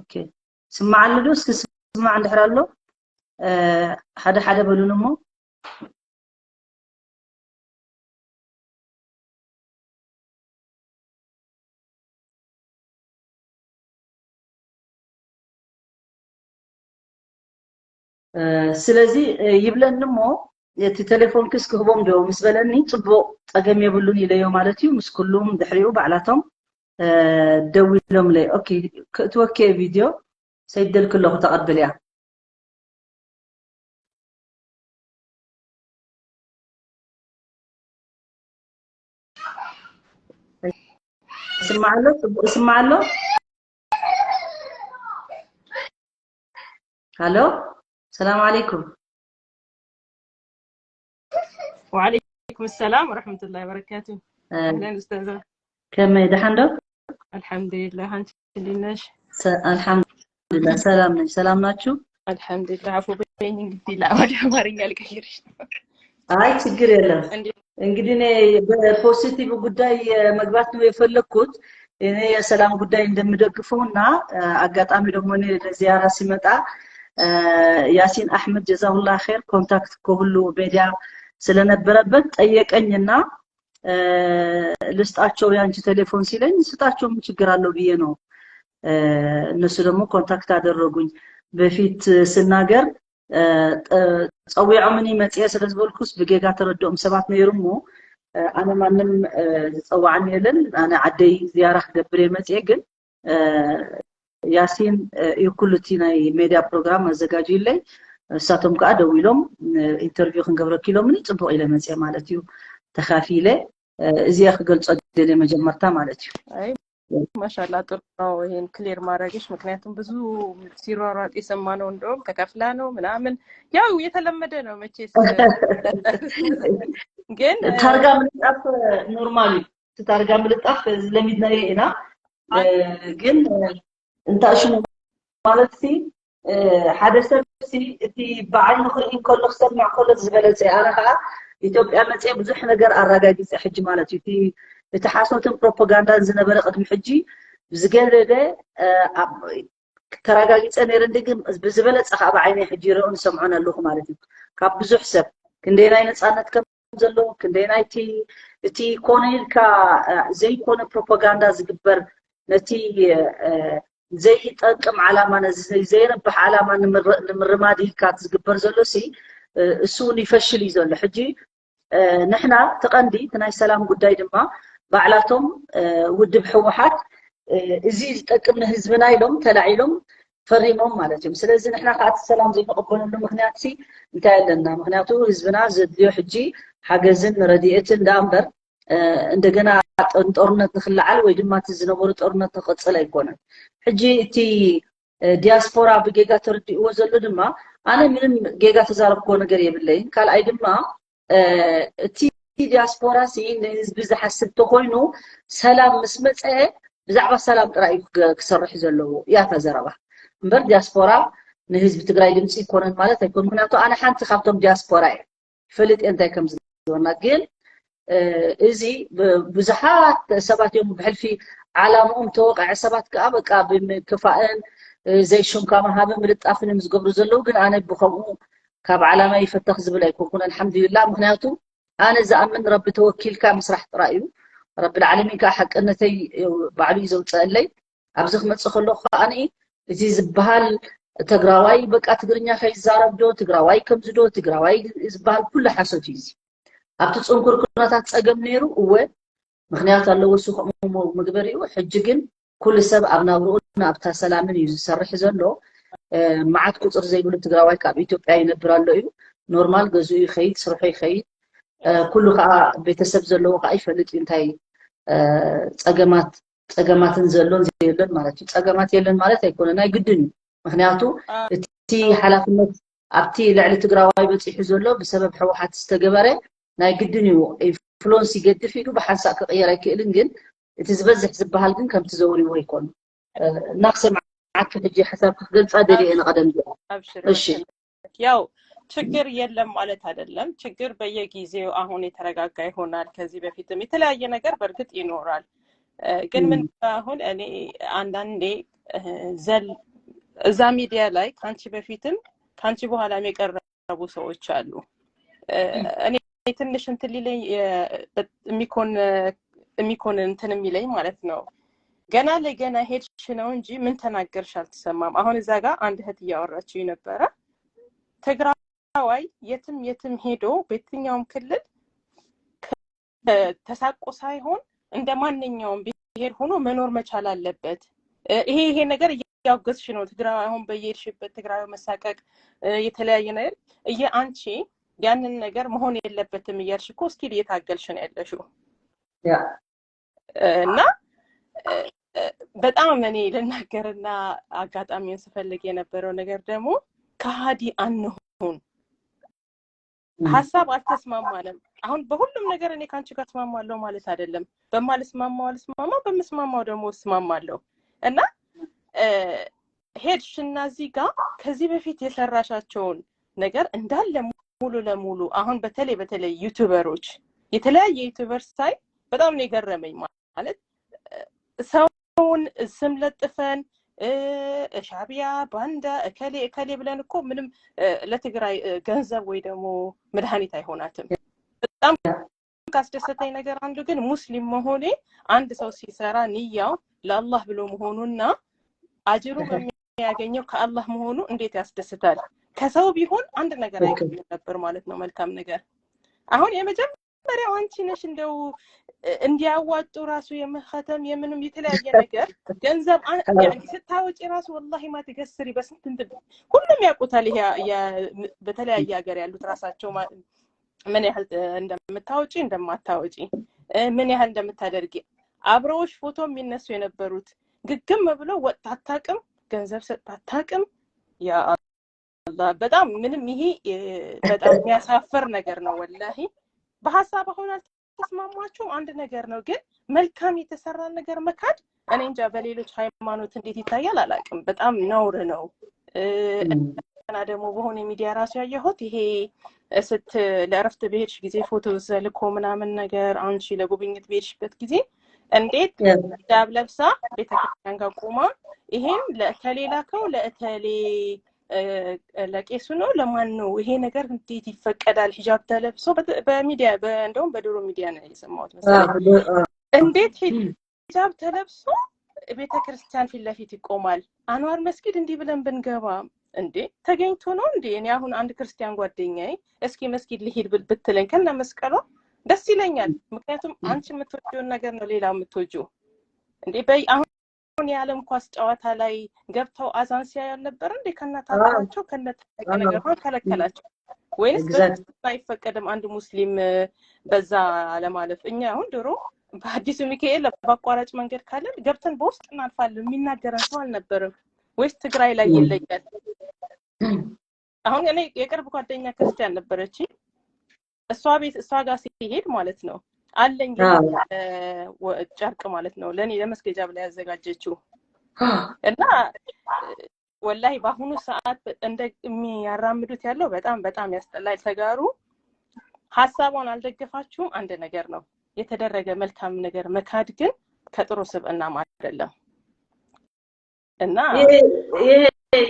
ኦኬ። ስማዕ ኣሎ ዶ? እስኪ ስማዕ እንድሕር ኣሎ፣ እ፣ ሓደ ሓደ በሉን እሞ። እ፣ ስለዚ፣ እ፣ ይብለኒ እሞ፣ እቲ ቴሌፎንክስ ክህቦም ዶ ምስ በለኒ፣ ጽቡቕ፣ ጸገም የብሉን ኢለዮ ማለት እዩ። ምስ ኩሉም ድሕሪኡ ባዕላቶም፣ እ፣ ደዊሎምለይ። ኦኬ፣ ክእትወኪ እየ ቪድዮ፣ ሰይደልኪ ኣለኹ፣ ተቐብል እያ። ይስማዕ ኣሎ? ጽቡቕ ይስማዕ ኣሎ? ሃሎ፣ ሰላም ዓለይኩም። ወዓለይኩም ሰላም ወረሕመቱላሂ ወበረካቱ። እ፣ ኣህለን ኡስታዛ። ከመይ፣ ደሓን ዶ? ኣልሓምዱሊላህ፣ ኣንቲ እንዴት ነሽ? ሰ-፣ ኣልሓምዱሊላህ፣ ሰላም ነኝ። ሰላም ናችሁ? ኣልሓምዱሊላህ። ዓፉ በይኝ፣ እንግዲህ ላ ወደ አማርኛ ልቀይርሽ ነው። አይ፣ ችግር የለም። እንዴ፣ እንግዲህ እኔ በፖዚቲቭ ጉዳይ መግባት ነው የፈለግኩት። እኔ የሰላም ጉዳይ እንደምደግፈው እና፣ እ፣ አጋጣሚ ደግሞ እኔ ለዚያራ ሲመጣ፣ እ፣ ያሲን አሕመድ ጀዛሁላ ኸይር ኮንታክት ከሁሉ ሜዲያ ስለነበረበት ጠየቀኝና፣ እ፣ ልስጣቸው ያንቺ ቴሌፎን ሲለኝ፣ ስጣቸው፣ ምን ችግር አለው ብዬ ነው። እ፣ እነሱ ደግሞ ኮንታክት አደረጉኝ። በፊት ስናገር፣ እ፣ ጠ-፣ ጸዊዖምኒ መጽየ ስለ ዝበልኩስ ብጌጋ ተረድኦም ሰባት ነይሩ እሞ፣ እ፣ ኣነ ማንም፣ እ፣ ዝጸዋዓኒ የለን። ኣነ ዓደይ ዝያራ ክገብር እየ መጽየ፣ ግን፣ እ፣ ያሲን፣ እ፣ እዩ ኩሉ እቲ ናይ ሜድያ ፕሮግራም ኣዘጋጅዩለይ። እሳቶም ከኣ ደዊሎም፣ እ፣ ኢንተርቪው ክንገብረኪ ኢሎምኒ፣ ጽቡቕ ኢለ መጽየ ማለት እዩ። ተኻፊለ፣ እ፣ እዚ እየ ክገልጾ ደልየ መጀመርታ ማለት እዩ። አይ ማሻላ፣ ጥሩ ነው ይሄን ክሊር ማድረግሽ፣ ምክንያቱም ብዙ ሲሯሯጥ የሰማነው እንደውም ተከፍላ ነው ምናምን፣ ያው የተለመደ ነው መቼስ። ግን ታርጋ ምልጣፍ ኖርማል እዩ። እቲ ታርጋ ምልጣፍ ዝለሚድናዮ ኢና። እ፣ ግን እንታይ ሽሙ ማለት ሲ፣ እ፣ ሓደ ሰብ ሲ እቲ ብዓይኑ ክርኢ እንከሎ፣ ክሰምዕ ከሎ ዝበለጸ። ኣነ ከዓ ኢትዮጵያ መፅየ ብዙሕ ነገር ኣረጋጊፀ ሕጂ ማለት እዩ። እቲ፣ እቲ ሓሶትን ፕሮፓጋንዳን ዝነበረ ቅድሚ ሕጂ ብዝገደደ፣ እ፣ ኣብ፣ ተረጋጊፀ ነይረ። እንዲ ግን ብዝበለፀ ከዓ ብዓይነይ ሕጂ ይረኦን ዝሰምዖን ኣለኹ ማለት እዩ። ካብ ብዙሕ ሰብ ክንደየናይ ነፃነት ከም ዘሎ፣ ክንደየናይ እቲ፣ እቲ ኮነ ኢልካ፣ እ፣ ዘይኮነ ፕሮፓጋንዳ ዝግበር፣ ነቲ፣ እ፣ ዘይጠቅም ዓላማ፣ ነዚ ዘይ-፣ ዘይረብሕ ዓላማ ንምር-፣ ንምርማድ ኢልካ ዝግበር ዘሎ ሲ፣ እ፣ እሱ እውን ይፈሽል እዩ ዘሎ። ሕጂ፣ እ፣ ንሕና እቲ ቀንዲ እቲ ናይ ሰላም ጉዳይ ድማ ባዕላቶም፣ እ፣ ውድብ ህወሓት፣ እ፣ እዚ ዝጠቅም ንህዝብና ኢሎም ተላዒሎም ፈሪሞም ማለት እዮም። ስለዚ ንሕና ከዓ እቲ ሰላም ዘይንቕበለሉ ምክንያት ሲ እንታይ ኣለና? ምክንያቱ ህዝብና ዘድልዮ ሕጂ ሓገዝን ረድኤትን ደኣ እምበር፣ እ፣ እንደገና ጦ-፣ ጦርነት ንክለዓል ወይ ድማ እቲ ዝነበሩ ጦርነት ንክቕፅል ኣይኮነን። ሕጂ እቲ፣ እ፣ ዲያስፖራ ብጌጋ ተረዲእዎ ዘሎ ድማ፣ ኣነ ምንም ጌጋ ተዛረብክዎ ነገር የብለይን። ካልኣይ ድማ፣ እ፣ እቲ ዲያስፖራ ሲ ንህዝቢ ዝሓስብ ተኮይኑ፣ ሰላም ምስ መፀ ብዛዕባ ሰላም ጥራይ እዩ ክገ-፣ ክሰርሕ ዘለዎ እያ እታ ዘረባ። እምበር ዲያስፖራ ንህዝቢ ትግራይ ድምፂ ይኮነን ማለት ኣይኮን። ምክንያቱ ኣነ ሓንቲ ካብቶም ዲያስፖራ እየ፣ ይፈልጥ እየ እንታይ ከም ዝገበርና። ግን፣ እ፣ እዚ ብ-፣ ብዙሓት ሰባት እዮም ብሕልፊ ዓላምኦም ተወቃዒ ሰባት ከዓ በቃ ብምክፋእን፣ እ፣ ዘይሽም ካብ ሃበ ምልጣፍን እዮም ዝገብሩ ዘለዉ። ግን ኣነ ብከምኡ ካብ ዓላማ ይፈተኽ ዝብል ኣይኮንኩን፣ ኣልሓምዱሊላህ። ምክንያቱ ኣነ ዝኣምን ረቢ ተወኪልካ ምስራሕ ጥራይ እዩ። ረቢ ልዓለሚን ከዓ ሓቅነተይ ባዕሉ እዩ ዘውፅአለይ። ኣብዚ ክመፅእ ከለኹ ከዓኒ እዚ ዝበሃል ትግራዋይ በቃ ትግርኛ ከይዛረብ ዶ፣ ትግራዋይ ከምዚ ዶ፣ ትግራዋይ ዝበሃል ኩሉ ሓሶት እዩ። እዚ ኣብቲ ፅንኩር ኩነታት ፀገም ነይሩ፣ እወ፣ ምክንያት ኣለዎ፣ እሱ ከምኡ መግበሪኡ። ሕጂ ግን ኩሉ ሰብ ኣብ ናብርኡን ኣብታ ሰላምን እዩ ዝሰርሕ ዘሎ። እ፣ መዓት ቁፅሪ ዘይብሉ ትግራዋይ ካብ ኢትዮጵያ ይነብር ኣሎ እዩ። ኖርማል ገዝኡ ይኸይድ፣ ስርሑ ይኸይድ። እ፣ ኩሉ ከዓ ቤተሰብ ዘለዎ ከዓ ይፈልጥ እዩ እንታይ፣ እ፣ ፀገማት፣ ፀገማትን ዘሎን ዘየሎን ማለት እዩ። ፀገማት የለን ማለት ኣይኮነ፣ ናይ ግድን እዩ። ምክንያቱ እቲ ሓላፍነት ኣብቲ ልዕሊ ትግራዋይ በፂሑ ዘሎ ብሰበብ ህወሓት ዝተገበረ ናይ ግድን እዩ። ኢንፍሉወንስ ይገድፍ ኢሉ ብሓንሳእ ክቕየር ኣይክእልን፣ ግን እቲ ዝበዝሕ ዝበሃል ግን ከምቲ ዘውሪዎ ኣይኮኑ። እ፣ እናክሰምዓኪ ሕጂ ሓሳብ ክትገልፃ ደልየ እየ ንቐደም እዚኣ። ኣብሽር እሺ። መሰለኝ። ያው ችግር የለም ማለት አይደለም። ችግር በየጊዜው አሁን የተረጋጋ ይሆናል። ከዚህ በፊትም የተለያየ ነገር በእርግጥ ይኖራል። እ፣ ግን ምን ም። አሁን እኔ አንዳንዴ፣ እ፣ ዘል-፣ እዛ ሚዲያ ላይ ከአንቺ በፊትም ከአንቺ በኋላም የቀረቡ ሰዎች አሉ። እኔ ትንሽ እንትን ሊለኝ የሚኮን የሚኮን እንትን የሚለኝ ማለት ነው። ገና ለገና ሄድሽ ነው እንጂ ምን ተናገርሽ አልተሰማም። አሁን እዛ ጋር አንድ እህት እያወራችው ነበረ። ትግራዋይ የትም የትም ሄዶ በየትኛውም ክልል ተሳቆ ሳይሆን እንደ ማንኛውም ብሔር ሆኖ መኖር መቻል አለበት። ይሄ ይሄ ነገር እያወገዝሽ ነው። ትግራዊ አሁን በየሄድሽበት ትግራዊ መሳቀቅ፣ የተለያየ ነገር እየ አንቺ ያንን ነገር መሆን የለበትም እያልሽ እኮ እስቲል እየታገልሽ ነው ያለሽው። እና በጣም እኔ ልናገርና አጋጣሚውን ስፈልግ የነበረው ነገር ደግሞ ከሃዲ አንሁን። ሀሳብ አልተስማማንም። አሁን በሁሉም ነገር እኔ ከአንቺ ጋር እስማማለሁ ማለት አይደለም። በማልስማማው አልስማማ፣ በምስማማው ደግሞ እስማማለሁ። እና ሄድሽና እዚህ ጋር ከዚህ በፊት የሰራሻቸውን ነገር እንዳለ ሙሉ ለሙሉ አሁን በተለይ በተለይ ዩቱበሮች፣ የተለያየ ዩቱበር ሳይ በጣም ነው የገረመኝ። ማለት ሰውን ስም ለጥፈን ሻቢያ፣ ባንዳ፣ እከሌ እከሌ ብለን እኮ ምንም ለትግራይ ገንዘብ ወይ ደግሞ መድኃኒት አይሆናትም። በጣም ካስደሰተኝ ነገር አንዱ ግን ሙስሊም መሆኔ፣ አንድ ሰው ሲሰራ ንያው ለአላህ ብሎ መሆኑና አጅሩ የሚያገኘው ከአላህ መሆኑ እንዴት ያስደስታል። ከሰው ቢሆን አንድ ነገር አይገኝም ነበር ማለት ነው፣ መልካም ነገር። አሁን የመጀመሪያው አንቺ ነሽ እንደው እንዲያዋጡ ራሱ የመኸተም የምንም የተለያየ ነገር ገንዘብ ስታወጪ ራሱ ወላሂ ማ ትገስሪ በስንት እንትን ሁሉም ያውቁታል። ይሄ በተለያየ ሀገር ያሉት ራሳቸው ምን ያህል እንደምታወጪ እንደማታወጪ፣ ምን ያህል እንደምታደርጊ፣ አብረውሽ ፎቶ የሚነሱ የነበሩት ግግም ብሎ ወጥታ አታውቅም፣ ገንዘብ ሰጥታ አታውቅም። ያ አላህ፣ በጣም ምንም፣ ይሄ በጣም የሚያሳፍር ነገር ነው ወላሂ። በሀሳብ አሁን አልተስማማችሁም፣ አንድ ነገር ነው፣ ግን መልካም የተሰራ ነገር መካድ፣ እኔ እንጃ በሌሎች ሃይማኖት እንዴት ይታያል አላውቅም። በጣም ነውር ነው። እና ደግሞ በሆነ ሚዲያ ራሱ ያየሁት ይሄ ስት ለእረፍት በሄድሽ ጊዜ ፎቶ ዘልኮ ምናምን ነገር፣ አንቺ ለጉብኝት በሄድሽበት ጊዜ እንዴት ሂጃብ ለብሳ ቤተክርስቲያን ጋር ቆማ ይሄን ለእከሌ ላከው ለእከሌ ለቄሱ ነው ለማን ነው ይሄ ነገር እንዴት ይፈቀዳል? ሂጃብ ተለብሶ በሚዲያ እንደውም በድሮ ሚዲያ ነው የሰማሁት መሰለኝ። እንዴት ሂጃብ ተለብሶ ቤተ ክርስቲያን ፊት ለፊት ይቆማል? አንዋር መስጊድ እንዲህ ብለን ብንገባ እንዴ ተገኝቶ ነው እንዴ? እኔ አሁን አንድ ክርስቲያን ጓደኛዬ እስኪ መስጊድ ልሂድ ብትለኝ ከነ መስቀሏ ደስ ይለኛል። ምክንያቱም አንቺ የምትወጂውን ነገር ነው ሌላ የምትወጂው እንዴ። በይ አሁን የዓለም ኳስ ጨዋታ ላይ ገብተው አዛን ሲያዩ አልነበር እንዴ? ከነ ታጠባቸው ከነ ነገር ከለከላቸው ወይስ አይፈቀድም አንድ ሙስሊም በዛ ለማለፍ? እኛ አሁን ድሮ በአዲሱ ሚካኤል በአቋራጭ መንገድ ካለን ገብተን በውስጥ እናልፋለን። የሚናገረን ሰው አልነበረም ወይስ ትግራይ ላይ ይለያል? አሁን እኔ የቅርብ ጓደኛ ክርስቲያን ነበረች። እሷ ቤት እሷ ጋር ሲሄድ ማለት ነው አለኝ ጨርቅ ማለት ነው ለእኔ ለመስገጃ ብላ ያዘጋጀችው እና ወላሂ በአሁኑ ሰዓት እንደ የሚያራምዱት ያለው በጣም በጣም ያስጠላል። ተጋሩ ሀሳቧን አልደገፋችሁም አንድ ነገር ነው። የተደረገ መልካም ነገር መካድ ግን ከጥሩ ስብዕናም አይደለም። እና ይሄ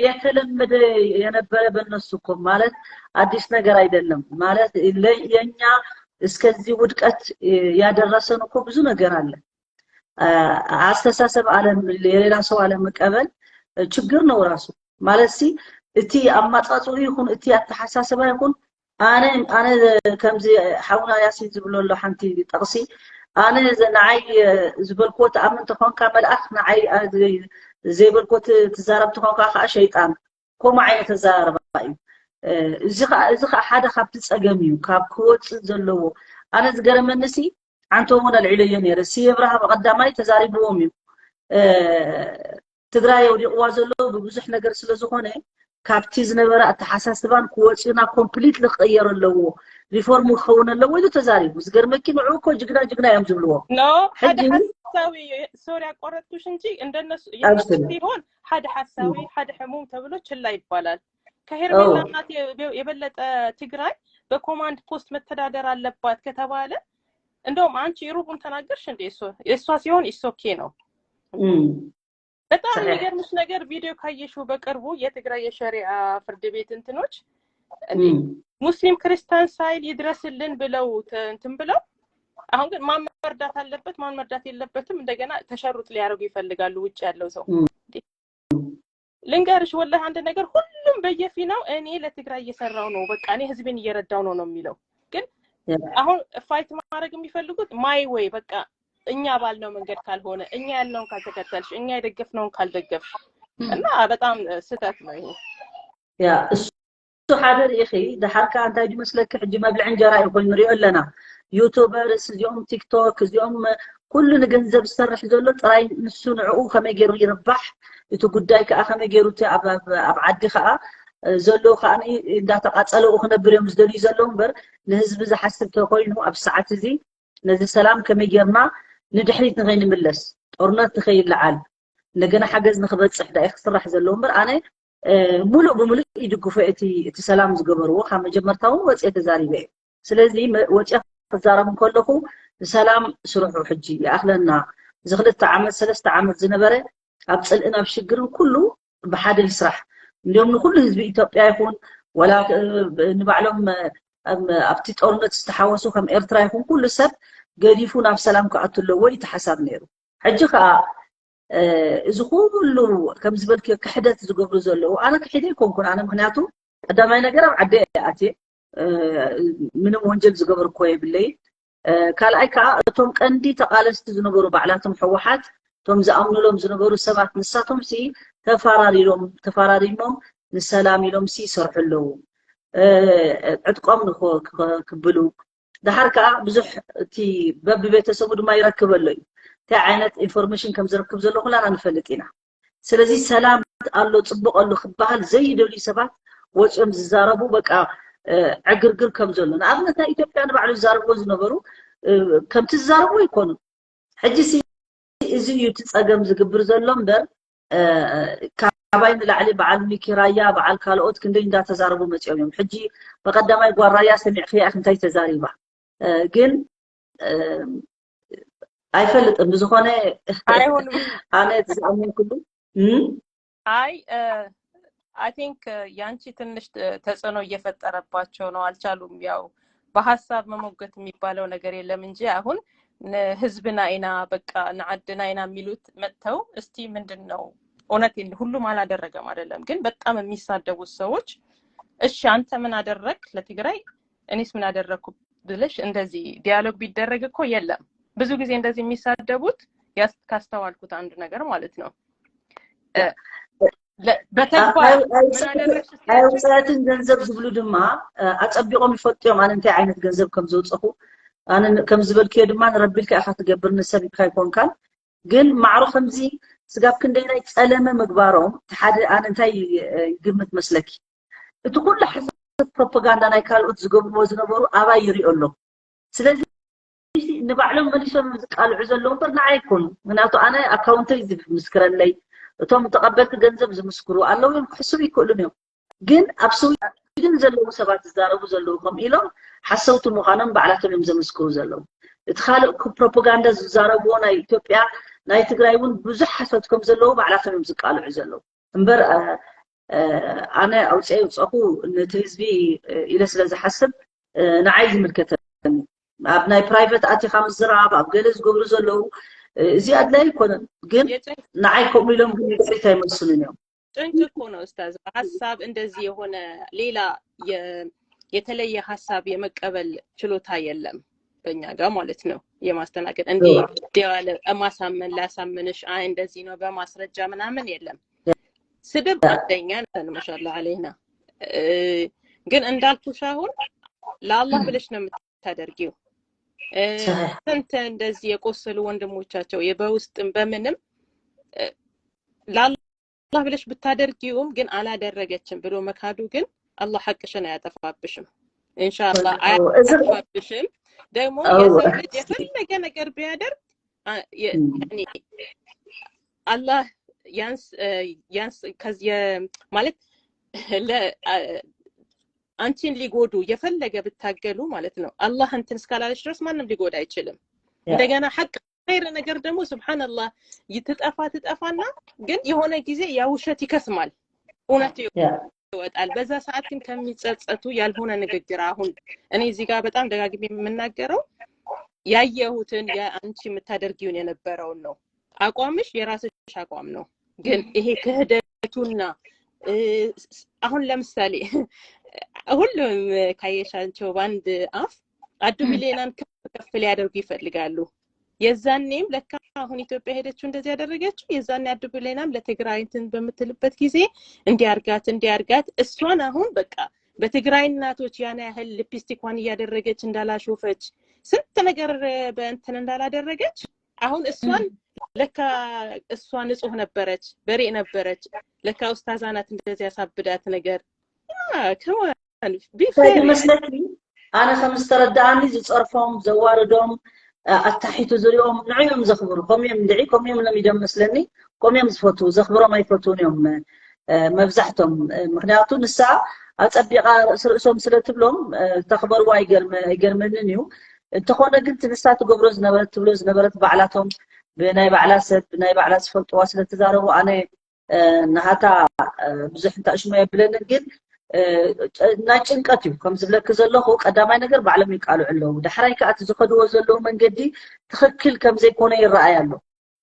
የተለመደ የነበረ በእነሱ እኮ ማለት አዲስ ነገር አይደለም። ማለት የኛ እስከዚህ ውድቀት ያደረሰን እኮ ብዙ ነገር አለ። አስተሳሰብ አለም የሌላ ሰው አለመቀበል ችግር ነው ራሱ። ማለት ሲ እቲ ኣማጻጽኡ ይኹን እቲ ኣተሓሳስባ ይኹን ኣነ ኣነ ከምዚ ሓውና ያሲን ዝብሎ ኣሎ ሓንቲ ጠቕሲ ኣነ ንዓይ ዝበልክዎ ትኣምን ተኾንካ መልኣኽ ንዓይ ዘይበልክዎ ትዛረብ ተኾንካ ከዓ ሸይጣን ከምኡ ዓይነት ኣዘራርባ እዩ። እዚ ከዓ እዚ ከዓ ሓደ ካብቲ ፀገም እዩ ካብ ክወፅእ ዘለዎ። ኣነ ዝገረመኒ ሲ ዓንቶ እውን ኣልዒለዮ ነይረ። ስየ ኣብርሃ ብቐዳማይ ተዛሪብዎም እዩ። ትግራይ ኣውዲቕዋ ዘሎ ብብዙሕ ነገር ስለ ዝኾነ ካብቲ ዝነበረ ኣተሓሳስባን ክወፅእና ኮምፕሊትሊ ክቕየር ኣለዎ፣ ሪፎርም ክኸውን ኣለዎ ኢሉ ተዛሪቡ። ዝገርመኪ ንዑ እኮ ጅግና ጅግና እዮም ዝብልዎ። ኖ ሓደ ሓሳዊ ሶሪ ኣቋረጥኩሽ እንጂ እንደነሱ የነሱ ሲሆን ሓደ ሓሳዊ ሓደ ሕሙም ተብሎ ችላ ይባላል። ከሄርሜላ እናት የበለጠ ትግራይ በኮማንድ ፖስት መተዳደር አለባት ከተባለ እንደውም አንቺ ሩቡን ተናገርሽ እንዴ? እሷ ሲሆን ኢሶኬ ነው። በጣም የሚገርምሽ ነገር ቪዲዮ ካየሽው በቅርቡ የትግራይ የሸሪዓ ፍርድ ቤት እንትኖች እንዴ ሙስሊም ክርስቲያን ሳይል ይድረስልን ብለው እንትን ብለው አሁን ግን ማን መርዳት አለበት ማን መርዳት የለበትም እንደገና ተሸሩጥ ሊያደርጉ ይፈልጋሉ። ውጭ ያለው ሰው ልንገርሽ ወላሂ አንድ ነገር ሁሉም በየፊናው እኔ ለትግራይ እየሰራው ነው፣ በቃ እኔ ህዝቤን እየረዳው ነው ነው የሚለው። ግን አሁን ፋይት ማድረግ የሚፈልጉት my way በቃ እኛ ባልነው መንገድ ካልሆነ እኛ ያልነውን ካልተከተልሽ እኛ የደገፍነውን ካልደገፍሽ እና በጣም ስህተት ነው ይሄ። ያ እሱ ሓደ ርኢኺ። ደሓር ከኣ እንታይ ድመስለኪ ሕጂ መብልዒ እንጀራ እዩ ኮይኑ ንሪኦ ኣለና። ዩቱበርስ እዚኦም ቲክቶክ እዚኦም ኩሉ ንገንዘብ ዝሰርሕ ዘሎ ጥራይ ንሱ ንዕኡ ከመይ ገይሩ ይርባሕ እቲ ጉዳይ ከዓ ከመይ ገይሩ እቲ ኣብ ዓዲ ከዓ ዘሎ ከዓ እንዳተቃፀለኡ ክነብር እዮም ዝደልዩ ዘለዉ እምበር ንህዝቢ ዝሓስብ ተኮይኑ ኣብ ሰዓት እዚ ነዚ ሰላም ከመይ ጌርና ንድሕሪት ንኸይንምለስ ጦርነት ንኸይለዓል እንደገና ሓገዝ ንክበፅሕ ዳ ክስራሕ ዘለዎ እምበር ኣነ ሙሉእ ብሙሉእ ይድግፎ እቲ እቲ ሰላም ዝገበርዎ ካብ መጀመርታ እውን ወፅየ ተዛሪበ እየ። ስለዚ ወፅየ ክዛረብ እንከለኹ ንሰላም ስርሑ ሕጂ ይኣኽለና እዚ ክልተ ዓመት ሰለስተ ዓመት ዝነበረ ኣብ ፅልእን ኣብ ሽግርን ኩሉ ብሓደ ይስራሕ እንዲም ንኩሉ ህዝቢ ኢትዮጵያ ይኹን ወላ ንባዕሎም ኣብቲ ጦርነት ዝተሓወሱ ከም ኤርትራ ይኹን ኩሉ ሰብ ገዲፉ ናብ ሰላም ክኣቱ ኣለዎ እዩ ተሓሳብ ነይሩ። ሕጂ ከዓ እዚ ኩሉ ከም ዝበልክዮ ክሕደት ዝገብሩ ዘለዉ ኣነ ክሒደ ኣይኮንኩን ኣነ ምክንያቱ ቀዳማይ ነገር ኣብ ዓደ እየ ኣትየ ምንም ወንጀል ዝገበርኩዎ የብለይ ካልኣይ ከዓ እቶም ቀንዲ ተቃለስቲ ዝነበሩ ባዕላቶም ሕወሓት እቶም ዝኣምኑሎም ዝነበሩ ሰባት ንሳቶም ሲ ተፋራሪሮም ተፋራሪሞም ንሰላም ኢሎም ሲ ይሰርሑ ኣለዉ ዕጥቆም ክብሉ ደሓር ከዓ ብዙሕ እቲ በብቤተሰቡ ድማ ይረክበሎ እዩ እንታይ ዓይነት ኢንፎርሜሽን ከም ዝረክብ ዘሎ ኩላና ንፈልጥ ኢና ስለዚ ሰላም ኣሎ ፅቡቅ ኣሎ ክበሃል ዘይደልዩ ሰባት ወፂኦም ዝዛረቡ በቃ ዕግርግር ከም ዘሎ ንኣብነት ናይ ኢትዮጵያ ንባዕሉ ዝዛረብዎ ዝነበሩ ከምቲ ዝዛረብዎ ኣይኮኑን ሕጂ እዚ እዩ እቲ ፀገም ዝግብር ዘሎ እምበር ካባይ ንላዕሊ በዓል ሚኪ ራያ በዓል ካልኦት ክንደይ እንዳተዛረቡ መፂኦም እዮም ሕጂ በቀዳማይ ጓል ራያ ሰሚዕክያ ኢኪ እንታይ ተዛሪባ ግን ኣይፈልጥን ብዝኾነ ኣነ ዝኣመንኩሉ አይ I think ያንቺ ትንሽ ተጽዕኖ እየፈጠረባቸው ነው። አልቻሉም። ያው በሀሳብ መሞገት የሚባለው ነገር የለም እንጂ አሁን ህዝብና ኢና በቃ ንዓድና ኢና የሚሉት መጥተው እስቲ ምንድን ነው እውነት ሁሉም አላደረገም አይደለም፣ ግን በጣም የሚሳደቡት ሰዎች እሺ አንተ ምን አደረግ ለትግራይ እኔስ ምን አደረግኩ ብለሽ እንደዚህ ዲያሎግ ቢደረግ እኮ የለም። ብዙ ጊዜ እንደዚህ የሚሳደቡት ካስተዋልኩት አንዱ ነገር ማለት ነው ኣይውፅእትን ገንዘብ ዝብሉ ድማ ኣፀቢቆም ይፈልጡ እዮም ኣነ እንታይ ዓይነት ገንዘብ ከም ዘውፀኹ ኣነ ከም ዝበልክዮ ድማ ንረቢ ኢልካ ኢካ ትገብር ንሰብ ኢልካ ኣይኮንካን ግን ማዕሮ ከምዚ ስጋብ ክንደይናይ ፀለመ ምግባሮም ሓደ ኣነ እንታይ ይግምት መስለኪ እቲ ኩሉ ሓሰት ፕሮፓጋንዳ ናይ ካልኦት ዝገብርዎ ዝነበሩ ኣባይ ይሪኦ ኣሎ ስለዚ ንባዕሎም መሊሶም እዮም ዝቃልዑ ዘለዉ እምበር ንዓይ ኣይኮኑ ምክንያቱ ኣነ ኣካውንተይ ዝምስክረለይ እቶም ተቐበልቲ ገንዘብ ዝምስክሩ ኣለዉ እዮም ክሕስቡ ይክእሉን እዮም ግን ኣብ ስዊድን ዘለዉ ሰባት ዝዛረቡ ዘለዉ ከም ኢሎም ሓሰውቲ ምዃኖም ባዕላቶም እዮም ዘመስክሩ ዘለዉ እቲ ካልእ ፕሮፓጋንዳ ዝዛረብዎ ናይ ኢትዮጵያ ናይ ትግራይ እውን ብዙሕ ሓሶት ከም ዘለዉ ባዕላቶም እዮም ዝቃልዑ ዘለዉ እምበር ኣነ ኣውፅአ ይውፀኹ ነቲ ህዝቢ ኢለ ስለ ዝሓስብ ንዓይ ዝምልከተኒ ኣብ ናይ ፕራይቨት ኣቲኻ ምዝራብ ኣብ ገለ ዝገብሩ ዘለዉ እዚ ኣድላይ ኣይኮነን ግን ንዓይ ከምኡ ኢሎም ግን ውፅኢት ኣይመስሉን እዮም ጭንቅ እኮ ነው ኡስታዝ። ሀሳብ እንደዚህ የሆነ ሌላ የተለየ ሀሳብ የመቀበል ችሎታ የለም በእኛ ጋር ማለት ነው። የማስተናገድ እንዲህ ያለ ማሳመን ላሳምንሽ አይ እንደዚህ ነው በማስረጃ ምናምን የለም። ስድብ አንደኛ ነን ማሻላ አለይና። ግን እንዳልኩሽ አሁን ለአላህ ብለሽ ነው የምታደርጊው። ስንት እንደዚህ የቆሰሉ ወንድሞቻቸው በውስጥም በምንም ለአላህ ብለሽ ብታደርጊውም ግን አላደረገችም ብሎ መካዱ ግን አላህ ሐቅሽን አያጠፋብሽም። ኢንሻአላህ አያጠፋብሽም። ደግሞ የሰው ልጅ የፈለገ ነገር ቢያደርግ አላህ ያንስ ያንስ ከዚህ ማለት አንቺን ሊጎዱ የፈለገ ብታገሉ ማለት ነው። አላህ እንትን እስካላለች ድረስ ማንም ሊጎዳ አይችልም። እንደገና ሐቅ ኸይር ነገር ደግሞ ስብሓንላህ ይትጠፋ ትጠፋና፣ ግን የሆነ ጊዜ ያ ውሸት ይከስማል፣ እውነት ያ ይወጣል። በዛ ሰዓት ግን ከሚጸጸቱ ያልሆነ ንግግር፣ አሁን እኔ እዚህ ጋር በጣም ደጋግሜ የምናገረው ያየሁትን የአንቺ የምታደርጊውን የነበረውን ነው። አቋምሽ የራስሽ አቋም ነው፣ ግን ይሄ ክህደቱና እ፣ አሁን ለምሳሌ ሁሉም ካየሻቸው በአንድ አፍ አዱ ሚሊዮናን ከፍ ከፍ ሊያደርጉ ይፈልጋሉ። የዛኔም ለካ አሁን ኢትዮጵያ ሄደችው እንደዚህ ያደረገችው የዛኔ አዱ ሚሊዮናም ለትግራይ እንትን በምትልበት ጊዜ እንዲያርጋት እንዲያርጋት እሷን አሁን በቃ በትግራይ እናቶች ያን ያህል ሊፕስቲኳን እያደረገች እንዳላሾፈች ስንት ነገር በእንትን እንዳላደረገች አሁን እሷን ለካ እሷ ንጹህ ነበረች፣ በሬ ነበረች፣ ለካ ኡስታዛ ናት እንደዚህ ያሳብዳት ነገር። ከማን ቢፌር ይመስለኒ ኣነ ከም ዝተረዳኣኒ ዝፀርፎም ዘዋርዶም ኣታሒቱ ዝሪኦም ንዕዮም ዘኽብሩ ከምኡዮም እንድዒ ከምኡዮም ለሚዶም መስለኒ። ከምኡዮም ዝፈትዉ ዘኽብሮም ኣይፈትዉን እዮም መብዛሕቶም። ምክንያቱ ንሳ ኣፀቢቓ ርእሲ ርእሶም ስለ ትብሎም ተኽበርዋ ኣይገርመንን እዩ። እንተኾነ ግን እቲ ንሳ ትገብሮ ዝነበረት ትብሎ ዝነበረት ባዕላቶም ብናይ ባዕላ ሰብ ብናይ ባዕላ ዝፈልጥዋ ስለ ትዛረቡ ኣነ ናሃታ ብዙሕ እንታሽሞ የብለንን ግን ናይ ጭንቀት እዩ ከም ዝብለኪ ዘለኹ። ቀዳማይ ነገር ባዕሎም ይቃልዑ ኣለዉ። ዳሕራይ ከዓ እቲ ዝኸድዎ ዘለዉ መንገዲ ትኽክል ከም ዘይኮነ ይረኣይ ኣሎ።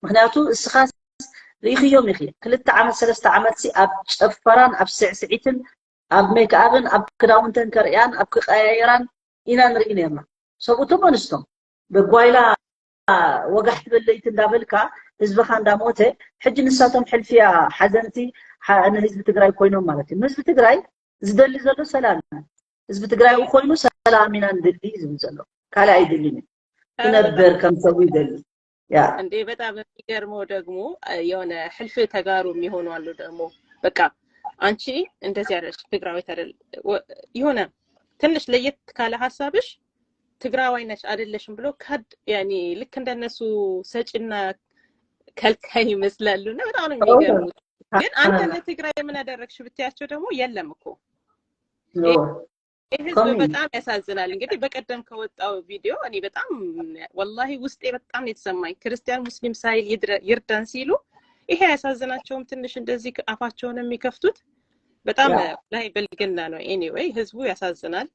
ምክንያቱ እስኻስ ርኢኽዮም ኢኺ ክልተ ዓመት ሰለስተ ዓመት ሲ ኣብ ጨፈራን ኣብ ስዕስዒትን ኣብ ሜክኣብን ኣብ ክዳውንተን ከርእያን ኣብ ክቀያየራን ኢና ንርኢ ነርና። ሰብኡቶም ኣንስቶም በጓይላ ወጋሕ ትበል ለይቲ እንዳበልካ ህዝብኻ እንዳሞተ ሕጂ ንሳቶም ሕልፊያ ሓዘንቲ ንህዝቢ ትግራይ ኮይኖም ማለት እዩ። ንህዝቢ ትግራይ ዝደሊ ዘሎ ሰላም እዩ። ህዝቢ ትግራይ ኮይኑ ሰላም ኢና ንደሊ ዝብል ዘሎ ካልእ ኣይደልን እዩ። ክነበር ከም ሰብ ይደሊ። ያ እንዴ በጣም የሚገርመው ደግሞ የሆነ ሕልፍ ተጋሩ የሚሆኑ አሉ ደግሞ በቃ አንቺ እንደዚህ አይደለሽ ትግራዊት አይደል የሆነ ትንሽ ለየት ካለ ሀሳብሽ ትግራዋይ ነሽ አይደለሽም ብሎ ካድ ያኔ ልክ እንደነሱ ሰጪና ከልካይ ይመስላሉ እና በጣም ነው የሚገርሙት። ግን አንተ ለትግራይ ምን አደረግሽ ብትያቸው ደግሞ የለም እኮ። ይህ ህዝብ በጣም ያሳዝናል። እንግዲህ በቀደም ከወጣው ቪዲዮ እኔ በጣም ወላሂ ውስጤ በጣም ነው የተሰማኝ። ክርስቲያን ሙስሊም ሳይል ይርዳን ሲሉ ይሄ ያሳዝናቸውም ትንሽ እንደዚህ አፋቸውን የሚከፍቱት በጣም ላይ ብልግና ነው። Anyway ህዝቡ ያሳዝናል።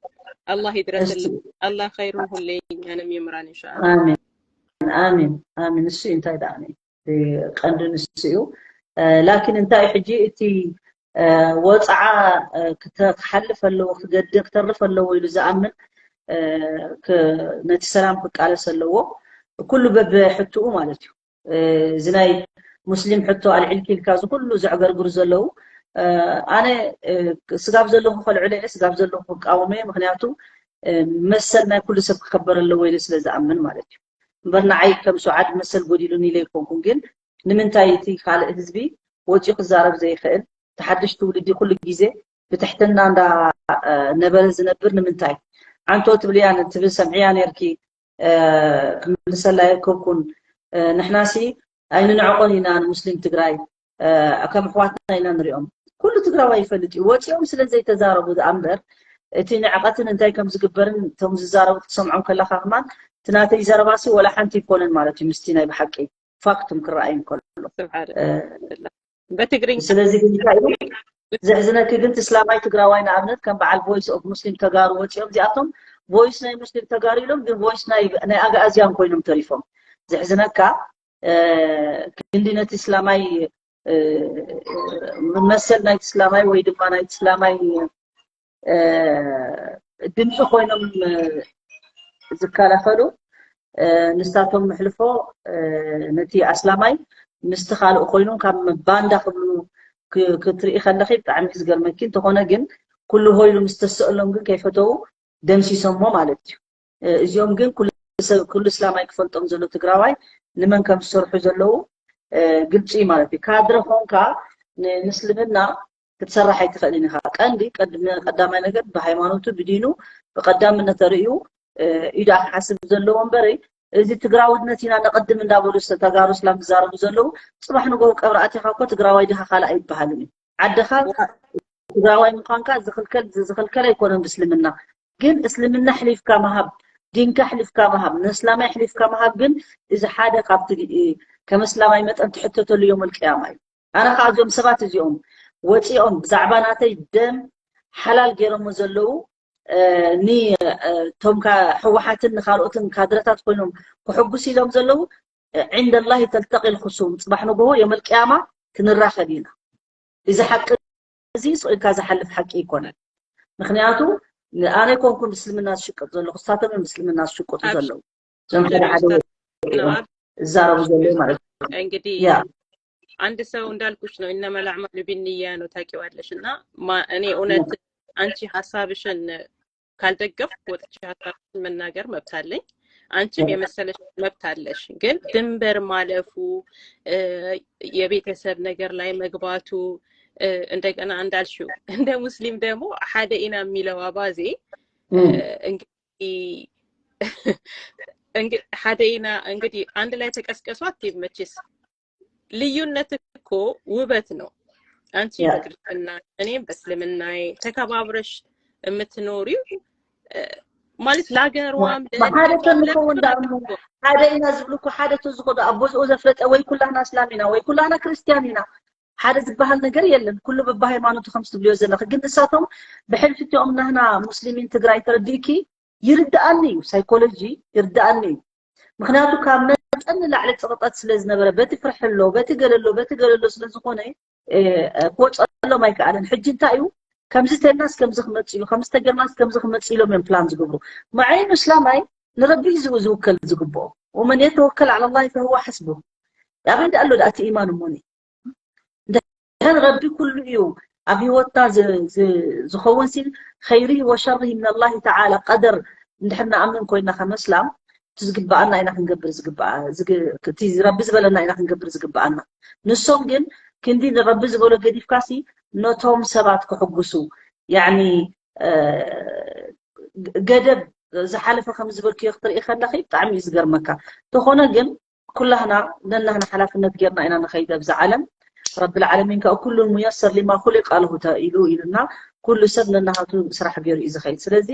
አላህ ይድረስልን። አላህ ኸይሩን ሁሌ እኛንም ይምራን ኢንሻአላህ። አሚን አሚን አሚን። እሱ እንታይ ደኣ ቀንዲ ንሱ እዩ። ላኪን እንታይ ሕጂ እቲ ወፅዓ ክሓልፍ ኣለዎ ክገድ ክተርፍ ኣለዎ ኢሉ ዝኣምን ነቲ ሰላም ክቃለስ ኣለዎ። ኩሉ በብሕትኡ ማለት እዩ። እዚ ናይ ሙስሊም ሕቶ ኣልዒልኪ ኢልካ እዚ ኩሉ ዘዕገርግሩ ዘለዉ ኣነ ስጋብ ዘለኹ ከልዕሎ እየ ስጋብ ዘለኹ ክቃወሞ እየ። ምክንያቱ መሰል ናይ ኩሉ ሰብ ክከበር ኣለዎ ኢለ ስለ ዝኣምን ማለት እዩ። እምበር ንዓይ ከም ሱዓድ መሰል ጎዲሉኒ ኢለ ኣይኮንኩን ግን ንምንታይ እቲ ካልእ ህዝቢ ወፂኡ ክዛረብ ዘይኽእል? እቲ ሓድሽ ትውልዲ ኩሉ ግዜ ብትሕትና እንዳ ነበረ ዝነብር ንምንታይ? ዓንቶ ትብልያ ትብል ሰምዕያ ነርኪ ክምልሰላ የርከብኩን። ንሕናሲ ኣይንንዕቆን ኢና ንሙስሊም ትግራይ ከም ኣሕዋትና ኢና ንሪኦም። ኩሉ ትግራዋይ ይፈልጥ እዩ። ወፂኦም ስለ ዘይተዛረቡ ዝኣምበር እቲ ንዕቐትን እንታይ ከም ዝግበርን እቶም ዝዛረቡ ክትሰምዖም ከለካ ከማን እቲ ናተይ ዘረባሲ ወላ ሓንቲ ይኮነን ማለት እዩ ምስቲ ናይ ብሓቂ ፋክቱም ክረኣይ እንከሎ። በትግርኛ ስለዚ ግን እንታይ እዩ ዘሕዝነኪ ግን እስላማይ ትግራዋይ ንኣብነት ከም በዓል ቮይስ ኦፍ ሙስሊም ተጋሩ ወፂኦም እዚኣቶም ቮይስ ናይ ሙስሊም ተጋሩ ኢሎም ግን ቮይስ ናይ ኣግኣዝያን ኮይኖም ተሪፎም። ዘሕዝነካ ክንዲ ነቲ እስላማይ መሰል ናይ እስላማይ ወይ ድማ ናይ እስላማይ ድምፂ ኮይኖም ዝከላኸሉ ንሳቶም ምሕልፎ ነቲ ኣስላማይ ምስቲ ካልእ ኮይኑ ካብ ባንዳ ክብሉ ክትርኢ ከለኺ ብጣዕሚ ዝገርመኪ። እንተኾነ ግን ኩሉ ሆይሉ ምስ ተሰእሎም ግን ከይፈተዉ ደምሲሶሞ ማለት እዩ። እዚኦም ግን ኩሉ እስላማይ ክፈልጦም ዘሎ ትግራዋይ ንመን ከም ዝሰርሑ ዘለዉ ግልፂ እዩ ማለት እዩ። ካድረ ኮንካ ንእስልምና ክትሰርሕ ኣይትኽእልን ኢኻ። ቀንዲ ቀዳማይ ነገር ብሃይማኖቱ ብዲኑ ብቀዳምነት ተርእዩ ኢዳ ክሓስብ ዘለዎ እምበሪ እዚ ትግራውነት ኢና ነቐድም እንዳበሉ ተጋሩ እስላም ዝዛረቡ ዘለዉ ፅባሕ ንጎ ቀብሪ ኣቲኻ እኮ ትግራዋይ ዲኻ ካልእ ኣይበሃልን እዩ። ዓድኻ ትግራዋይ ምዃንካ ዝኽልከል ዝኽልከል ኣይኮነን ብእስልምና። ግን እስልምና ኣሕሊፍካ ምሃብ ዲንካ ኣሕሊፍካ ምሃብ፣ ንእስላማይ ኣሕሊፍካ ምሃብ ግን እዚ ሓደ ካብቲ እ፣ ከም እስላማይ መጠን ትሕተተሉ የውመል ቅያማ እዩ። ኣነ ከዓ እዞም ሰባት እዚኦም ወፂኦም ብዛዕባ ናተይ ደም ሓላል ገይሮሞ ዘለዉ እ፣ ኒ እ፣ እቶም ካ- ህወሓትን ንካልኦትን ካድረታት ኮይኖም ክሕጉስ ኢሎም ዘለዉ ዒንደ ላሂ ተልተቂ ልክሱም፣ ፅባሕ ንግሆ የውመል ቅያማ ክንራኸብ ኢና። እዚ ሓቂ እዚ ስቕ ኢልካ ዝሓልፍ ሓቂ ኣይኮነን። ምክንያቱ ኣነ ኣይኮንኩን ምስልምና ዝሽቅጥ ዘለኹ፣ እሳቶም ምስልምና ዝሽቅጡ ዘለዉ፣ እዞም ሓደ ሓደ ዝዛረቡ ዘለዉ ማለት እዩ። እንግዲህ አንድ ሰው እንዳልኩሽ ነው፣ እነመል አዕማሉ ቢንያ ነው፣ ታውቂዋለሽ። እና እኔ እውነት አንቺ ሀሳብሽን ካልደገፍኩ ወጥቼ ሀሳብሽን መናገር መብት አለኝ፣ አንቺም የመሰለሽ መብት አለሽ። ግን ድንበር ማለፉ፣ የቤተሰብ ነገር ላይ መግባቱ፣ እንደገና እንዳልሽው እንደ ሙስሊም ደግሞ ሓደ ኢና የሚለው አባዜ እንግዲህ ሓደ ኢና እንግዲህ አንድ ላይ ተቀስቀሱ አትይም። መቼስ ልዩነት እኮ ውበት ነው። አንቺ በክርስትና እኔም በእስልምናዬ ተከባብረሽ የምትኖሪው ማለት ለሀገሯም ሓደ ተንኮ እንዳሞ ሓደ ኢና ዝብሉ እኮ ሓደ ተዝኮዶ ኣብ ቦዝኦ ዘፍለጠ ወይ ኩላና እስላም ኢና ወይ ኩላና ክርስቲያን ኢና ሓደ ዝበሃል ነገር የለን። ኩሉ በብሃይማኖቱ ከም ትብልዮ ዘለኺ ግን ንሳቶም ብሕልፊ እቲኦም ናህና ሙስሊሚን ትግራይ ተረዲእኪ ይርድኣኒ እዩ፣ ሳይኮሎጂ ይርድኣኒ እዩ። ምክንያቱ ካብ መጠን ንላዕሊ ፅቕጠት ስለ ዝነበረ በቲ ፍርሒ ኣሎ በቲ ገለ ኣሎ በቲ ገለ ኣሎ ስለ ዝኾነ ክወፀሎም ኣይከኣለን። ሕጂ እንታይ እዩ ከምዚ ተልናስ ከምዚ ክመፅ ኢሉ ከምዚ ተገርናስ ከምዚ ክመፅ ኢሎም እዮም ፕላን ዝገብሩ። መዓይ ምስላማይ ንረቢ እዩ ዝውከል ዝግብኦ። ወመን የተወከል ዓላ ላሂ ፈህወ ሓስቡ። ኣበይ ደኣ ኣሎ ደኣ እቲ ኢማን እሞኒ ድሕር ረቢ ኩሉ እዩ ኣብ ህይወትና ዝኸውን ሲል ኸይሪ ወሸሪ ምንላሂ ተዓላ ቀደር እንድሕር ንኣምን ኮይና ከመስላም እቲ ዝግበኣና ኢና ክንገብር ዝግበኣ እቲ ረቢ ዝበለና ኢና ክንገብር ዝግበኣና። ንሶም ግን ክንዲ ንረቢ ዝበሎ ገዲፍካሲ ነቶም ሰባት ክሕጉሱ ያኒ ገደብ ዝሓለፈ ከም ዝበልክዮ ክትርኢ ከለኺ ብጣዕሚ እዩ ዝገርመካ። ተኾነ ግን ኩላህና ነናህና ሓላፍነት ጌርና ኢና ንኸይድ ኣብዚ ዓለም። ረብል ዓለሚን ከዓ ኩሉን ሙየሰር ሊማ ኩሊቃ ለሁ ኢሉ ኢሉና ኩሉ ሰብ ነናሃቱ ስራሕ ገይሩ እዩ ዝኸይድ። ስለዚ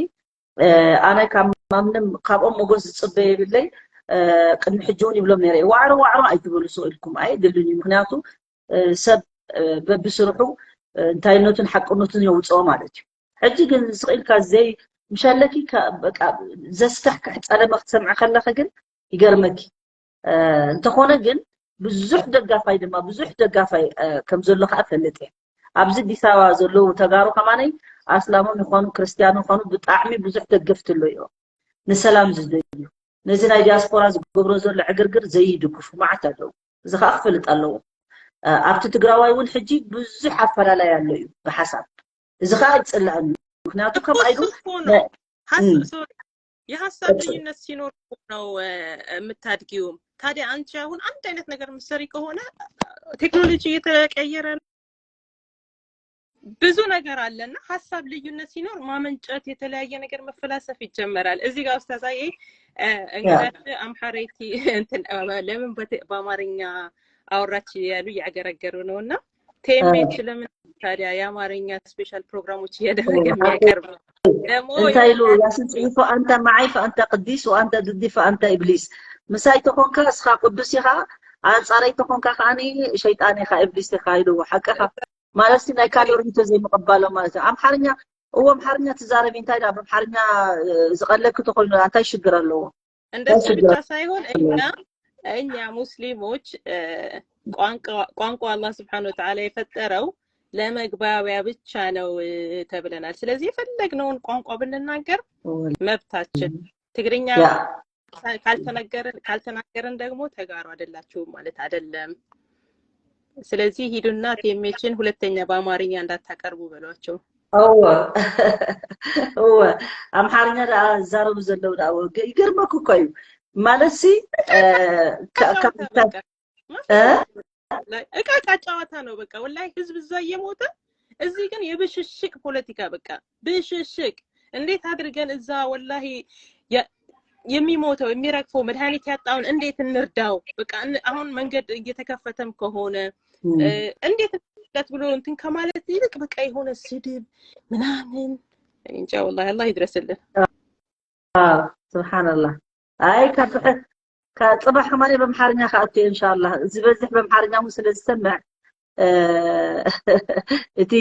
ኣነ ካብ ማንም ካብኦም መጎስ ዝፅበ የብለይ። ቅድሚ ሕጂ እውን ይብሎም ነይረ ዋዕሮ ዋዕሮ ኣይትበሉ ስቕ ኢልኩም ኣየድልን እዩ። ምክንያቱ ሰብ በብስርሑ እንታይነቱን ሓቅነቱን የውፅኦ ማለት እዩ። ሕጂ ግን ስቕ ኢልካ ዘይ ምሻለኪ ዘስካሕክሕ ፀለመ ክትሰምዐ ከለኸ ግን ይገርመኪ። እንተኾነ ግን ብዙሕ ደጋፋይ ድማ ብዙሕ ደጋፋይ ከም ዘሎ ከዓ ፈልጥ እየ። ኣብዚ ኣዲስ ኣበባ ዘለዉ ተጋሩ ከማነይ ኣስላሞም ይኾኑ ክርስቲያኖ ይኾኑ ብጣዕሚ ብዙሕ ደገፍቲ ኣሎ እዮም ንሰላም ዝደልዩ። ነዚ ናይ ዲያስፖራ ዝገብሮ ዘሎ ዕግርግር ዘይድግፉ መዓት ኣለዉ። እዚ ከዓ ክፈልጥ ኣለዎ። ኣብቲ ትግራዋይ እውን ሕጂ ብዙሕ ኣፈላላይ ኣሎ እዩ ብሓሳብ። እዚ ከዓ ይፅላእን እዩ። ምክንያቱ ከም ኣይዱ የሀሳብ ልዩነት ሲኖር ነው የምታድጊውም። ታዲያ አንቺ አሁን አንድ አይነት ነገር ምሰሪ ከሆነ ቴክኖሎጂ እየተቀየረ ነው። ብዙ ነገር አለና ሀሳብ ልዩነት ሲኖር ማመንጨት የተለያየ ነገር መፈላሰፍ ይጀመራል። እዚህ ጋር ኡስታዛዬ እንግዳች አምሐረይቲ እንትን ለምን በአማርኛ አወራች ያሉ እያገረገሩ ነው እና ቴሜች ለምን ታዲያ የአማርኛ ስፔሻል ፕሮግራሞች እያደረገ የሚያቀርብ? እንታይ ኢሉ ያሲን ጽሒፉ ኣንተ መዓይ ፈኣንተ ቅዲስ ወኣንተ ድዲ ፈኣንተ ኢብሊስ። ምሳይ ተኾንካ እስኻ ቅዱስ ኢኻ፣ ኣንጻረይ ተኾንካ ከዓኒ ሸይጣን ኢኻ ኢብሊስ ኢኻ ኢሉ ሓቅኻ ማለት ናይ ካልእ ርኢቶ ዘይምቕባሎም ማለት እዩ። ኣምሓርኛ እዎ ኣምሓርኛ ትዛረቢ እንታይ ዳ ኣምሓርኛ ዝቐለክ ተኾይኑ እንታይ ሽግር ኣለዎ? እንደሱ ብቻ ሳይሆን እኛ እኛ ሙስሊሞች ቋንቋ አላህ ስብሐነ ወተዓላ የፈጠረው ለመግባቢያ ብቻ ነው ተብለናል። ስለዚህ የፈለግነውን ቋንቋ ብንናገር መብታችን። ትግርኛ ካልተነገርን ካልተናገርን ደግሞ ተጋሩ አይደላችሁም ማለት አይደለም። ስለዚህ ሂዱና ቴሜችን ሁለተኛ በአማርኛ እንዳታቀርቡ በሏቸው። እወ እወ ኣምሓርኛ ደኣ ዝዛረቡ ዘለዉ ደኣ ይገርመኩ እኮ እዩ ማለት ሲ እቃ እቃ ጨዋታ ነው በቃ። ወላሂ ህዝብ እዛ እየሞተ እዚህ ግን የብሽሽቅ ፖለቲካ በቃ ብሽሽቅ። እንዴት አድርገን እዛ ወላሂ የሚሞተው የሚረግፈው መድኃኒት ያጣውን እንዴት እንርዳው? በቃ አሁን መንገድ እየተከፈተም ከሆነ እንዴት እንርዳት ብሎ እንትን ከማለት ይልቅ በቃ የሆነ ስድብ ምናምን እንጃ። ወላሂ አላህ ይድረስልን። ስብሓንላህ። ኣይ ካብ ጽባሕ ከማይ በምሓርኛ ከኣቱ እንሻላ። ዝበዝሕ በምሓርኛ እውን ስለ ዝሰምዕ እቲ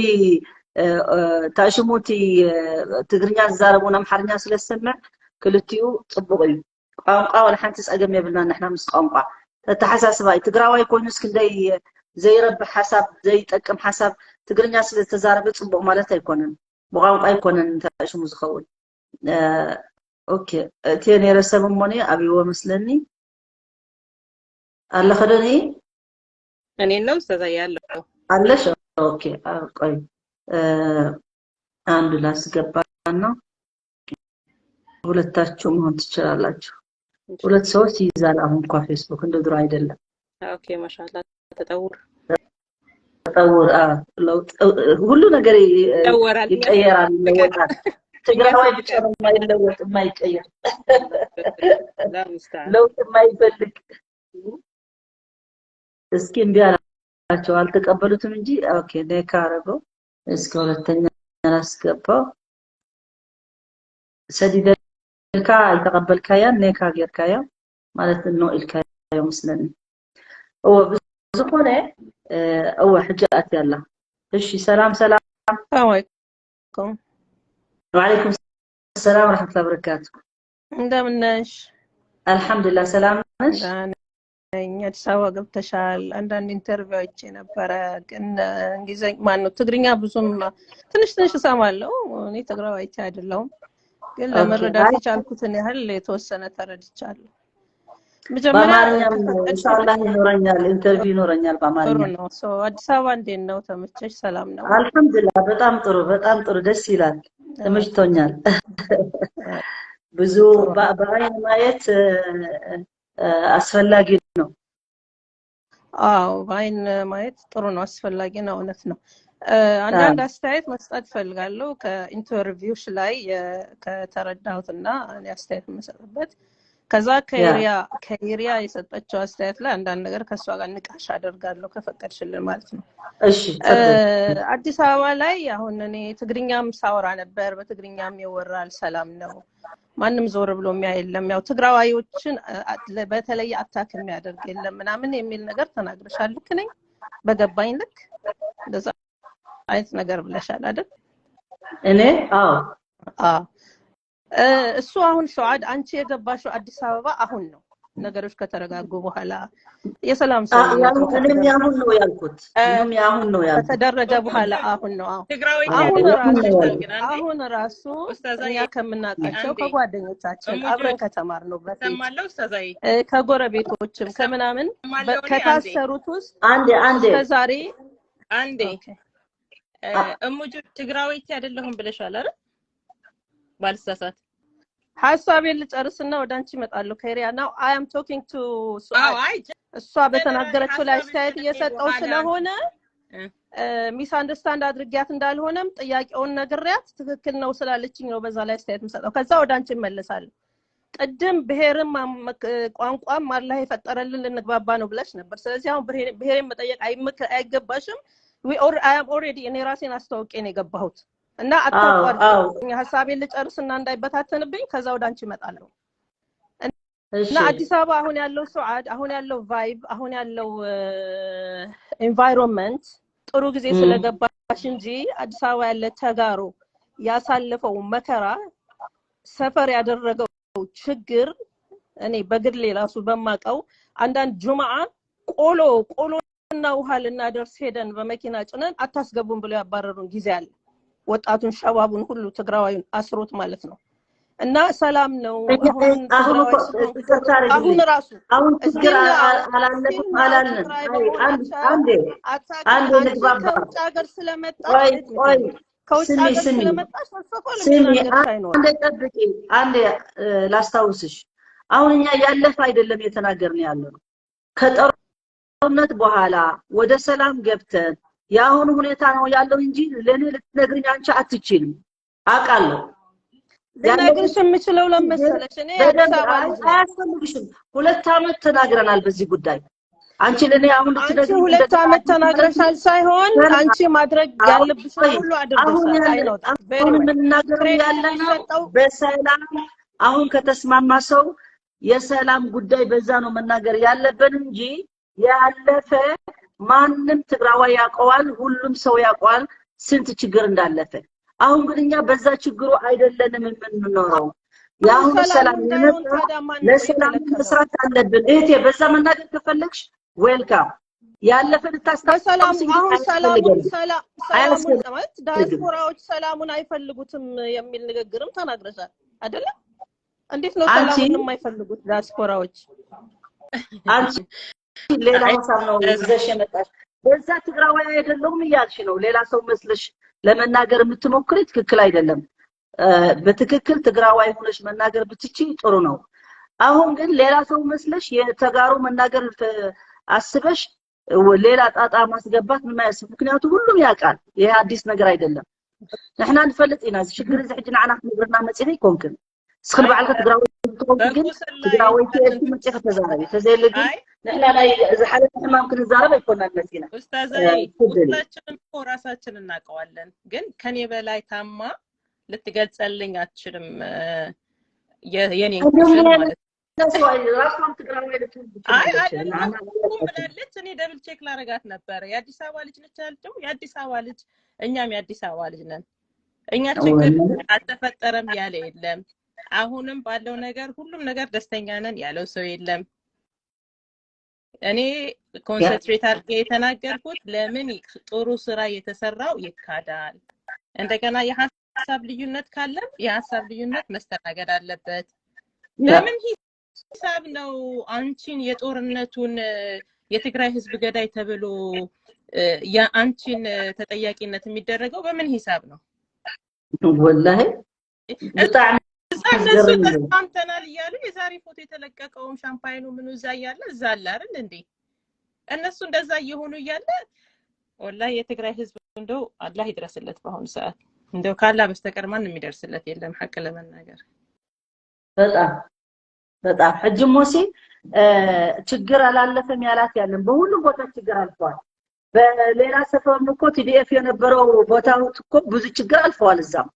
ታሽሙ እቲ ትግርኛ ዝዛረቡ ኣምሓርኛ ስለ ዝሰምዕ ክልቲኡ ጽቡቕ እዩ። ቋንቋ ወላ ሓንቲ ጸገም የብልና ንሕና ምስ ቋንቋ። ተተሓሳስባ እዩ ትግራዋይ ኮይኑ እስክንደይ ዘይረብሕ ሓሳብ ዘይጠቅም ሓሳብ ትግርኛ ስለ ዝተዛረበ ጽቡቕ ማለት ኣይኮነን። ብቋንቋ ኣይኮነን ታሽሙ ዝኸውን። ኦኬ። እቲ ነይረ ሰብ እሞኒ ኣብይዎ መስለኒ ኣለኸ ዶ? እኔ ነው ኡስታዛይ ያለው ኣለሽ? ኦኬ። ቆይ አንዱ ላስገባና ሁለታችሁ መሆን ትችላላችሁ። ሁለት ሰዎች ይይዛል። አሁን እንኳ ፌስቡክ እንደ ድሮ አይደለም። ኦኬ ማሻላ ተጠውር ተጠውር። አዎ፣ ለውጥ፣ ሁሉ ነገር ይ- ይቀየራል፣ ይለወጣል። ትግራዋይ ብቻ ነው የማይለወጥ የማይቀየር ለውጥ የማይፈልግ። እስኪ እምቢ አላቸው አልተቀበሉትም እንጂ። ኦኬ ኔካ አረገው። እስኪ ሁለተኛ ላስገባው። ሰዲደልካ ኣይተቐበልካያን ኔካ ጌርካዮ ማለት ኖ ኢልካዮ መስለኒ። እወ ብዝኾነ እወ ሕጂ ኣትያ ኣላ። እሺ ሰላም ሰላም። ሰላም ዓለይኩም። ወዓለይኩም ሰላም ወረሕመቱላሂ ወበረካቱ። እንደምን ነሽ? አልሐምዱሊላህ ሰላም ነሽ? ነኝ። አዲስ አበባ ገብተሻል? አንዳንድ ኢንተርቪው አይቼ ነበረ፣ ግን እንግሊዝኛ ማን ነው ትግርኛ ብዙም ትንሽ ትንሽ እሰማለሁ። እኔ ትግራዋይት አይደለሁም፣ ግን ለመረዳት የቻልኩትን ያህል የተወሰነ ተረድቻለሁ። መጀመሪያ በአማርኛም ኢንሻአላህ ይኖረኛል፣ ኢንተርቪው ይኖረኛል ጥሩ በአማርኛ። ነው። So አዲስ አበባ እንዴት ነው? ተመቸሽ? ሰላም ነው? አልሐምዱሊላህ በጣም ጥሩ፣ በጣም ጥሩ፣ ደስ ይላል፣ ተመችቶኛል። ብዙ በ- በአይን ማየት እ፣ እ፣ አስፈላጊ ነው። አዎ በአይን ማየት ጥሩ ነው፣ አስፈላጊ ነው፣ እውነት ነው። እ፣ አንዳንድ አስተያየት መስጠት እፈልጋለሁ ከኢንተርቪውሽ ላይ የ- ከተረዳሁትና እኔ አስተያየት የምሰጥበት። ከዛ ከይሪያ ከይሪያ የሰጠችው አስተያየት ላይ አንዳንድ ነገር ከእሷ ጋር ንቃሽ አደርጋለሁ ከፈቀድሽልን ማለት ነው። እሺ እ፣ አዲስ አበባ ላይ አሁን እኔ ትግርኛም ሳወራ ነበር፣ በትግርኛም ይወራል፣ ሰላም ነው፣ ማንም ዞር ብሎ የሚያይ የለም። ያው ትግራዋዮችን እ፣ አ- ለ- በተለየ አታክ የሚያደርግ የለም ምናምን የሚል ነገር ተናግረሻል። ልክ ነኝ? በገባኝ ልክ እንደዛ አይነት ነገር ብለሻል አይደል? እኔ አዎ አዎ። እ፣ እሱ አሁን ሱዓድ አንቺ የገባሽው አዲስ አበባ አሁን ነው፣ ነገሮች ከተረጋጉ በኋላ የሰላም ሰው እኔም ያሁን ነው ያልኩት። እኔም ያሁን ነው ያልኩት። ከተደረገ በኋላ አሁን ነው። አዎ ትግራዊ አሁን አሁን ራሱ ነው ያልኩት። አሁን ራሱ ኡስታዛዬ፣ እኛ ከምናውቃቸው አንዴ። ከጓደኞቻችን እሙጁ አብረን ከተማርነው በፊት ሰማለው ኡስታዛዬ እ፣ ከጎረቤቶችም ከምናምን ሰማለው በ- እኔ አንዴ። ከታሰሩት ውስጥ አንዴ አንዴ እስከ ዛሬ አንዴ ኦኬ። እ፣ አ- እሙጁ ትግራዊት አይደለሁም ብለሻል አይደል? ባልሳሳት ሀሳቤን ልጨርስና ወደ አንቺ እመጣለሁ። ከይሪያ now I am talking to አዎ ሱዓድ። አይ እሷ በተናገረችው ላይ ሀሳብ አስተያየት ሰጠኝ እየሰጠው በኋላ ስለሆነ እ። ሚስ አንደርስታንድ አድርጊያት እንዳልሆነም ጥያቄውን ነግሬያት ትክክል ነው ስላለችኝ ነው በዛ ላይ አስተያየት የምሰጠው። ከዛ ወደ አንቺ እመለሳለሁ። ቅድም ብሔርም አም- ቋንቋም አላህ የፈጠረልን ልንግባባ ነው ብለሽ ነበር። ስለዚህ አሁን ብሔር- ብሔሬን መጠየቅ አይምክ- አይገባሽም። We al- I am already እኔ ራሴን አስተዋውቄ ነው የገባሁት እና አዎ አዎ አታቋርጭኝ። ሀሳቤን ልጨርስና እንዳይበታተንብኝ ከዛ ወደ አንቺ እመጣለሁ። እሺ እና አዲስ አበባ አሁን ያለው ሱዓድ፣ አሁን ያለው ቫይብ፣ አሁን ያለው ኢንቫይሮንመንት ጥሩ ጊዜ ም። ስለገባሽ እንጂ አዲስ አበባ ያለ ተጋሩ ያሳለፈው መከራ፣ ሰፈር ያደረገው ችግር እኔ በግሌ ራሱ በማቀው አንዳንድ ጁምዓ ቆሎ ቆሎና ውሃ ልናደርስ ሄደን በመኪና ጭነን አታስገቡን ብለው ያባረሩን ጊዜ አለ። ወጣቱን ሸባቡን ሁሉ ትግራዋዩን አስሮት ማለት ነው። እና ሰላም ነው። እኛ- አሁን አሁን እኮ ትግራዋይ ስለሆንኩ ይቅርታ አድርግልኝ። አሁን ራሱ አሁን ችግር still now- አ- አላለፍም still now አላልንም። ትግራይ አይ አንድ በመሆናቸው አንዴ አታክ አንዴ አንቺ ንግባባ። ከውጭ ሀገር ስለመጣ ቆይ let me ቆይ tell you። ከውጭ ስሚ ሀገር ስሚ ስለመጣሽ first of all ስሚ የሚናገርሽ አይኖርም። አንዴ ጠብቂ። አንዴ እ፣ ላስታውስሽ። አሁን እኛ ያለፈ አይደለም እየተናገርን ያለ ነው። ከጦርነት በኋላ ወደ ሰላም ገብተን የአሁኑ ሁኔታ ነው ያለው እንጂ ለእኔ ልትነግርኝ አንቺ አትችልም። አውቃለሁ። ልነግርሽ የምችለው ለመሰለሽ እኔ አዲስ በደንብ አበባ አይ- ልጅ ነኝ። አያስፈልግሽም። ሁለት ዓመት ተናግረናል በዚህ ጉዳይ። አንቺ ለእኔ አሁን አንቺ ልትነግሪኝ ሁለት ዓመት እንደተናገርሽ ተናግረሻል ሳይሆን ገና አንቺ ማድረግ አሁን ያለብሽ ቆይ፣ ሁሉ አሁን አድርገሻል። ያለ- I know that very አሁን well። የምንናገረው credit ያለነው የሚሰጠው በሰላም አሁን ከተስማማ ሰው የሰላም ጉዳይ በዛ ነው መናገር ያለብን እንጂ ያለፈ ማንም ትግራዋይ ያውቀዋል፣ ሁሉም ሰው ያውቀዋል ስንት ችግር እንዳለፈ። አሁን ግን እኛ በዛ ችግሩ አይደለንም የምንኖረው። የአሁኑ ሰላም የመጣ ለሰላም መስራት አለብን። እህቴ በዛ መናገር ከፈለግሽ welcome። ያለፈ ልታስታውስ ሰላም አሁን ሰላሙን ሰላሙን ማለት ዳያስፖራዎች ሰላሙን አይፈልጉትም የሚል ንግግርም ተናግረሻል አይደለም? እንዴት ነው ሰላሙን የማይፈልጉት ዳያስፖራዎች? አንቺ ሌላ ሀሳብ ነው ይዘሽ የመጣሽ። በዛ ትግራዋይ አይደለሁም እያልሽ ነው። ሌላ ሰው መስለሽ ለመናገር የምትሞክሪ ትክክል አይደለም። በትክክል ትግራዋይ ሆነሽ መናገር ብትቺ ጥሩ ነው። አሁን ግን ሌላ ሰው መስለሽ የተጋሩ መናገር አስበሽ ሌላ ጣጣ ማስገባት ምን ማለት? ምክንያቱ ሁሉም ያውቃል። ይሄ አዲስ ነገር አይደለም። ንሕና ንፈልጥ ኢና። እዚ ሽግር እዚ ሕጂ ንዓና ክትነግርና መጺኺ ኣይኮንክን። እስኺ ንባዕልካ ትግራወይቲ ትኾንኪ ግን ትግራወይቲ ኤልቲ መጺኺ ተዛረቢ። ተዘየለ ግን ንሕና ናይ ዝሓለፈ ሕማም ክንዛረብ ኣይኮናን መጺና። ኡስታዘይ፣ ኩላችንም እኮ ራሳችን እናውቀዋለን። ግን ከኔ በላይ ታማ ልትገልጸልኝ አትችልም። የኔን ቁስል ማለት ራሷም ትግራዊ ልትሆን ትችላለች። ብላለች። እኔ ደብል ቼክ ላረጋት ነበረ። የአዲስ አበባ ልጅ ነች ያለችው። የአዲስ አበባ ልጅ፣ እኛም የአዲስ አበባ ልጅ ነን። እኛ ችግር አልተፈጠረም ያለ የለም። አሁንም ባለው ነገር ሁሉም ነገር ደስተኛ ነን ያለው ሰው የለም። እኔ ኮንሰንትሬት አድርጌ የተናገርኩት ለምን ጥሩ ስራ የተሰራው ይካዳል። እንደገና የሀሳብ ልዩነት ካለም የሀሳብ ልዩነት መስተናገድ አለበት። በምን ሂሳብ ነው አንቺን የጦርነቱን የትግራይ ህዝብ ገዳይ ተብሎ የአንቺን ተጠያቂነት የሚደረገው በምን ሂሳብ ነው? ወላሂ በጣም እነሱ ተስማምተናል እያሉ የዛሬ ፎቶ የተለቀቀውም ሻምፓይኑ ምኑ እዛ እያለ እዛ አለ አይደል እንዴ? እነሱ እንደዛ እየሆኑ እያለ ወላሂ የትግራይ ህዝብ እንደው አላህ ይድረስለት። በአሁኑ ሰዓት እንደው ካላ በስተቀር ማንም የሚደርስለት የለም። ሀቅ ለመናገር በጣም በጣም ሕጂ ሞሲ ችግር አላለፈም ያላት ያለን በሁሉም ቦታ ችግር አልፈዋል። በሌላ ሰፈርም እኮ ቲዲኤፍ የነበረው ቦታ እኮ ብዙ ችግር አልፈዋል። እዛም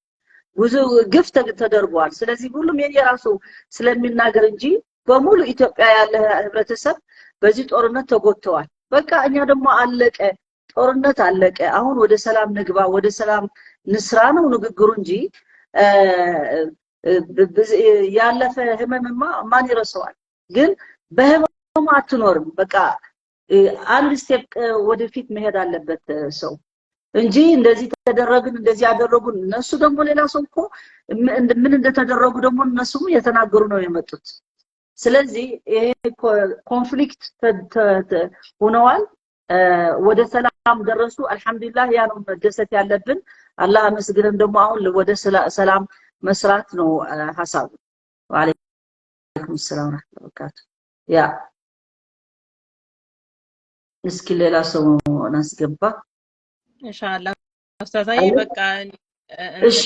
ብዙ ግፍ ተደርጓል። ስለዚህ ሁሉም የየራሱ ስለሚናገር እንጂ በሙሉ ኢትዮጵያ ያለ ህብረተሰብ በዚህ ጦርነት ተጎድተዋል። በቃ እኛ ደግሞ አለቀ፣ ጦርነት አለቀ፣ አሁን ወደ ሰላም ንግባ፣ ወደ ሰላም ንስራ ነው ንግግሩ እንጂ ያለፈ ህመምማ ማን ይረሳዋል? ግን በህመሙ አትኖርም። በቃ አንድ ስቴፕ ወደፊት መሄድ አለበት ሰው እንጂ እንደዚህ ተደረግን እንደዚህ ያደረጉን እነሱ ደግሞ ሌላ ሰው እኮ ምን እንደተደረጉ ደግሞ እነሱም የተናገሩ ነው የመጡት። ስለዚህ ይሄ ኮንፍሊክት ሆነዋል። ወደ ሰላም ደረሱ። አልሐምዱሊላህ ያ ነው መደሰት ያለብን። አላህ አመስግነን ደግሞ አሁን ወደ ሰላም መስራት ነው ሀሳቡ። ወአለይኩም ሰላም ወራህመቱላሂ ወበረካቱ። ያ እስኪ ሌላ ሰው እናስገባ። ኢንሻአላህ ኡስታዛዬ በቃ እሺ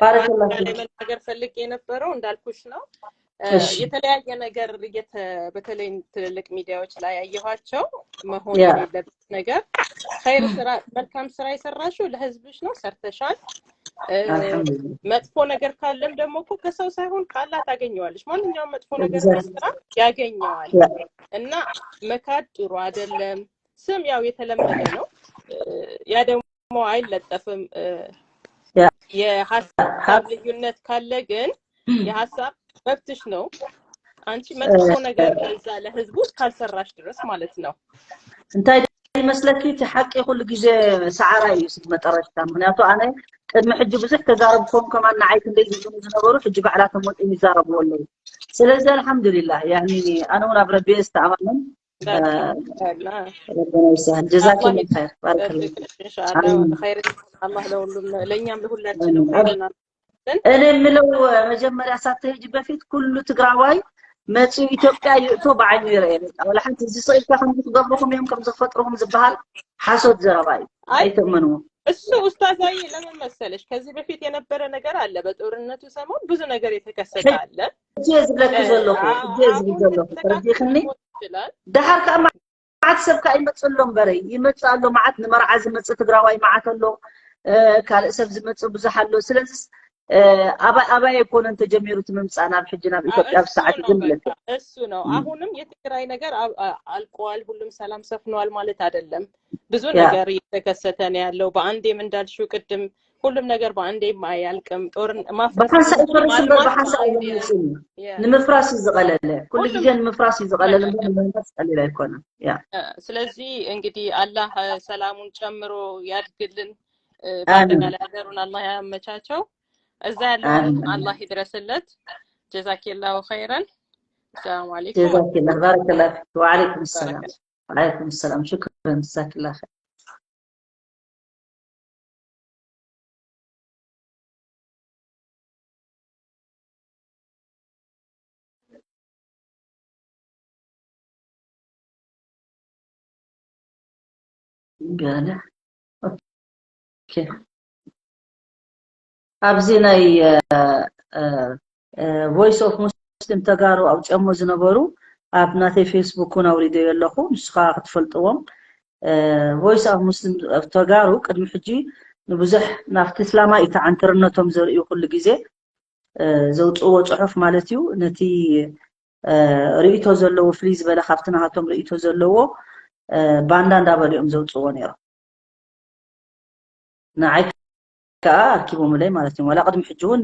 ባረከላሁ መናገር ፈልጌ የነበረው እንዳልኩሽ ነው። የተለያየ ነገር በተለይ ትልልቅ ሚዲያዎች ላይ ያየኋቸው መሆን የሌለበት ነገር ኸይር ስራ፣ መልካም ስራ የሰራሽው ለህዝብሽ ነው፣ ሰርተሻል። መጥፎ ነገር ካለም ደግሞ እኮ ከሰው ሳይሆን ካላ ታገኘዋለሽ። ማንኛውም መጥፎ ነገር ስራ ያገኘዋል እና መካድ ጥሩ አይደለም። ስም ያው የተለመደ ነው። ያ ደግሞ አይለጠፍም። የሀሳብ ልዩነት ካለ ግን የሀሳብ መብትሽ ነው። አንቺ መጥፎ ነገር እዛ ለህዝቡ እስካልሰራሽ ድረስ ማለት ነው። እንታይ ይመስለኪ? እቲ ሓቂ ኩሉ ግዜ ሰዓራ እዩ። ስድ መጠረሽታ ምክንያቱ ኣነ ቅድሚ ሕጂ ብዙሕ ተዛረብኩም ከማን ንዓይ ክንደይ ዝብሉ ዝነበሩ ሕጂ ባዕላቶም ወፂኦም ይዛረብዎ ኣለዉ። ስለዚ ኣልሓምዱሊላህ ያኒ ኣነ እውን ኣብ ረቢ ዝተኣማመን ረበና ይስሀል። ጀዛኪ ኸይር ባረከላ። ኢንሻአላህ ኸይር አላህ ለሁሉም ለእኛም ለሁላችንም ኸይርና እኔ የምለው መጀመሪያ ሳትሄጂ በፊት ኩሉ ትግራዋይ መፂኡ ኢትዮጵያ ይእቶ ብዓይኑ ይረአ። በቃ ወላ ሓንቲ እዚ ስቕ ኢልካ ከምዚ ክገብርኹም እዮም ከምዚ ክፈጥርኹም ዝበሃል ሓሶት ዘረባ እዩ። ኣይትእመንዎ። እሱ ኡስታዛዬ ለምን መሰለሽ ከዚህ በፊት የነበረ ነገር አለ። በጦርነቱ ሰሞን ብዙ ነገር የተከሰተ አለ። እጅ ዝብለኪ ዘለኹ እጅ ዝብል ዘለኹ ተረዲኽኒ። ደሓር ከዓ መዓት ሰብ ከዓ ይመፅእ ኣሎ እምበረይ ይመፅእ ኣሎ መዓት ንመርዓ ዝመፅእ ትግራዋይ መዓት ኣሎ። ካልእ ሰብ ዝመፅእ ብዙሕ ኣሎ። ስለዚ እ፣ ኣባይ ኣባይ ኣይኮነን ተጀሚሩ እቲ ምምፃእ ናብ ሕጂ ናብ አ- ኢትዮጵያ ኣብ እሱ ሰዓት ነው ግን በቃ ማለት እዩ። እሱ ነው። እም፣ አሁንም የትግራይ ነገር አ- አ- አልቋል፣ ሁሉም ሰላም ሰፍኗል ማለት አይደለም። ብዙ ያ ነገር እየተከሰተ ነው ያለው። በአንዴም እንዳልሽው ቅድም ሁሉም ነገር በአንዴም አያልቅም። ጦር ማፍረስ ብሓንሳእ እንጂ ይፈርስ እምበር ማልማት ብሓንሳእ አይደለም። ኣይመፅን እዩ። የ- ንምፍራስ እዩ ዝቐለለ። ኩሉ ግዜ ሁሉም ንምፍራስ እዩ ዝቐለለ እምበር አይደለም። ንምህናፅ ቀሊል ኣይኮነን። ያ እ፣ ስለዚህ እንግዲህ አላህ እ፣ ሰላሙን ጨምሮ ያድግልን። እ፣ ኣሚን በአጠቃላይ ሀገሩን አላህ ያመቻቸው። እዛ ያለውንም ኣሚን ኣሚን። አላህ ይድረስለት። ጀዛኪላሁ ኸይረን። ሰላም አለይኩም ጀዛኪላ ባረከላ ፊክ። ወዓለይኩም ሰላም ባረከላ። ወዓለይኩም ሰላም። ሽክረን ጀዛኪላ ኸይር። ገለ ኦኬ። ኣብዚ ናይ ቮይስ ኦፍ ሙስሊም ተጋሩ ኣውፅኦሞ ዝነበሩ ኣብ ናተይ ፌስቡክ እውን ኣውሪደዮ ኣለኹ። ንስኻ ክትፈልጥዎም ቮይስ ኦፍ ሙስሊም ተጋሩ ቅድሚ ሕጂ ንብዙሕ ናብቲ እስላማይ እዩ ተዓንትርነቶም ዘርእዩ ኩሉ ግዜ ዘውፅእዎ ፅሑፍ ማለት እዩ። ነቲ ርእቶ ዘለዎ ፍልይ ዝበለ ካብቲ ናሃቶም ርእቶ ዘለዎ ባንዳ እንዳበሉ እዮም ዘውፅእዎ ነይሮም። ንዓይ ከዓ ኣርኪቦምለይ ማለት እዮም። ዋላ ቅድሚ ሕጂ እውን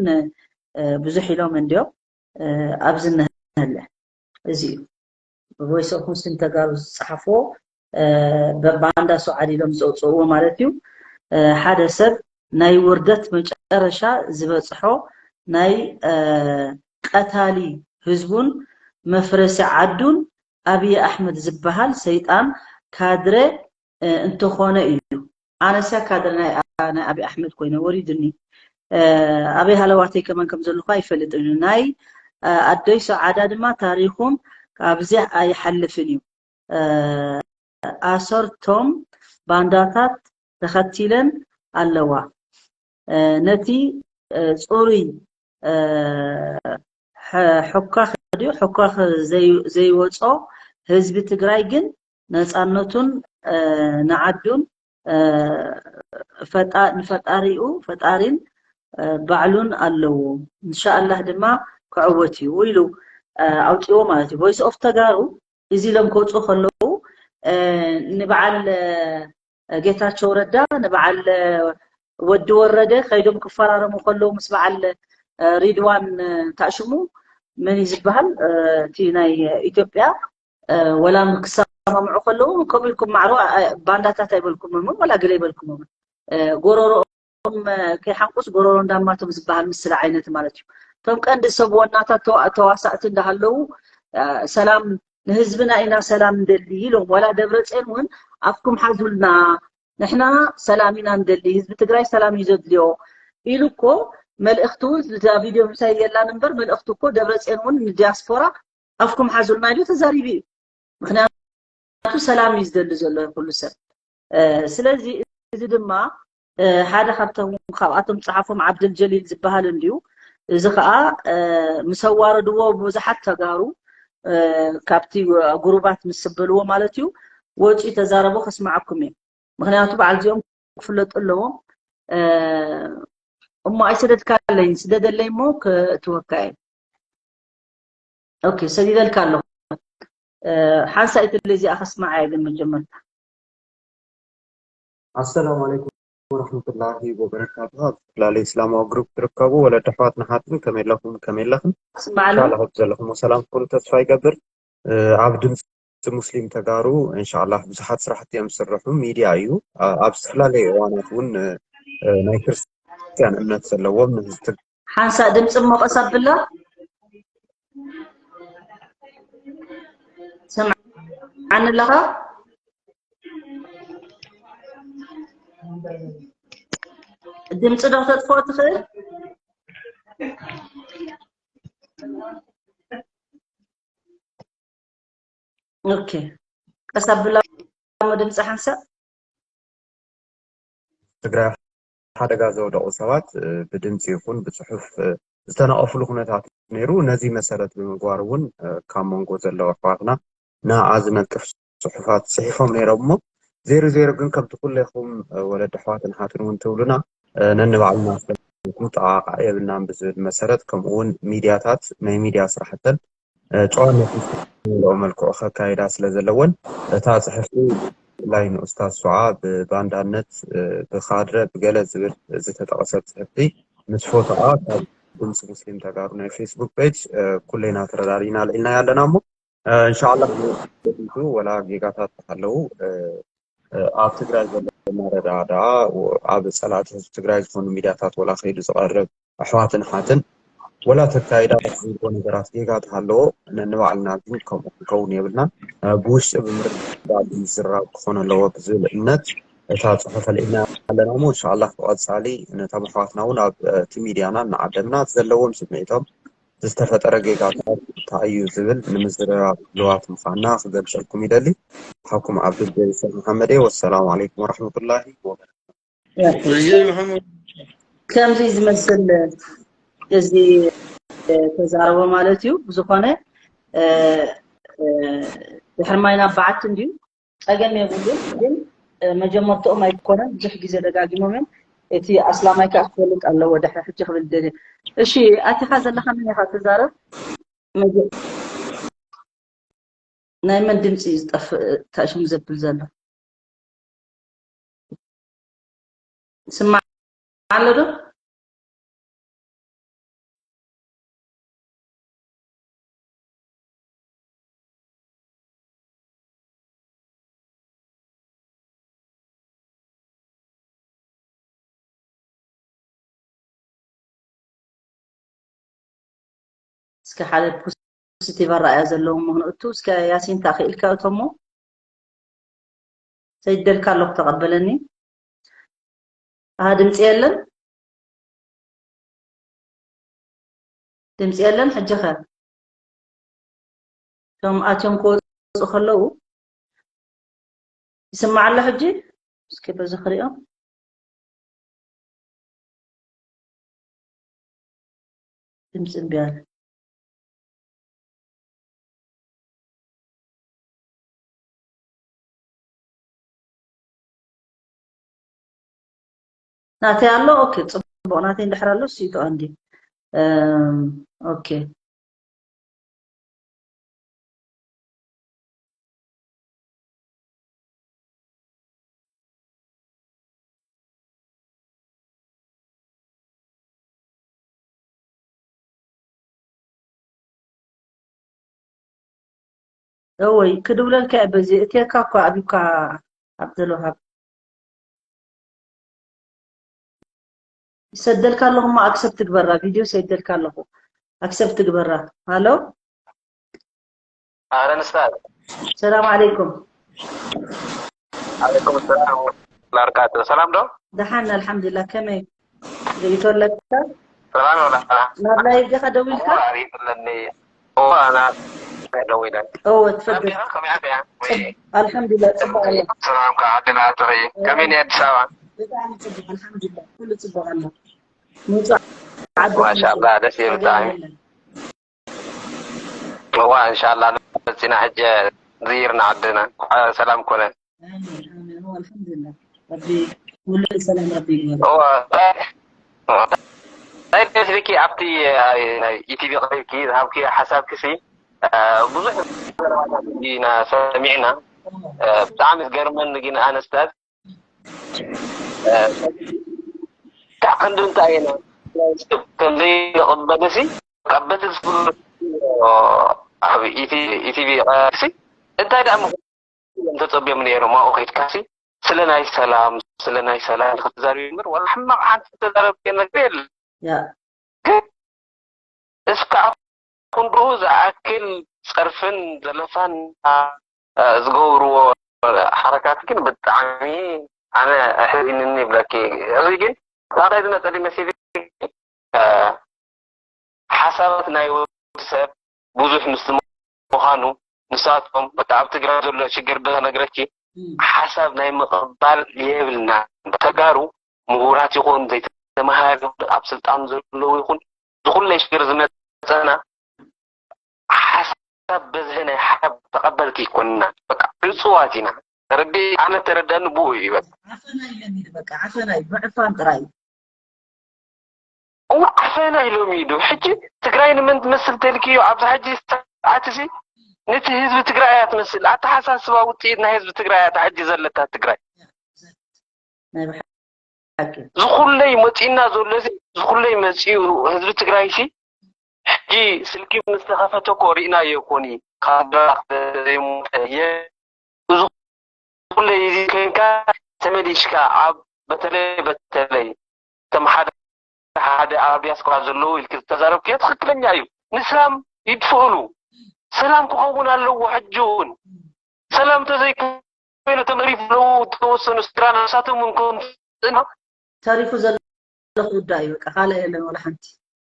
ብዙሕ ኢሎም እንዲዮም ኣብዚ እነሀለ እዚ እዩ። ቮይስ ኦፍ ሙስሊም ተጋሩ ዝፀሓፍዎ በባንዳ ሰውዓል ኢሎም ዘውፅእዎ ማለት እዩ። ሓደ ሰብ ናይ ውርደት መጨረሻ ዝበፅሖ ናይ ቀታሊ ህዝቡን መፍረሲ ዓዱን ኣብይ ኣሕመድ ዝበሃል ሰይጣን ካድረ እንተኾነ እዩ። ኣነስያ ካድረ ናይ ናይ ኣብይ ኣሕመድ ኮይነ ወሪድኒ። ኣበይ ሃለዋተይ ከማን ከም ዘለኹ ኣይፈልጥን እዩ። ናይ ኣደይ ሰዓዳ ድማ ታሪኹም ካብዚ ኣይሓልፍን እዩ። ኣሰርቶም ባንዳታት ተኸቲለን ኣለዋ። ነቲ ፅሩይ ሕኳኽ ድዩ ሕኳኽ ዘይወፆ ህዝቢ ትግራይ ግን ነፃነቱን ንዓዱን ንፈጣሪኡ ፈጣሪን ባዕሉን ኣለዎ። እንሻኣላህ ድማ ክዕወት እዩ ኢሉ ኣውፅዎ ማለት እዩ። ቮይስ ኦፍ ተጋሩ እዚ ኢሎም ክወፁ ከለዉ ንበዓል ጌታቸው ረዳ ንበዓል ወዲ ወረደ ከይዶም ክፈራረሙ ከለዉ ምስ በዓል ሪድዋን ታሽሙ መን እዩ ዝበሃል እቲ ናይ ኢትዮጵያ ወላ ክሰማምዑ ከለዉ ከምኡ ኢልኩም ማዕሮ ባንዳታት ኣይበልኩሞምን ወላ ገለ ኣይበልኩሞምን። ጎረሮኦም ከይሓንቁስ ጎረሮ እንዳማቶም ዝበሃል ምስላ ዓይነት ማለት እዩ። እቶም ቀንዲ ሰብ ወናታት ተዋሳእቲ እንዳሃለዉ ሰላም ንህዝብና ኢና ሰላም እንደሊ ኢሎም። ዋላ ደብረፅዮን እውን ኣፍኩም ሓዙልና ንሕና ሰላም ኢና እንደሊ፣ ህዝቢ ትግራይ ሰላም እዩ ዘድልዮ ኢሉ እኮ መልእኽቲ እውን እዛ ቪድዮ ምሳይ የላን እምበር መልእኽቲ እኮ ደብረፅዮን እውን ንዲያስፖራ ኣፍኩም ሓዙልና ኢሉ ተዛሪቡ እዩ። ምክንያቱ ሰላም እዩ ዝደሊ ዘሎ ኩሉ ሰብ። ስለዚ እዚ ድማ ሓደ ካብቶም ካብኣቶም ፀሓፎም ዓብደል ጀሊል ዝበሃል እንድዩ። እዚ ከዓ ምስ ኣዋረድዎ ብዙሓት ተጋሩ ካብቲ ጉሩባት ምስ ዝበልዎ ማለት እዩ ወፂኡ ተዛረቦ ከስማዓኩም እየ። ምክንያቱ በዓል እዚኦም ክፍለጡ ኣለዎም። እሞ ኣይሰደድካለይን ስደደለይ እሞ ክእትወካ እየ። ኦኬ ሰዲደልካ ኣለኹ። ሓንሳእ ኢትለይ እዚኣ ከስማዓ እየ ግን መጀመርታ። ኣሰላሙ ዓለይኩም ወረሕመቱላሂ ወበረካቱ። ኣብ ዝተፈላለዩ እስላማዊ ግሩፕ ትርከቡ ወለዲ ኣሕዋትን ኣሓትን ከመይ ኣለኹም? ከመይ ኣለኽን? ስማዕ ኣሎ? ኢንሻላህ ኣብ ዘለኹም ሰላም ትኮኑ ተስፋ ይገብር። ኣብ ድምፂ ሙስሊም ተጋሩ ኢንሻላህ ብዙሓት ስራሕቲ እዮም ዝስርሑ። ሚድያ እዩ። ኣብ ዝተፈላለዩ እዋናት እውን ናይ ክርስትያን እምነት ዘለዎም ንህዝቢ ሓንሳእ ድምፂ እሞ ቀስ ኣብላ። ሰምዓኒ ኣለኻ? ድምፂ ዶ ክተጥፍኦ ትኽእል? ኦኬ ቀስ ኣብላ እሞ ድምፂ ሓንሳእ። ትግራይ ሓደጋ ዘውደቑ ሰባት ብድምፂ ይኹን ብፅሑፍ ዝተነቐፍሉ ኩነታት ነይሩ። ነዚ መሰረት ብምግባር እውን ካብ መንጎ ዘለዉ ኣሕዋትና ንዓ ዝነቅፍ ፅሑፋት ፅሒፎም ነይሮም እሞ ዜሮ ዜሮ ግን ከምቲ ኩሌኹም ወለዲ ኣሕዋትን ኣሓትን እውን ትብሉና ነንባዕልና ምጥቓቕ የብልናን ብዝብል መሰረት፣ ከምኡ እውን ሚድያታት ናይ ሚድያ ስራሕተን ጨዋነት ዝመልኦ መልክዑ ከካይዳ ስለ ዘለወን፣ እታ ፅሕፍቲ ብፍላይ ንኡስታዝ ሱዓ ብባንዳነት፣ ብካድረ፣ ብገለ ዝብል ዝተጠቐሰት ፅሕፍቲ ምስ ፎቶኣ ካብ ድምፂ ሙስሊም ተጋሩ ናይ ፌስቡክ ፔጅ ኩሌና ተረዳዲእና ኣልዒልናያ ኣለና። እሞ እንሻላ ወላ ጌጋታት ኣለዉ ኣብ ትግራይ ዘሎ መረዳዳ ኣብ ፀላእቲ ህዝቢ ትግራይ ዝኾኑ ሚድያታት ወላ ከይዱ ዝቐርብ ኣሕዋትን ኣሓትን ወላ ተካይዳ ዝብሎ ነገራት ጌጋ ተሃለዎ፣ ነንባዕልና ግን ከምኡ ክንከውን የብልና። ብውሽጢ ብምርዳእ ብምዝራብ ክኾን ኣለዎ ብዝብል እምነት እታ ፅሑፍ ኣልዒልና ኣለና። እሞ እንሻላ ብቐፃሊ ነቶም ኣሕዋትና እውን ኣብ እቲ ሚድያና እናዓደምና ዘለዎም ስምዒቶም ዝተፈጠረ ጌጋታት እንታይ እዩ ዝብል ንምዝርራብ ድልዋት ምዃንና ክገልጸልኩም ይደሊ። ሓኩም ዓብዱል ጀሊል ሸኽ መሓመድ እየ። ወሰላሙ ዓለይኩም ወረሕመቱላሂ ወበረካቱ። ከምዚ ዝመስል እዚ ተዛረቦ ማለት እዩ። ብዝኾነ ድሕር ማይና በዓቲ እንድዩ ጸገም የብሉን። ግን መጀመርትኦም ኣይኮነን፣ ብዙሕ ግዜ ደጋጊሞም እዮም። እቲ ኣስላማይ ከኣ ክፈልጥ ኣለዎ ድሕሪ ሕጂ ክብል ደልየ። እሺ፣ ኣቲኻ ዘለኻ መን ኢኻ ትዛረብ? ናይ መን ድምፂ እዩ ዝጠፍእ? ታሽም ዘብል ዘሎ ስማዕ ኣሎ ዶ? እስከ ሓደ ፖዚቲቭ ኣረኣያ ዘለዎም ንእቱ። እስከ ያሲን ታኺእልካ እቶሞ ሰይደልካ ኣለኹ ተቐበለኒ። ኣሃ ድምፂ የለን፣ ድምፂ የለን። ሕጂ ኸ እቶም ኣትዮም ክወፁ ከለዉ ይስማዕ ኣሎ ሕጂ? እስኪ በዚ ክሪኦ። ድምፂ እምቢ ኣለ። ናተይ ኣሎ። ኦኬ፣ ፅቡቕ። ናተይ እንድሕር ኣሎ እሱ ይጥቐ እንዲ ኦኬ። እወይ ክድውለልካ እየ በዚ እትየካ እኳ ኣቢካ ዓብደልውሃብ ይሰደልካ ኣለኹ እሞ ኣክሰፕት ግበራ ቪድዮ ሰደልካ ኣለኹ ኣክሰፕት ግበራ ሃሎ ኣህለን ስታዝ ሰላም ዓለይኩም ዓለይኩም ሰላም ላርካት ሰላም ዶ ደሓን ኣልሓምዱሊላህ ከመይ ርእይቶ ኣለካ ሰላም ወላ ናብ ላይቭ ዲኻ ደዊልካ ሪእለኒ እዋ ኣና ደው ኢለን እወ ትፈደል ከመይ ዓፊያ ኣልሓምዱሊላህ ፅቡቅ ኣሎ ሰላም ከዓ ዓድና ኣትኺ ከመይ ናይ ኣዲስ ኣበባ ብጣዕሚ ፅቡቅ ኣልሓምዱሊላህ ኩሉ ፅቡቅ ኣሎ ምውፃእ ዓዲ ማሻላ ደስ ይብል ብጣዕሚ እዋ እንሻላ መፂና ሕጂ ዝይርና ዓድና እንኳዕ ሰላም ኮነ ኣሜን ኣሜን እወ ኣልሓምዱሊላህ ረቢ ሙሉእ ሰላም ረቢ ይግበሮ እዋ እንታይ እንታይ ስልኪ ኣብቲ ናይ ኢቲቪ ቀሪብኪ ዝሃብኪ ሓሳብኪ ሲ ብዙሕ ኢና ሰሚዕና ብጣዕሚ ዝገርመኒ ግን ኣነስታት ካብ ክንዲ እንታይ ኢና ከምዘይንቕበልሲ ካብ በቲ ዝፍሉ ኣብ ኢቲቪ ሲ እንታይ ደኣ ምኹን ተጸብዮም ነይሮም ኣብኡ ከይድካሲ ስለ ናይ ሰላም ስለ ናይ ሰላም ክትዛረብ እምበር ዋላ ሕማቕ ሓንቲ ዝተዛረብክዮ ነገር የለን ያ ግን እስካብ ክንድኡ ዝኣክል ፀርፍን ዘለፋን ዝገብርዎ ሓረካት ግን ብጣዕሚ ኣነ ኣሕዚንኒ ይብለኪ። እዚ ግን ሳቀይ ዝመፀሊ መሲሊ ሓሳባት ናይ ወዲ ሰብ ብዙሕ ምስ ምዃኑ ንሳቶም በቃ ኣብ ትግራይ ዘሎ ሽግር ዶ ነግረኪ ሓሳብ ናይ ምቕባል የብልና ተጋሩ ምሁራት ይኹን ዘይተማሃር ይኹን ኣብ ስልጣን ዘለዉ ይኹን ዝኹለይ ሽግር ዝመፀና ሓሳብ በዝሒ ናይ ሓሳብ ተቐበልቲ ይኮንና በቃ ዕፅዋት ኢና ተረዲ ኣነ ተረዳኒ ብኡ እዩ በቃ ዓፈና እዩ ለሚድ በቃ ዓፈና እዩ ምዕፋን ጥራይ እዩ እዋ ዓፈና ኢሎም እዩ ዶ ሕጂ ትግራይ ንመን ትመስል ተልክዮ ኣብዚ ሕጂ ሰዓት እዚ ነቲ ህዝቢ ትግራይ እያ ትመስል ኣተሓሳስባ ውፅኢት ናይ ህዝቢ ትግራይ እያ ሕጂ ዘለታ ትግራይ ናይ ብሓቂ ዝኩለይ መፂና ዘሎ እዚ ዝኩለይ መፂኡ ህዝቢ ትግራይ ሲ ሕጂ ስልኪ ምስ ተኸፈተ እኮ ርኢናዮ እኮ ኒ ካብ ድራክ ዘይሞተ የ እዚ ኩለይ እዚ ኮይንካ ተመሊሽካ ኣብ በተለይ በተለይ እቶም ሓደ ሓደ ኣብ ዲያስፖራ ዘለዉ ኢልክ ዝተዛረብክዮ ትኽክለኛ እዩ። ንሰላም ይድፍእሉ ሰላም ክኸውን ኣለዎ። ሕጂ እውን ሰላም ተዘይኮይኑ ተመሪፍ ኣለዉ ተወሰኑ ስድራ ንሳቶም እውን ከምፅእና ተሪፉ ዘሎ ክውዳእ እዩ። በቃ ካልእ የለን፣ ወላ ሓንቲ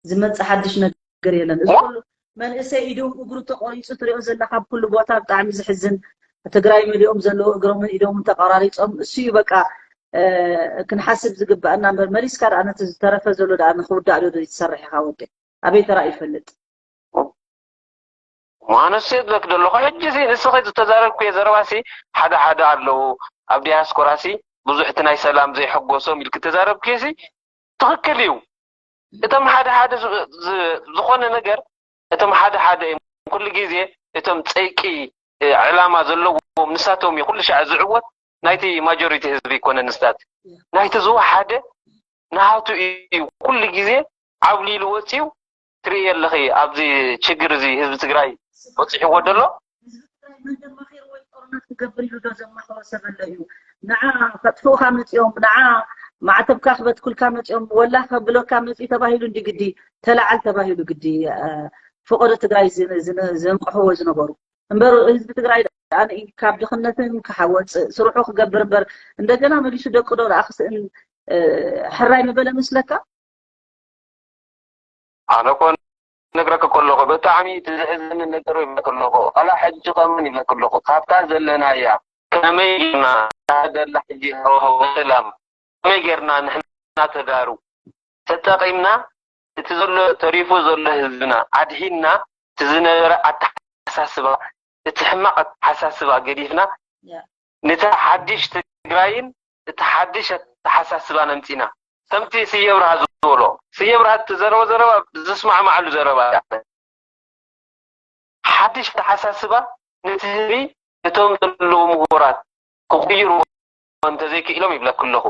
ዝመፅእ ሓድሽ ነገር የለን። እዚ ኩሉ መንእሰይ ኢዱ እግሩ ተቆሪፁ ትሪኦ ዘለካ ኣብ ኩሉ ቦታ ብጣዕሚ ዝሕዝን። ትግራይ መሊኦም ዘለዉ እግሮምን ኢዶምን ተቆራሪፆም እሱ እዩ በቃ ክንሓስብ ዝግባኣና እምበር መሊስካ ደኣ ነቲ ዝተረፈ ዘሎ ደኣ ንክውዳእ ዶ ትሰርሕ ኢኻ ወደይ? ኣበይ ተራእዩ ይፈልጥ? ማነስ የድለክ ዘለኹ ሕጂ ሲ ንስኺ ዝተዛረብኩዮ ዘረባ ሲ ሓደ ሓደ ኣለዉ ኣብ ዲያስፖራ ሲ ብዙሕ እቲ ናይ ሰላም ዘይሐጎሶም ኢልክ ተዛረብኩዮ ሲ ትኽክል እዩ። እቶም ሓደ ሓደ ዝኾነ ነገር እቶም ሓደ ሓደ እዮም ኩሉ ግዜ እቶም ፀይቂ ዕላማ ዘለዎም ንሳቶም እዩ ኩሉ ሻዕ ዝዕወት ናይቲ ማጆሪቲ ህዝቢ ይኮነ ንስታት ናይቲ ዝወሓደ ናሃቱ እዩ ኩሉ ግዜ ዓብሊሉ ወፂኡ ትርኢ ኣለኺ ኣብዚ ችግር እዚ ህዝቢ ትግራይ በፂሕዎ ደሎ መኸር ወይ ጦርነት ክገብር ኢሉ ዶ ዘማኸሮ ሰብ ኣሎ እዩ ንዓ ከጥፍኡካ መፂኦም ንዓ ማዕተብካ ክበትኩልካ መፂኦም ወላ ከብለካ መፂ ተባሂሉ እንዲ ግዲ ተላዓል ተባሂሉ ግዲ ፈቀዶ ትግራይ ዘንቅሕዎ ዝነበሩ እምበር ህዝቢ ትግራይ ካብ ድኽነትን ክሓወፅእ ስርሑ ክገብር እምበር እንደገና መሊሱ ደቂ ዶ ደኣ ክስእን ሕራይ ምበለ መስለካ? ኣነ ኮ ነግረክ ከለኹ ብጣዕሚ እቲ ዘሕዝን ነገር ይብለክ ኣለኹ። ከላ ሕጂ ከምን ይብለክ ኣለኹ ካብታ ዘለናያ ከመይ ጌርና ደላ ሕጂ ሃዋህው ሰላም ከመይ ጌርና ንሕና ተጋሩ ተጠቒምና እቲ ዘሎ ተሪፉ ዘሎ ህዝብና ኣድሂንና እቲ ዝነበረ ኣተሓሳስባ እቲ ሕማቕ ኣተሓሳስባ ገዲፍና ነታ ሓድሽ ትግራይን እቲ ሓድሽ ኣተሓሳስባን ኣምፂና ከምቲ ስየ ብርሃ ዝበሎ ስየ ብርሃ እትዘረቦ ዘረባ ዝስማዕማዓሉ ዘረባ ሓድሽ ኣተሓሳስባ ነቲ ህዝቢ እቶም ዘለዉ ምሁራት ክቕይሩ እንተዘይክኢሎም ይብለክ ኣለኹ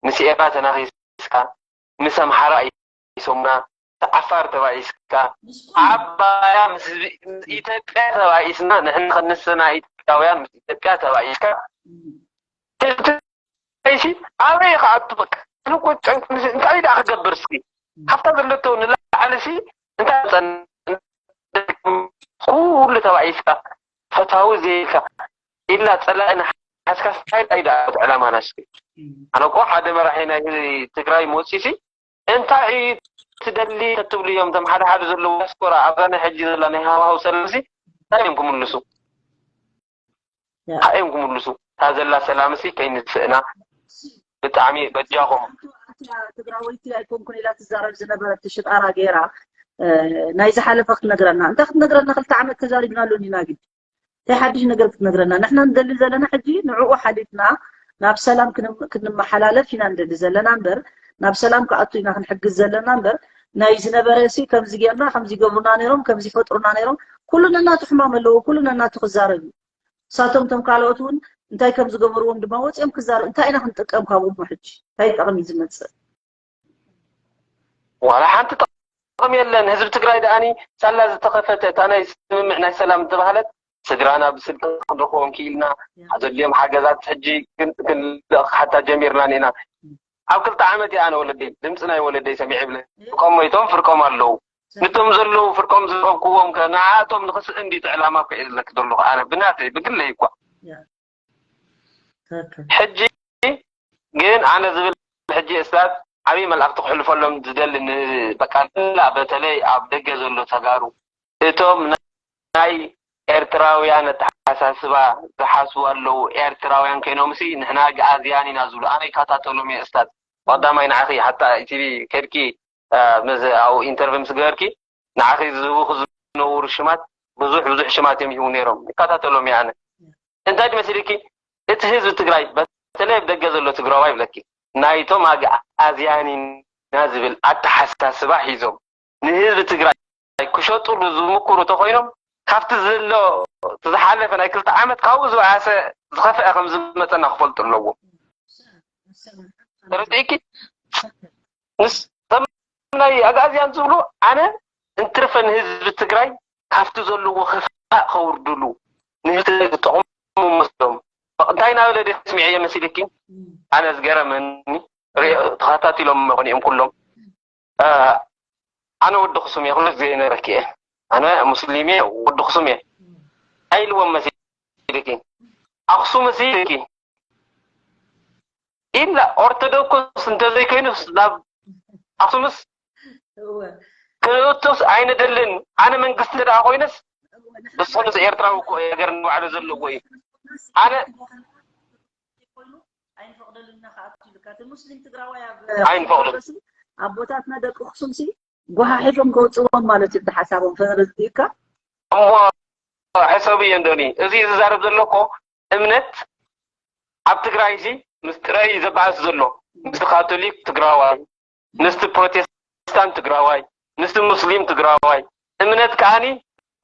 ምስ ኤርትራ ተናኺስካ ምስ ኣምሓራ ኢሶምና ዓፋር ተባኢስካ ዓባያ ምስ ኢትዮጵያ ተባኢስና ንሕና ክንሰና ኢትዮጵያውያን ምስ ኢትዮጵያ ተባኢስካ ሲ ኣበይ ክኣቱ በቃ እንታይ ደኣ ክገብር እስኪ ካብታ ዘለቶ ንላዕሊ ሲ እንታይ ኩሉ ተባኢስካ ፈታዊ ዘይልካ ኢላ ፀላኢ ንሓስካ እንታይ ዳ ዕላማና እስኪ ኣነ እኮ ሓደ መራሒ ናይ ትግራይ መፂ ሲ እንታይ እዩ ትደሊ ተትብሉ እዮም እቶም ሓደ ሓደ ዘለዉ ዲያስፖራ ኣብዛ ናይ ሕጂ ዘላ ናይ ሃዋሃው ሰላም ሲ እንታይ እዮም ክምልሱ እንታይ እዮም ክምልሱ እታ ዘላ ሰላም ሲ ከይንስእና ብጣዕሚ በጃኹም ትግራወይቲ ኣይኮንኩን ኢላ ትዛረብ ዝነበረት ሽጣራ ገይራ ናይ ዝሓለፈ ክትነግረና እንታይ ክትነግረና ክልተ ዓመት ተዛሪብናሉ ኢና ግዲ እንታይ ሓድሽ ነገር ክትነግረና ንሕና ንደሊ ዘለና ሕጂ ንዕኡ ሓሊፍና ናብ ሰላም ክንመሓላለፍ ኢና ንደሊ ዘለና እምበር ናብ ሰላም ክኣቱ ኢና ክንሕግዝ ዘለና እምበር ናይ ዝነበረ ሲ ከምዚ ጌርና ከምዚ ገብሩና ነይሮም ከምዚ ፈጥሩና ነይሮም ኩሉ ነናቱ ሕማም ኣለዎ ኩሉ ነናቱ ክዛረብ እዩ ንሳቶም ቶም ካልኦት እውን እንታይ ከም ዝገበርዎም ድማ ወፂኦም ክዛረብ እንታይ ኢና ክንጥቀም ካብኡ እሞ ሕጂ እንታይ ጠቕሚ ዝመፅእ ዋላ ሓንቲ ጠቕሚ የለን ህዝቢ ትግራይ ደኣኒ ሳላ ዝተኸፈተ እታ ናይ ስምምዕ ናይ ሰላም ዝተባህለት ስድራና ብስልኪ ክንረኽቦም ክኢልና ዘድልዮም ሓገዛት ሕጂ ክንልእኽ ሓታ ጀሚርናን ኢና ኣብ ክልተ ዓመት እየ ኣነ ወለደይ ድምፂ ናይ ወለደይ ሰሚዐ ይብለ ፍርቆም ሞይቶም ፍርቆም ኣለዉ ንቶም ዘለዉ ፍርቆም ዝረኸብክዎም ከ ንዓኣቶም ንኽስእን ድዩ እቲ ዕላማ እኮ እየ ዝብለኪ ዘለኹ ኣነ ብናተይ ብግለይ እኳ ሕጂ ግን ኣነ ዝብል ሕጂ እስታት ዓብዪ መልእኽቲ ክሕልፈሎም ዝደሊ በቃ በተለይ ኣብ ደገ ዘሎ ተጋሩ እቶም ናይ ኤርትራውያን ኣተሓሳስባ ዝሓስቡ ኣለዉ ኤርትራውያን ኮይኖምሲ ንሕና ኣግኣዝያን ኢና ዝብሉ ኣነ ይከታተሎም እየ እስታት ቀዳማይ ንዓኺ ሓታ ኢቲቪ ከድኪ ምስ ኣብኡ ኢንተርቪ ምስ ገበርኪ ንዓኺ ዝህቡኺ ዝነበሩ ሽማት ብዙሕ ብዙሕ ሽማት እዮም ይህቡ ነይሮም ይከታተሎም እየ ኣነ እንታይ ትመስልኪ እቲ ህዝቢ ትግራይ በተለይ ኣብ ደገ ዘሎ ትግራዋይ ይብለኪ ናይቶም ኣግኣዝያን ኢና ዝብል ኣተሓሳስባ ሒዞም ንህዝቢ ትግራይ ክሸጥሉ ዝምክሩ ተኾይኖም፣ ካብቲ ዘሎ እቲ ዝሓለፈ ናይ ክልተ ዓመት ካብኡ ዝበኣሰ ዝኸፍአ ከም ዝመፀና ክፈልጡ ኣለዎም። ተረዲእኪ? ምስ ከም ናይ ኣግኣዝያን ዝብሉ ኣነ እንትርፈ ንህዝቢ ትግራይ ካብቲ ዘለዎ ክፋእ ከውርድሉ ንህዝቢ ትግራይ ዝጠቕሙ መስሎም እንታይ እናበለ ደስ ስሚዐ መሲልኪ? ኣነ ዝገረመኒ ሪኦ ተኸታቲሎም መኾን እዮም ኩሎም። ኣነ ወዲ ክሱም እየ፣ ኩሉ ግዜ ይነግረኪ እየ። ኣነ ሙስሊም እየ፣ ወዲ ክሱም እየ ኣይልዎም መሲልኪ። ኣኽሱም መሲልኪ ኢላ ኦርቶዶክስ እንተዘይኮይኑስ ናብ ኣኽሱምስ ክንእቶስ ኣይንደልን። ኣነ መንግስቲ ደኣ ኮይነስ ብስኹምስ ኤርትራዊ እኮ እዩ፣ ሃገር ንባዕሉ ዘለዎ እዩ። ኣነ ኣይንፈቕደሉና ከኣቱ ኢልካ እቲ ሙስሊም ትግራዋይ ኣብ ኣይንፈቕደሉ። ኣቦታትና ደቂ ኣኽሱም ሲ ጓሓሒፎም ከውፅዎም ማለት እዩ። ሓሳቦም ፈረዝካ እሞ ሕሰብ እየ እንደኒ እዚ ዝዛረብ ዘሎ እኮ እምነት ኣብ ትግራይ ሲ ምስ ጥራይ ዘባእስ ዘሎ ምስቲ ካቶሊክ ትግራዋይ፣ ምስቲ ፕሮቴስታንት ትግራዋይ፣ ምስቲ ሙስሊም ትግራዋይ እምነት ከኣኒ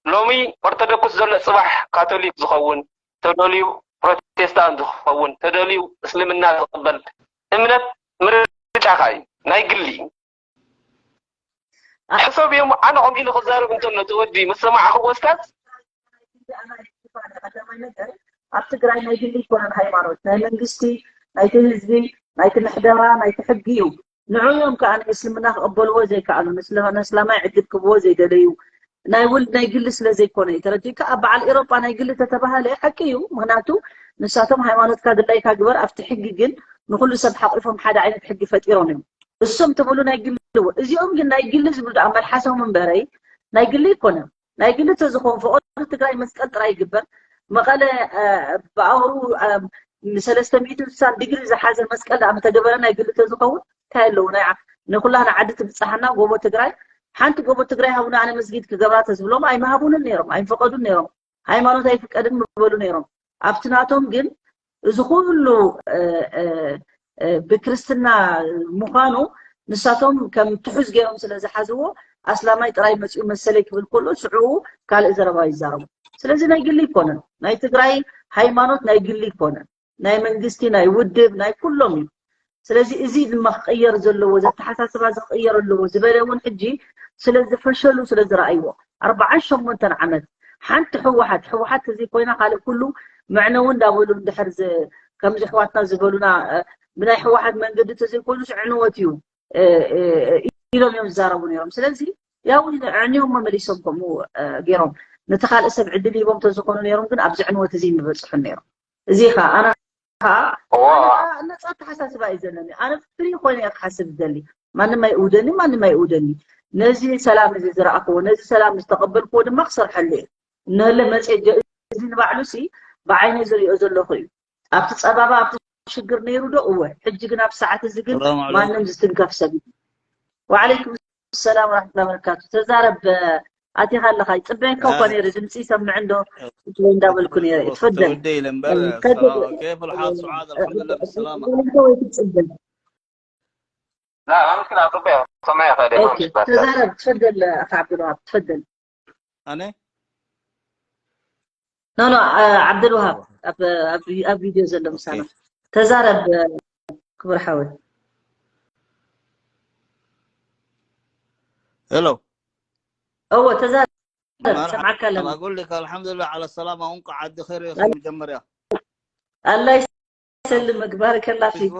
ሎሚ ኦርቶዶክስ ዘሎ ፅባሕ ካቶሊክ ዝኸውን ተደልዩ ፕሮቴስታንት ዝኸውን ተደልዩ እስልምና ዝቕበል እምነት ምርጫኻ እዩ፣ ናይ ግሊ እዩ። ሕሰብ እዮም ኣነ ከምኡ ኢሉ ክዛረብ እንተሎ እቲ ወዲ ምስ ሰማዕኽዎ እስካስ ኣብ ትግራይ ናይ ግሊ ይኮነን ሃይማኖት ናይ መንግስቲ ናይቲ ህዝቢ ናይቲ ምሕደራ ናይቲ ሕጊ እዩ። ንዑ እዮም ከዓ ንእስልምና ክቕበልዎ ዘይከኣሉ ንስለ- ንእስላማይ ዕድል ክብዎ ዘይደለዩ ናይ ውልድ ናይ ግሊ ስለ ዘይኮነ እዩ። ተረዲእካ ኣብ በዓል ኤሮጳ ናይ ግሊ ተተባሃለ ሓቂ እዩ። ምክንያቱ ንሳቶም ሃይማኖትካ ድላይካ ግበር ኣብቲ ሕጊ ግን ንኩሉ ሰብ ሓቂፎም ሓደ ዓይነት ሕጊ ፈጢሮም እዮም። እሶም ትብሉ ናይ ግሊ እዎ እዚኦም ግን ናይ ግሊ ዝብሉ ደኣ መልሓሶም እምበረይ ናይ ግሊ ይኮነ ናይ ግሊ ተዝኾን ፍቕሪ ትግራይ መስቀል ጥራይ ይግበር መቐለ ብኣውሩ ሰለስተ ሚእቲ ስሳን ዲግሪ ዝሓዘ መስቀል ደኣ ምተገበረ ናይ ግሊ ተዝኸውን እንታይ ኣለዎ ናይ ንኩላና ዓዲ ትብፃሓና ጎቦ ትግራይ ሓንቲ ጎቦ ትግራይ ሃቡና ኣነ መስጊድ ክገብራ ተዝብሎም ኣይምሃቡንን ነይሮም ኣይምፈቀዱን ነይሮም ሃይማኖት ኣይፍቀድን ምበሉ ነይሮም ኣብቲ ናቶም ግን እዚ ኩሉ ብክርስትና ምዃኑ ንሳቶም ከም ትሑዝ ገይሮም ስለ ዝሓዝዎ ኣስላማይ ጥራይ መፅኡ መሰለይ ክብል ከሎ ሽዑ ካልእ ዘረባ ይዛረቡ ስለዚ ናይ ግሊ ይኮነን ናይ ትግራይ ሃይማኖት ናይ ግሊ ይኮነን ናይ መንግስቲ ናይ ውድብ ናይ ኩሎም እዩ ስለዚ እዚ ድማ ክቅየር ዘለዎ ዘተሓሳስባ እዚ ክቅየር ኣለዎ ዝበለ እውን ሕጂ ስለ ዝፈሸሉ ስለ ዝረኣይዎ ኣርባዓን ሸሞንተን ዓመት ሓንቲ ህወሓት ህወሓት ተዘይኮይና ካልእ ኩሉ መዕነዊ እንዳበሉ እንድሕር ከምዚ ኣሕዋትና ዝበሉና ብናይ ህወሓት መንገዲ ተዘይኮይኑስ ዕንወት እዩ ኢሎም እዮም ዝዛረቡ ነይሮም ስለዚ ያው ዕንዮም መመሊሶም ከምኡ ገይሮም ነቲ ካልእ ሰብ ዕድል ሂቦም ተዝኾኑ ነይሮም ግን ኣብዚ ዕንወት እዚ ምበፅሑን ነይሮም እዚ ኸ ኣነ ከዓ ነፃ ኣተሓሳስባ እዩ ዘለኒ ኣነ ፍሪ ኮይነ እየ ክሓስብ ዝደሊ ማንም ኣይእውደኒ ማንም ኣይእውደኒ ነዚ ሰላም እዚ ዝረኣክዎ ነዚ ሰላም ዝተቐበልክዎ ድማ ክሰርሐሉ እየ እነለ መፀ እዚ ንባዕሉ ሲ ብዓይነ ዝሪኦ ዘለኹ እዩ ኣብቲ ፀባባ ኣብቲ ሽግር ነይሩ ዶ እወ ሕጂ ግን ኣብ ሰዓት እዚ ግን ማንም ዝትንከፍ ሰብ እዩ وعليكم السلام ورحمة الله وبركاته ተዛረብ ኣቲኻ ኣለኻ ይፅበየካ እኮ ነይረ ድምፂ ይሰምዕ እንዶ እንዳበልኩ ነይረ ይትፈደል ተወደ ኢለ እምበር ሰላም كيف الحال سعاد الحمد لله بالسلامة ወይ ትፅበል لا ما مشكلة أطباء سمع يا خالد ما مشكلة ተዛረብ ትፈደል ኣኻ ዓብዱልዋሃብ ትፈደል أنا ኖ ኖ ዓብዱልዋሃብ ኣብ ቪድዮ ዘሎ ምሳና ተዛረብ ክቡር ሓወይ ሄሎ እወ ተዛረብ ሰምዓካ ኣለና أقول لك الحمد لله على السلامة እንኳዕ ዓዲ ኸይር መጀመርያ ኣላ ይሰልምክ ባረከላ ፊክ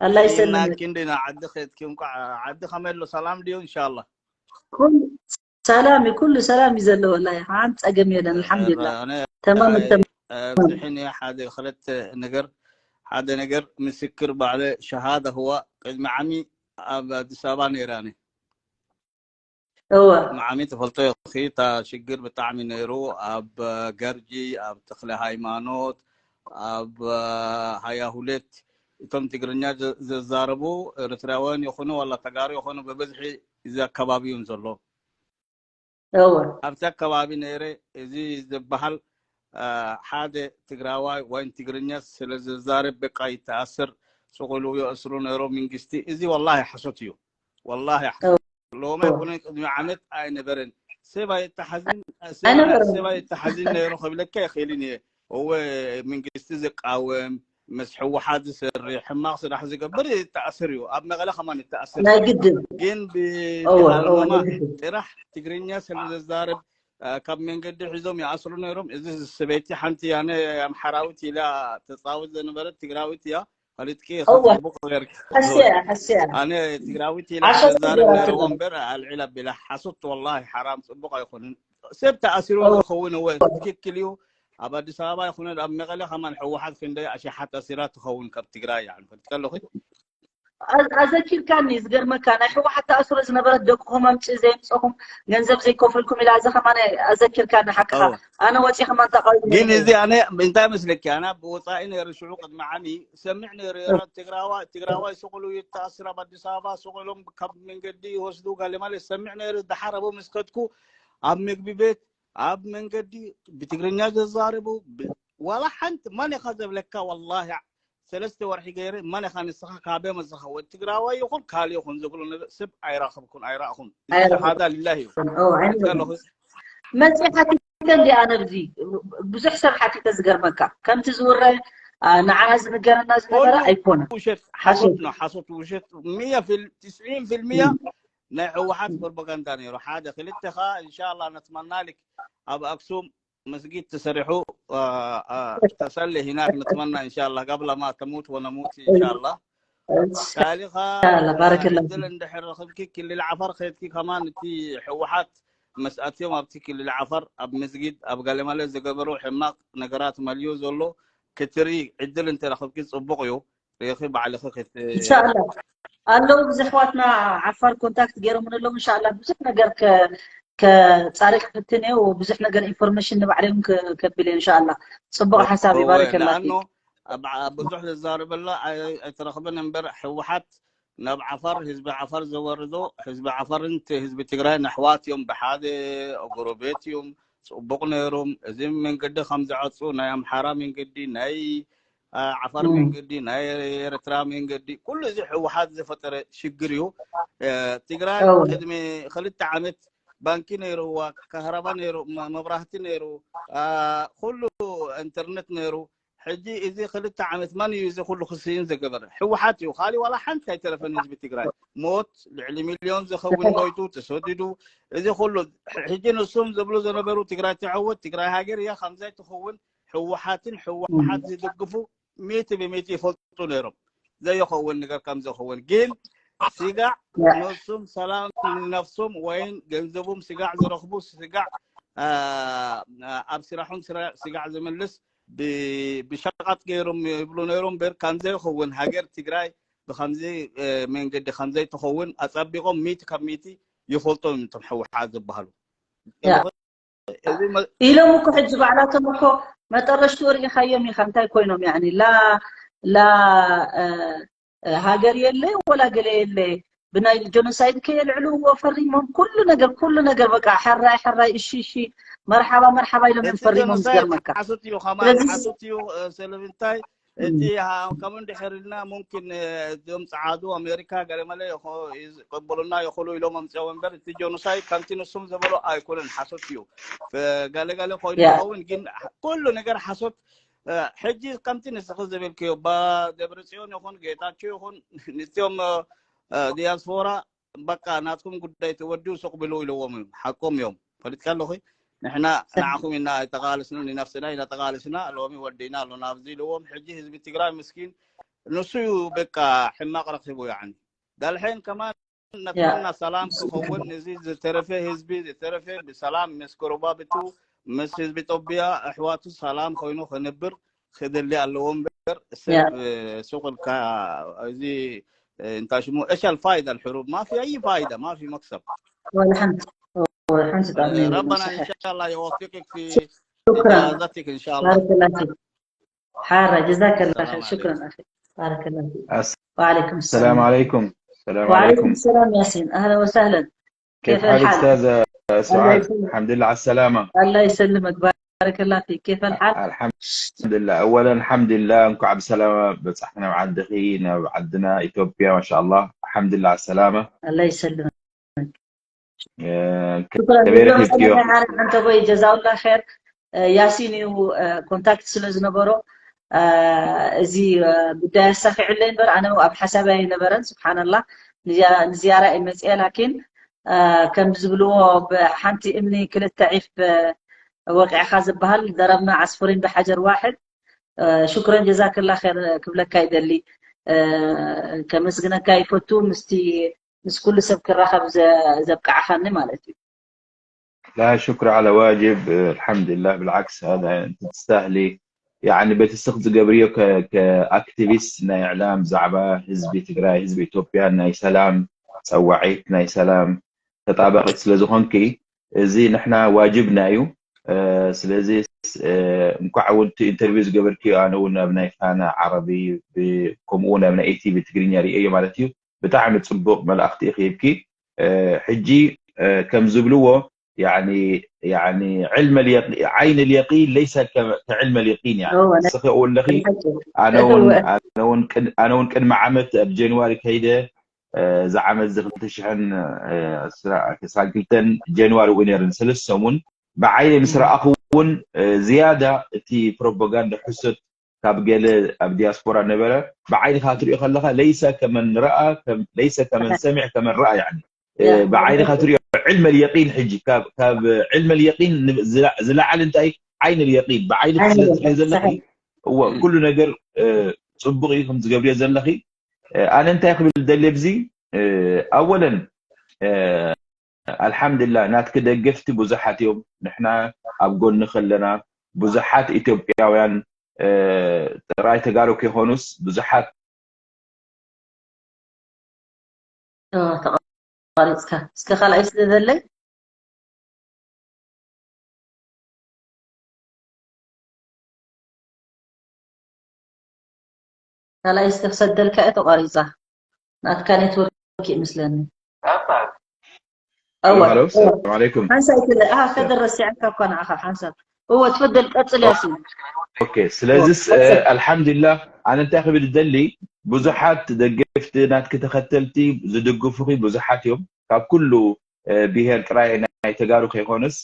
ኣላ ይሰልምክ እንዲና ዓዲ ኸይድኪ እንኳዕ ዓዲ ከመይ ኣሎ ሰላም ድዩ እንሻላ ኩሉ ሰላም እዩ ኩሉ ሰላም እዩ ዘሎ ወላሂ ሓንቲ ፀገም የለን ኣልሓምዱሊላ ተማም ተማም ኣብዝሕኒ ሓደ ክልተ ነገር ሓደ ነገር ምስክር ባዕለ ሸሃዳ ህዋ ቅድሚ ዓሚ ኣብ ኣዲስ ኣበባ ነይራኒ እወ መዓሚ ትፈልጦ ኢኺ እታ ሽግር ብጣዕሚ ነይሩ ኣብ ገርጂ ኣብ ተክለ ሃይማኖት ኣብ ሃያ ሁለት እቶም ትግርኛ ዝዛረቡ ኤርትራውያን ይኹኑ ዋላ ተጋሩ ይኹኑ ብብዝሒ እዚ ኣከባቢ እዮም ዘሎ እወ ኣብቲ ኣከባቢ ነይረ እዚ ዝበሃል ሓደ ትግራዋይ ወይ ትግርኛ ስለ ዝዛረብ በቃ ይተኣስር ስቕ ኢሉ የእስሩ ነይሮ መንግስቲ እዚ ወላሂ ሓሶት እዩ ወላሂ ኣሕሱ ሎሚ ኣይኮነን ቅድሚ ዓመት ኣይነበረን። ሰብ ኣይተሓዝን ሰብ ኣይተሓዝን ነይሩ ክብለካ ይኽእልን እየ። እወ መንግስቲ ዝቃወም ምስ ሕወሓት ዝሰርሕ ሕማቕ ስራሕ ዝገብር ይተኣስር እዩ። ኣብ መቐለ ከማን ይተኣስር ናይ ግድን ግን ብሃልመማ ጥራሕ ትግርኛ ስለ ዘዛርብ ካብ መንገዲ ሒዞም ይኣስሩ ነይሮም። እዚ ሰበይቲ ሓንቲ ኣነ ኣምሓራዊት ኢላ ተፃወት ዘነበረት ትግራዊት እያ። ፈሊጥኪ ጽቡቅ ገርኪ። ኣነ ትግራዊት ኢላ ተዛረብ ነይርዎ እምበር ኣልዒላ ቢላ ሓሶት ወላሂ ሓራም ጽቡቅ ኣይኮንን። ሰብ ተኣሲሩ ዝኸውን እወ ትክክል እዩ። ኣብ ኣዲስ ኣበባ ይኹነ ኣብ መቐለ ከማን ሕወሓት ክንደይ ኣሽሓት ኣሲራ ትኸውን ካብ ትግራይ ያን ፈልጥ ከለኹ ኣዘኪርካኒ ዝገርመካ ናይ ሕወሓት ተኣስሮ ዝነበረት ደቅኹም ኣምፅእ ዘየምፀኹም ገንዘብ ዘይከፈልኩም ኢላ እዚ ከማን ኣዘኪርካኒ ሓቅኻ ኣነ ወፂ ከማን ተቃዊሞ ግን እዚ ኣነ እንታይ መስለኪ ኣነ ብወፃኢ ነይሩ ሽዑ ቅድሚ ዓሚ ሰምዕ ነይሩ ትግራዋይ ትግራዋይ ስቁሉ ይተኣስር ኣብ ኣዲስ ኣበባ ስቁሎም ካብ መንገዲ ይወስዱ ጋለ ማለት ሰምዕ ነይሩ ደሓር ኣብኡ ምስ ከድኩ ኣብ ምግቢ ቤት ኣብ መንገዲ ብትግርኛ ዘዛርቡ ዋላ ሓንቲ መን ኢኻ ዘብለካ ወላሂ ሰለስተ ወርሒ ገይረ መን ኢኻ ንስኻ ካበ መዝኻ ወይ ትግራዋይ ይኹን ካልእ ይኹን ዝብሉ ሰብ ኣይራኸብኩን ኣይራእኹን እዚ ሸሃዳ ሊላሂ እዩ መፅእ ሓቲተ እንዲ ኣነ ብዚ ብዙሕ ሰብ ሓቲተ ዝገርመካ ከምቲ ዝውረ ንዓና ዝንገረና ዝነበረ ኣይኮነ ሓሶት ነው ሓሶት ውሸት ሚያ ትስዒን ፊልሚያ ናይ ሕወሓት ፕሮፓጋንዳ ነይሩ ሓደ ክልተ ኸ እንሻላ ነትመናልክ ኣብ ኣክሱም መስጊድ ተሰሪሑ ተሰሊ ሂናክ ንትመና እንሻላ قبل ما تموت ونموت እንሻላ ካሊኻ ባረከላ ድል እንድሕር ረኽብኪ ክልል ዓፋር ከድኪ ከማን እቲ ሕወሓት መስኣትዮም ኣብቲ ክልል ዓፋር ኣብ መስጊድ ኣብ ጋለማለ ዝገበሩ ሕማቕ ነገራት መልዩ ዘሎ ክትሪ ዕድል እንተረኽብኪ ፅቡቕ እዩ ሪኺ ባዕልኺ ክት እንሻላ ኣለዉ ብዙሕዋትና ዓፋር ኮንታክት ገይሮምን ኣለዉ እንሻላ ብዙሕ ነገር ከፃሪ ክፍትን እየ ብዙሕ ነገር ኢንፎርሜሽን ንባዕለዮም ከብል እየ እንሻላ ፅቡቅ ሓሳብ ይባረከላ ብዙሕ ዝዛረበላ ኣይትረኽብን እምበር ሕወሓት ናብ ዓፋር ህዝቢ ዓፋር ዘወርዶ ህዝቢ ዓፋርን ህዝቢ ትግራይ ነሕዋት እዮም ብሓደ ጎረቤት እዮም ፅቡቅ ነይሮም እዚ መንገዲ ከም ዝዓፁ ናይ ኣምሓራ መንገዲ ናይ ዓፋር መንገዲ ናይ ኤርትራ መንገዲ ኩሉ እዚ ሕወሓት ዝፈጠረ ሽግር እዩ ትግራይ ቅድሚ ክልተ ዓመት ባንኪ ነይርዋ ካህረባ ነይሩ መብራህቲ ነይሩ ኩሉ ኢንተርነት ነይሩ ሕጂ እዚ ክልተ ዓመት መን እዩ እዚ ኩሉ ክስይን ዝገበረ ሕወሓት እዩ ካሊ ዋላ ሓንቲ ኣይተረፈን ህዝቢ ትግራይ ሞት ልዕሊ ሚልዮን ዝኸውን ሞይቱ ተሰዲዱ እዚ ኩሉ ሕጂ ንሱም ዝብሉ ዝነበሩ ትግራይ ትዕወት ትግራይ ሃገር እያ ከምዛይ ትኸውን ሕወሓትን ሕወሓት ዝድግፉ ሚእቲ ብሚእቲ ይፈልጡ ነይሮም ዘይኸውን ነገር ከም ዝኸውን ግን ስጋዕ ነሱም ሰላም ንነፍሶም ወይን ገንዘቦም ስጋዕ ዝረኽቡ ስጋዕ ኣብ ስራሖም ስጋዕ ዝምልስ ብሸቃጥ ገይሮም ይብሉ ነይሮም በር ከም ዘይኸውን ሃገር ትግራይ ብከምዚ መንገዲ ከም ዘይትኸውን ኣፀቢቆም ሚእቲ ካብ ሚእቲ ይፈልጦም እዮም እቶም ሕወሓት ዝበሃሉ ኢሎም እኮ ሕጂ ባዕላቶም እኮ መጠረሽትኡ ርኢኻዮም ኢኻ እንታይ ኮይኖም ያኒ ላ ላ ሃገር የለ ወላ ገለ የለ ብናይ ጆኖሳይድ ከየልዕልዎ ፈሪሞም ኩሉ ነገር ኩሉ ነገር በቃ ሕራይ ሕራይ እሺ እሺ መርሓባ መርሓባ ኢሎም እዮም ፈሪሞም ዝገርመካ ሓሶት እዩ ከማን ሓሶት እዩ ስለምንታይ እቲ ከም እንድሕር ኢልና ሙምኪን እዞም ፀዓዱ ኣሜሪካ ገለመለ ይቀበሉና ይኽእሉ ኢሎም ኣምፅኦም እምበር እቲ ጆኖሳይድ ከምቲ ንሱም ዝበሎ ኣይኮነን ሓሶት እዩ ገለገለ ኮይኑ ይኸውን ግን ኩሉ ነገር ሓሶት ሕጂ ከምቲ ንስኺ ዝብልክዮ ደብረፅዮን ይኹን ጌታቸው ይኹን ንትዮም ዲያስፖራ በቃ ናትኩም ጉዳይ ተወዲኡ ሱቅ ብሉ ኢልዎም እዮም ሓቆም እዮም ፈሊጥካ ኣለኹ ንሕና ንዓኹም ኢና ኣይተቃለስና ንነፍስና ኢና ተቃለስና ሎሚ ወዲና ኣሎ ናብዚ ኢልዎም ሕጂ ህዝቢ ትግራይ ምስኪን ንሱ እዩ በቃ ሕማቅ ረኪቡ ያኒ ዳልሐን ከማን ነትና ሰላም ክኸውን እዚ ዝተረፈ ህዝቢ ዝተረፈ ብሰላም ምስ ጎረባብቱ ምስ ህዝቢ ጦቢያ ኣሕዋቱ ሰላም ኮይኑ ክንብር ክደሊ ኣለዎ እምበር ሰብ ሱቅ ኢልካ እዚ እንታይ ሽሙ ايش الفائده الحروب ما في اي فائده ما في مكسب ولا حمد ولا حمد ربنا ان شاء الله يوفقك في شكرا ان شاء الله بارك الله فيك حارة جزاك الله خير شكرا اخي بارك الله فيك وعليكم السلام السلام عليكم السلام عليكم السلام ياسين اهلا وسهلا كيف حالك استاذه سعاد الحمد لله على السلامه الله يسلمك ባረከላ ፊክ። ኬፈል ሓል? ኣልሓምዱሊላህ። ኣወለን ኣልሓምዱሊላህ፣ እንኳዕ ብሰላማ በጻሕኪ ናብ ዓድኺ፣ ናብ ዓድና ኢትዮጵያ። ማሻኣላህ፣ ኣልሓምዱሊላህ ሰላማ። ኣላህ ይሰልም። እ፣ ሽኩራን ከበረ ጀዛው ሂብክዮ። ሰላም። ዓንተቦይ ጀዛውላ ኸይር። እ፣ ያሲን እዩ፣ እ፣ ኮንታክት ስለ ዝነበሮ፣ እ፣ እዚ፣ እ፣ ጉዳይ ኣሳኺዕለይ እምበር ኣነ ኣብ ሓሳብ ኣይነበረን። ስብሓንላህ፣ ንዝያ- ንዝያራ እየ መፅአ። ላኪን፣ እ፣ ከም ዝብልዎ፣ ብሓንቲ እምኒ ክልተ ዒፍ፣ እ፣ ወቂዕኻ ዝበሃል፣ ደረብና ዓስፉሪን ብሓጀር ዋሕድ። እ፣ ሽኩረን ጀዛክላ ኸይር ክብለካ ይደሊ። እ፣ ከመስግነካ ይፈቱ። ምስቲ ምስ ኩሉ ሰብ ክራኸብ ዘ- ዘብቃዕኻኒ ማለት እዩ። لا شكر على واجب، الحمد لله، بالعكس هذا انت تستاهلي. يعني በቲ ስኽ ዝገብርዮ ከ- ከኣክቲቪስት ናይ እዕላም ብዛዕባ ህዝቢ ትግራይ፣ ህዝቢ ኢትዮጵያ፣ ናይ ሰላም ጸዋዒት፣ ናይ ሰላም ተጣባቂት ስለ ዝኾንኪ፣ እዚ ንሕና ዋጅብና እዩ። እ፣ ስለዚ እ፣ እንኳዕ እውን እቲ ኢንተርቪው ዝገበርክዮ፣ ኣነ እውን ኣብ ናይ ፋና ዓረቢ ብ- ከምኡ እውን ኣብ ናይ ኢቲቪ ትግርኛ ርእየዮ ማለት እዩ። ብጣዕሚ ጽቡቕ መልእኽቲ ኢኺ ሂብኪ። እ፣ ሕጂ እ፣ ከም ዝብልዎ ያኒ ያኒ ዕልመ ልየቂ- ዓይን ልየቂን ለይሰ ከ- ከዕልመ ልየቂን። ያኒ እወ፣ ናይ- ንስኺ እውን ኣለኺ፣ ናይ ሓቂ። ኣነ እወ። እውን ኣነ እውን ቅድ- ኣነ እውን ቅድሚ ዓመት ኣብ ጀንዋሪ ከይደ፣ እ፣ እዚ ዓመት እዚ ክልተ ሽሕን ዕስራን ክልተን ጀንዋሪ እውን ነይረን ሰለስተ ሰሙን ብዓይነ ምስ ረኣኹ እውን፣ እ፣ ዝያዳ እቲ ፕሮፓጋንዳ ሕሶት ካብ ገለ ኣብ ዲያስፖራ ነበረ ብዓይንኻ ክትሪኦ ከለኻ ለይሰ ከመን ረኣ ከም- ለይሰ ከመን ሰሚዕ ከመን ረኣ። ያኒ እ፣ ያ፣ ብዓይንኻ ብሓቂ። ትሪኦ ዕልመ ልየቂን። ሕጂ ካብ ካብ ዕልመ ልየቂን ን- ዝላ- ዝለዓለ እንታይ? ዓይን ልየቂን። ብዓይንኺ ዓይን ስለ ልየቂን፣ ትሪኦ ዘለኺ ሰሒሕ። እወ ኩሉ ነገር እ፣ ጽቡቕ እዩ ከም ዝገብርዮ ዘለኺ። እ፣ ኣነ እንታይ ክብል ደልየ ኣብዚ እ፣ ኣወለን እ፣ ኣልሓምዱሊላህ ናትኪ ደገፍቲ ብዙሓት እዮም። ንሕና ኣብ ጎንኺ ኣለና። ብዙሓት ኢትዮጵያውያን እ፣ ጥራይ ተጋሩ ከይኮኑስ ብዙሓት ኦ፣ ተቋሪፅካ። እስከ ካልኣይ ስለ ዘለይ ካልኣይ እስከ ክሰደልካ እየ። ተቋሪፃ። ናትካ ኔትወርክ ይመስለኒ። ሄሎ፣ እወ፣ ሄሎ፣ እወ። ሰላም ዓለይኩም። ሓንሳብ ትለ- ኣሃ፣ ከደረስዓካ እኳ ንዓኻ ሓንሳብ። እወ፣ ትፈደል ቀፅል ያሲን። ኦኬ፣ ስለዚስ እወ፣ እ፣ ቀፅል። ኣልሓምዱሊላህ ኣነ እንታይ ክብል ደሊ፣ ብዙሓት ደገፍቲ ናትኪ ተኸተልቲ ዝድግፉኺ ብዙሓት እዮም። ካብ ኩሉ እ፣ ብሄር ጥራይ ናይ ተጋሩ ከይኮነስ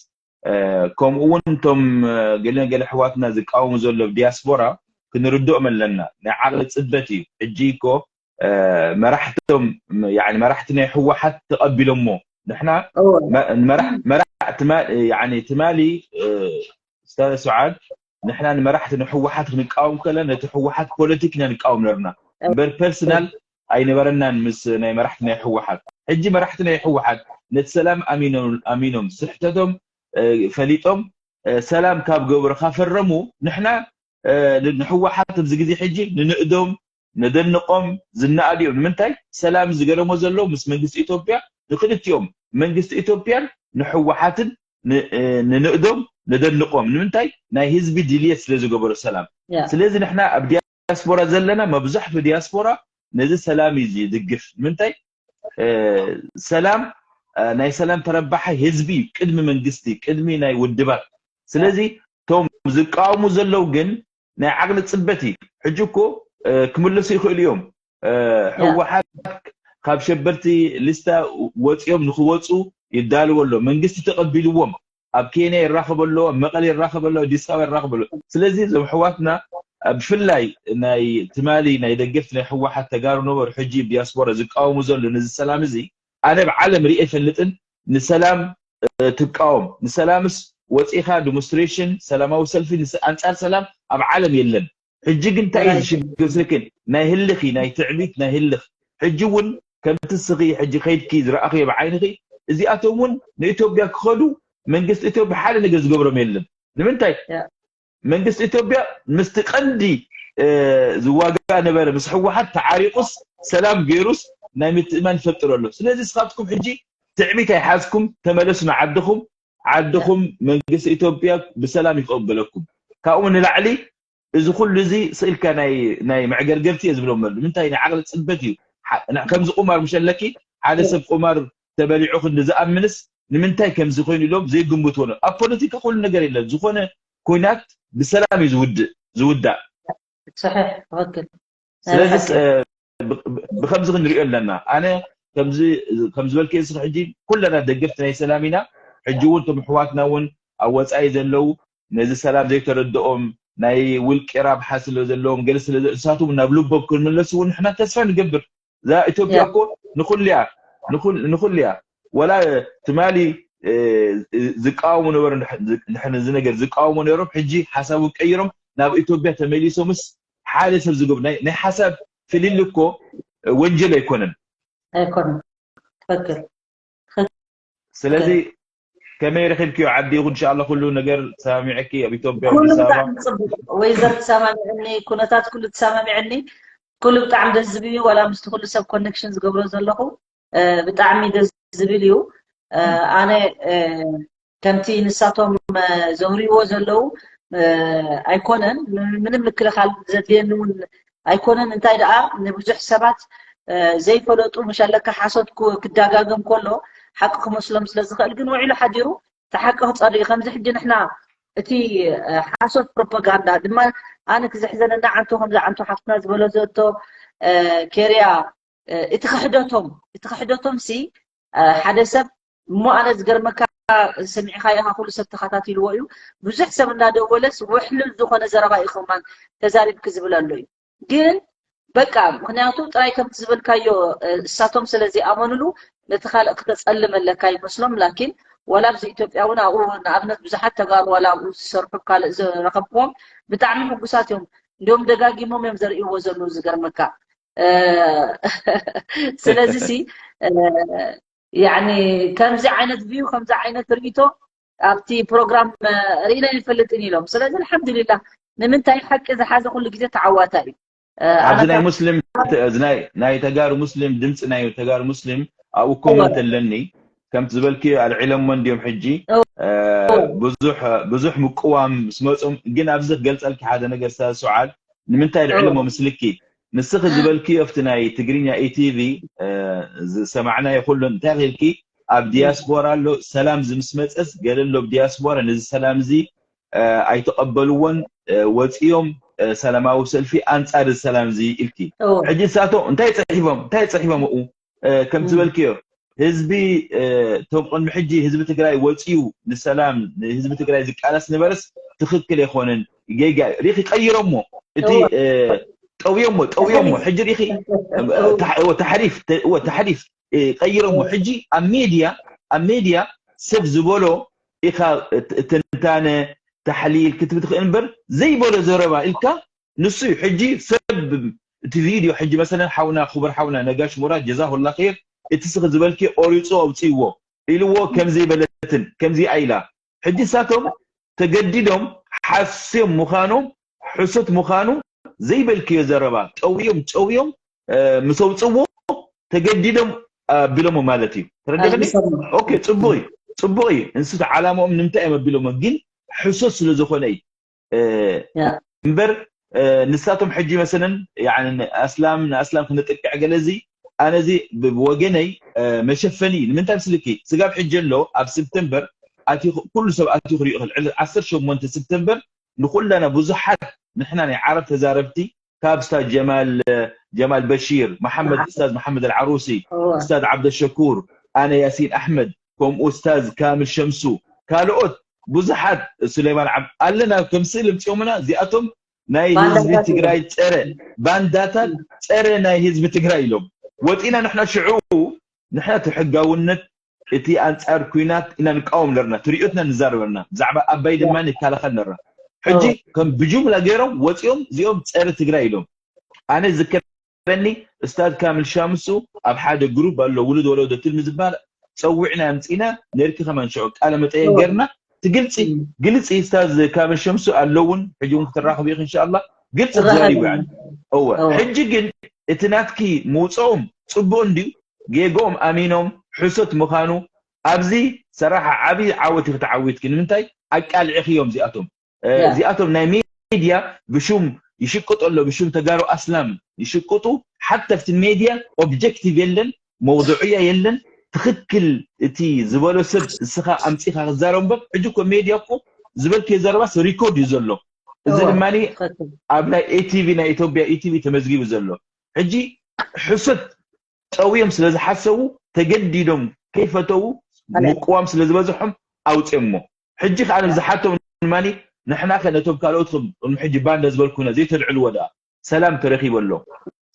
እ፣ ከምኡ እውን እቶም እ፣ ገለ ገለ ኣሕዋትና ዝቃወሙ ዘሎ ኣብ ዲያስፖራ ክንርድኦም ኣለና። ናይ ዓቕሊ ፅበት እዩ። ሕጂ እኮ እ፣ መራሕቶም ያኒ መራሕቲ ናይ ህወሓት ተቐቢሎሞ ንሕና እወ። መ- ንመራሕ- መራሕ ትማ- ያኒ ትማሊ እ፣ ስታዘ ስዓድ ንሕና ንመራሕቲ ንህወሓት ክንቃወም ከለና ነቲ ህወሓት ፖለቲክ ኢና ንቃወም ነርና እምበር ፐርሰናል ኣይነበረናን ምስ ናይ መራሕቲ ናይ ህወሓት። ሕጂ መራሕቲ ናይ ህወሓት ነቲ ሰላም ኣሚኖም ኣሚኖም ስሕተቶም እ፣ ፈሊጦም እ፣ ሰላም ካብ ገበሩ ካፈረሙ ንሕና እ፣ ንህወሓት ኣብዚ ግዜ ሕጂ ንንእዶም ነደንቆም ዝነኣድ እዮም። ንምንታይ ሰላም ዝገረሞ ዘሎ ምስ መንግስቲ ኢትዮጵያ ንክልቲኦም መንግስቲ ኢትዮጵያን ንህወሓትን ን- እ፣ ንንእዶም ነደንቆም። ንምንታይ ናይ ህዝቢ ድልየት ስለ ዝገበሩ ሰላም። ያ። ስለዚ ንሕና ኣብ ዲያስፖራ ዘለና መብዛሕቱ ዲያስፖራ ነዚ ሰላም እዩ ዝድግፍ። ንምንታይ እ፣ ሰላም እ፣ ናይ ሰላም ተረባሓይ ህዝቢ እዩ ቅድሚ መንግስቲ ቅድሚ ናይ ውድባት። ስለዚ እቶም ዝቃወሙ ዘለዉ ግን ናይ ዓቕሊ ፅበት እዩ። ሕጂ እኮ እ፣ ክምለሱ ይኽእሉ እዮም። እ፣ ያ። ህወሓት ካብ ሸበርቲ ሊስታ ወፂኦም ንክወፁ ይዳልዎ ኣሎ። መንግስቲ ተቐቢልዎም ኣብ ኬንያ ይራኸቡ ኣለዉ፣ ኣብ መቐለ ይራኸቡ ኣለዉ፣ ኣዲስ ኣበባ ይራኸቡ ኣለዉ። ስለዚ እዞም ኣሕዋትና እ፣ ብፍላይ ናይ ትማሊ ናይ ደገፍቲ ናይ ህወሓት ተጋሩ ነበሩ ሕጂ ዲያስፖራ ዝቃወሙ ዘሎ ነዚ ሰላም እዚ ኣነ ኣብ ዓለም ሪኤ ኣይፈልጥን። ንሰላም እ፣ ትቃወም ንሰላምስ ወፂኻ ዲሞንስትሬሽን ሰላማዊ ሰልፊ ንስ- ኣንፃር ሰላም ኣብ ዓለም የለን። ሕጂ ግን እንታይ እዩ ዝሽግር ስልክን ናይ ህልኺ ናይ ትዕቢት ናይ ህልኽ ሕጂ እውን ከምቲ ስኺ ሕጂ ከይድኪ ዝረኣኽዮ ብዓይንኺ እዚኣቶም እውን ንኢትዮጵያ ክኸዱ መንግስቲ ኢትዮጵያ ሓደ ነገር ዝገብሮም የለን። ንምንታይ ያ። መንግስቲ ኢትዮጵያ ምስቲ ቀንዲ እ፣ ዝዋጋ ነበረ ምስ ህወሓት ተዓሪቁስ ሰላም ገይሩስ ናይ ምትእማን ይፈጥር ኣሎ። ስለዚ ስኻትኩም ሕጂ ትዕቢት ኣይሓዝኩም ተመለሱ ንዓድኹም። ዓድኹም መንግስቲ ኢትዮጵያ ብሰላም ይቀበለኩም። ካብኡ ንላዕሊ እዚ ኩሉ እዚ ስእልካ ናይ ናይ መዕገርገርቲ እየ ዝብሎም ኣሎ። ንምንታይ ናይ ዓቕሊ ፅበት እዩ። ሓ- ና- ከምዚ ቁማር ምሸለኪ ሓደ ሰብ ቁማር ተበሊዑ ክንዲ ዝኣምንስ ንምንታይ ከምዚ ኮይኑ ኢሎም ዘይግምትዎ ነው። ኣብ ፖለቲካ ኩሉ ነገር የለን። ዝኾነ ኩናት ብሰላም እዩ ዝውድእ ዝውዳእ። صحيح ትኽክል። ስለዚ ብከምዚ ክንሪኦ ኣለና። ኣነ ከም ዝበልክዮ ሕጂ ኩለና ደገፍቲ ናይ ሰላም ኢና። ሕጂ እውን እቶም ኣሕዋትና እውን ኣብ ወፃኢ ዘለዉ ነዚ ሰላም ዘይተረድኦም ናይ ውልቂ ራብሓ ስለ ዘለዎም ገለ ስለ ንሳቶም ናብ ልቦም ክንምለሱ እውን ንሕና ተስፋ ንገብር። እዛ ኢትዮጵያ እኮ ንኩልያ ንኩልያ ወላ ትማሊ ዝቃወሙ ነበሩ። ንሕን እዚ ነገር ዝቃወሙ ነይሮም። ሕጂ ሓሳቡ ቀይሮም ናብ ኢትዮጵያ ተመሊሶምስ ሓደ ሰብ ዝገብሩ ናይ ሓሳብ ፍልል እኮ ወንጀል ኣይኮነን። ኣይኮነን። ትክክል። ስለዚ ከመይ ረኺብክዮ ዓዲ ይኹን ኢንሻኣላ ኩሉ ነገር ተሰማሚዐኪ ኣብ ኢትዮጵያ ኩሉ ኣዲስ ኣበባ ብጣዕሚ ፅቡቅ። ወይዘር ተሰማሚዐኒ፣ ኩነታት ኩሉ ተሰማሚዐኒ። ኩሉ ብጣዕሚ ደስ ዝብል እዩ። ዋላ ምስቲ ኩሉ ሰብ ኮኔክሽን ዝገብሮ ዘለኹ ብጣዕሚ ደስ ዝብል እዩ። ኣነ ከምቲ ንሳቶም ዘውርይዎ ዘለዉ ኣይኮነን፣ ምንም ምክልኻል ዘድልየኒ እውን ኣይኮነን። እንታይ ደኣ ንብዙሕ ሰባት ዘይፈለጡ ምሽ ኣለካ ሓሶት ክዳጋገም ከሎ ሓቂ ክመስሎም ስለ ዝኽእል ግን ውዒሉ ሓዲሩ እቲ ሓቂ ክፀሪ ከምዚ ሕጂ ንሕና እቲ ሓሶት ፕሮፓጋንዳ ድማ ኣነ ክዝሕዘነና ዓንቶ ከምዚ ዓንቶ ሓፍትና ዝበለዘቶ ኬርያ እቲ ክሕደቶም እቲ ክሕደቶም ሲ ሓደ ሰብ እሞ ኣነ ዝገርመካ ሰሚዕካ ኢኻ ኩሉ ሰብ ተኸታቲልዎ እዩ ብዙሕ ሰብ እንዳደወለስ ውሕሉል ዝኾነ ዘረባ እዩ ከማን ተዛሪብክ ዝብል ኣሎ እዩ ግን በቃ ምክንያቱ ጥራይ ከምቲ ዝበልካዮ እሳቶም ስለ ዘይኣመኑሉ ነቲ ካልእ ክተፀልም ኣለካ ይመስሎም ላኪን ዋላ ኣብዚ ኢትዮጵያ እውን ኣብኡ ንኣብነት ብዙሓት ተጋሩ ዋላ ኣብኡ ዝሰርሑ ካልእ ዝረኸብክዎም ብጣዕሚ ሕጉሳት እዮም እንዲም ደጋጊሞም እዮም ዘርእይዎ ዘለዉ ዝገርመካ ስለዚ ሲ ያኒ ከምዚ ዓይነት ቪው ከምዚ ዓይነት ርእይቶ ኣብቲ ፕሮግራም ርኢና ይፈልጥን ኢሎም ስለዚ ኣልሓምዱሊላ ንምንታይ ሓቂ ዝሓዘ ኩሉ ግዜ ተዓዋታ እዩ ኣብዚ ናይ ሙስሊም ናይ ተጋሩ ሙስሊም ድምፂ ናይ ተጋሩ ሙስሊም ኣብኡ ኮመንት ኣለኒ ከምቲ ዝበልክዮ ኣልዒሎሞ እንድዮም ሕጂ ብዙሕ ብዙሕ ምቅዋም ምስ መፁም ግን ኣብዚ ክገልፀልኪ ሓደ ነገር ስታዝ ሱዓድ ንምንታይ ኣልዒሎሞ ምስልኪ ንስኺ ዝበልክዮ ኣብቲ ናይ ትግርኛ ኢቲቪ ዝሰማዕናዮ ኩሉ እንታይ ኢልኪ ኣብ ዲያስፖራ ኣሎ ሰላም ዝምስመፀስ ገለ ኣሎ ብ ዲያስፖራ ነዚ ሰላም እዚ ኣይተቐበልዎን ወፂኦም ሰላማዊ ሰልፊ ኣንፃር እዚ ሰላም እዚ ኢልኪ ሕጂ ንሳቶም እንታይ ፅሒፎም እንታይ ፅሒፎም ኡ ከም ዝበልክዮ ህዝቢ እቶም ቅድሚ ሕጂ ህዝቢ ትግራይ ወፂኡ ንሰላም ንህዝቢ ትግራይ ዝቃለስ ነበረስ ትክክል ኣይኮነን ጌጋ ሪኪ ቀይሮሞ እቲ ጠውዮሞ ጠውዮሞ ሕጂ ሪኪ ታሕሪፍ ታሕሪፍ ቀይሮሞ ሕጂ ኣብ ሜድያ ኣብ ሜድያ ሰብ ዝበሎ ኢኻ ትንታነ ታሕሊል ክትብ ትኽእል እምበር ዘይበሎ ዘረባ ኢልካ ንሱ እዩ ሕጂ ሰብ እቲ ቪድዮ ሕጂ መሰለን ሓውና ክቡር ሓውና ነጋሽ ሙራድ ጀዛሁላ ር እቲ ስኺ ዝበልኪ ቆሪፁ ኣውፅእዎ ኢልዎ ከምዘይበለትን ከምዚኣ ኢላ ሕጂ ንሳቶም ተገዲዶም ሓስዮም ምዃኖም ሕሱት ምዃኑ ዘይበልክዮ ዘረባ ጠውዮም ጠውዮም ምስ ኣውፅእዎ ተገዲዶም ኣቢሎሞ ማለት እዩ ተረዲእኒ ኦኬ ፅቡቅ እዩ ፅቡቅ እዩ እንሱ ዓላማኦም ንምንታይ እዮም ኣቢሎሞ ግን ሕሱት ስለ ዝኾነ እዩ እምበር ንሳቶም ሕጂ መሰለን ኣስላም ንኣስላም ክነጥቅዕ ገለ እዚ ኣነ እዚ ብወገነይ መሸፈኒ እዩ ንምንታይ ምስልኪ ስጋብ ሕጂ ኣሎ ኣብ ሰፕተምበር ኩሉ ሰብ ኣትዩ ክሪኦ ይኽእል ዕለት ዓሰርተ ሸሞንተ ሰፕተምበር ንኩላና ብዙሓት ንሕና ናይ ዓረብ ተዛረብቲ ካብ ስታዝ ጀማል ጀማል በሺር መሓመድ ስታዝ መሓመድ ኣልዓሩሲ ስታዝ ዓብደሸኩር ኣነ ያሲን ኣሕመድ ከምኡ ስታዝ ካምል ሸምሱ ካልኦት ብዙሓት ሱሌማን ዓብ ኣለና ከም ስእሊ ምፅኦምና እዚኣቶም ናይ ህዝቢ ትግራይ ፀረ ባንዳታት ፀረ ናይ ህዝቢ ትግራይ ኢሎም ወፂና ንሕና ሽዑ ንሕና እቲ ሕጋውነት እቲ ኣንፃር ኩናት ኢና ንቃወም ነርና ትሪኦትና ንዛረበና ብዛዕባ ኣባይ ድማ ንከላኸል ነርና ሕጂ ከም ብጅምላ ገይሮም ወፂኦም እዚኦም ፀረ ትግራይ ኢሎም ኣነ ዝከረኒ እስታዝ ካምል ሻምሱ ኣብ ሓደ ግሩፕ ኣሎ ውሉድ ወለዶ ትልሚ ዝበሃል ፀዊዕና ኣምፂና ነርኪ ከማን ሽዑ ቃለ መጠየቅ ገርና ትግልፂ ግልፂ እስታዝ ካምል ሸምሱ ኣለውን ሕጂ እውን ክትራኸቡ ኢኽ እንሻላ ግልፂ ተዛሪቡ እወ ሕጂ ግን እቲ ናትኪ ምውፅኦም ፅቡቅ እንድዩ ጌግኦም ኣሚኖም ሕሶት ምዃኑ ኣብዚ ሰራሓ ዓብዪ ዓወት ኢኺ ተዓዊትኪ ንምንታይ ኣቃልዒኽዮም እዚኣቶም እዚኣቶም ናይ ሚድያ ብሹም ይሽቅጡ ኣሎ ብሹም ተጋሩ ኣስላም ይሽቅጡ ሓታ ኣብቲ ሜድያ ኦብጀክቲቭ የለን መውضዕያ የለን ትኽክል እቲ ዝበሎ ሰብ እስኻ ኣምፂኻ ክዛረብ እምበር ሕጂ እኮ ሜድያ እኮ ዝበልክዮ ዘረባስ ሪኮርድ እዩ ዘሎ። እዚ ድማ ኣብ ናይ ኢቲቪ፣ ናይ ኢትዮጵያ ኢቲቪ ተመዝጊቡ ዘሎ። ሕጂ ሕሶት ጠውዮም ስለ ዝሓሰቡ፣ ተገዲዶም ከይፈተዉ ምቅዋም ስለ ዝበዝሖም ኣውፅኦሞ። ሕጂ ከዓ ዝሓቶም ድማ ንሕና ከ ነቶም ካልኦትኩም ቅድሚ ሕጂ ባንዳ ዝበልኩና ዘይተልዕልዎ ደኣ ሰላም ተረኺቡ ኣሎ።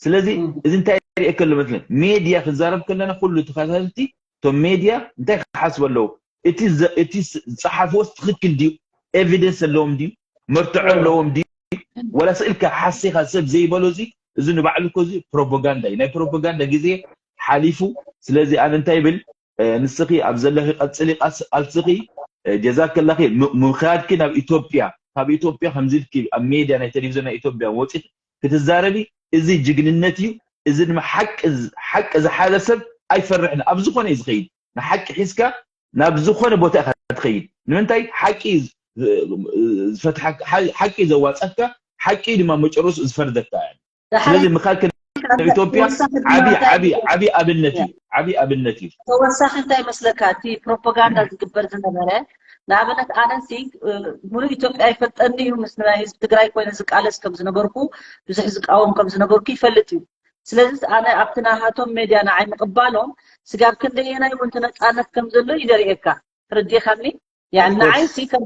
ስለዚ እዚ እንታይ ሪእከ ኣሎ መስለ ሜድያ ክንዛረብ ከለና ኩሉ ተኸታተልቲ እቶም ሜድያ እንታይ ክሓስቡ ኣለዉ? እቲ ዝፀሓፍዎስ ትኽክል ድዩ? ኤቪደንስ ኣለዎም ድዩ? መርትዖ ኣለዎም ድዩ? ወላ ስእልካ ሓሲኻ ሰብ ዘይበሎ እዚ እዚ ንባዕሉ እኮ እዚ ፕሮፓጋንዳ እዩ። ናይ ፕሮፓጋንዳ ግዜ ሓሊፉ። ስለዚ ኣነ እንታይ ይብል ንስኺ ኣብ ዘለኺ ቀፅሊ ቃልስኺ ጀዛከላኺ ምኻድኪ ናብ ኢትዮጵያ ካብ ኢትዮጵያ ከምዚ ኢልኪ ኣብ ሜድያ ናይ ቴሌቪዝን ናይ ኢትዮጵያ ወፂት ክትዛረቢ እዚ ጅግንነት እዩ። እዚ ድማ ሓቂ ዝሓዘ ሰብ ኣይፈርሕን። ኣብ ዝኾነ እዩ ዝኸይድ። ንሓቂ ሒዝካ ናብ ዝኾነ ቦታ ኢኻ ትኸይድ። ንምንታይ ሓቂ ሓቂ ዘዋፀካ ሓቂ ድማ መጨረሱ ዝፈርደካ። ስለዚ ምኻድኪ ናብ ኢትዮጵያ ዓቢ ዓቢ ዓቢ ኣብነት እዩ። ዓቢ ኣብነት እዩ። ተወሳኺ እንታይ መስለካ እቲ ፕሮፓጋንዳ ዝግበር ዝነበረ ንኣብነት ኣነሲ ሙሉእ ኢትዮጵያ ይፈልጠኒ እዩ ምስ ናይ ህዝቢ ትግራይ ኮይነ ዝቃለስ ከም ዝነበርኩ ብዙሕ ዝቃወም ከም ዝነበርኩ ይፈልጥ እዩ። ስለዚ ኣነ ኣብቲ ናሃቶም ሜድያ ንዓይ ምቕባሎም ስጋብ ክንደየናይ እውን ነፃነት ከም ዘሎ እዩ ዘርእየካ። ተረዲኻኒ? ያን ንዓይሲ ከም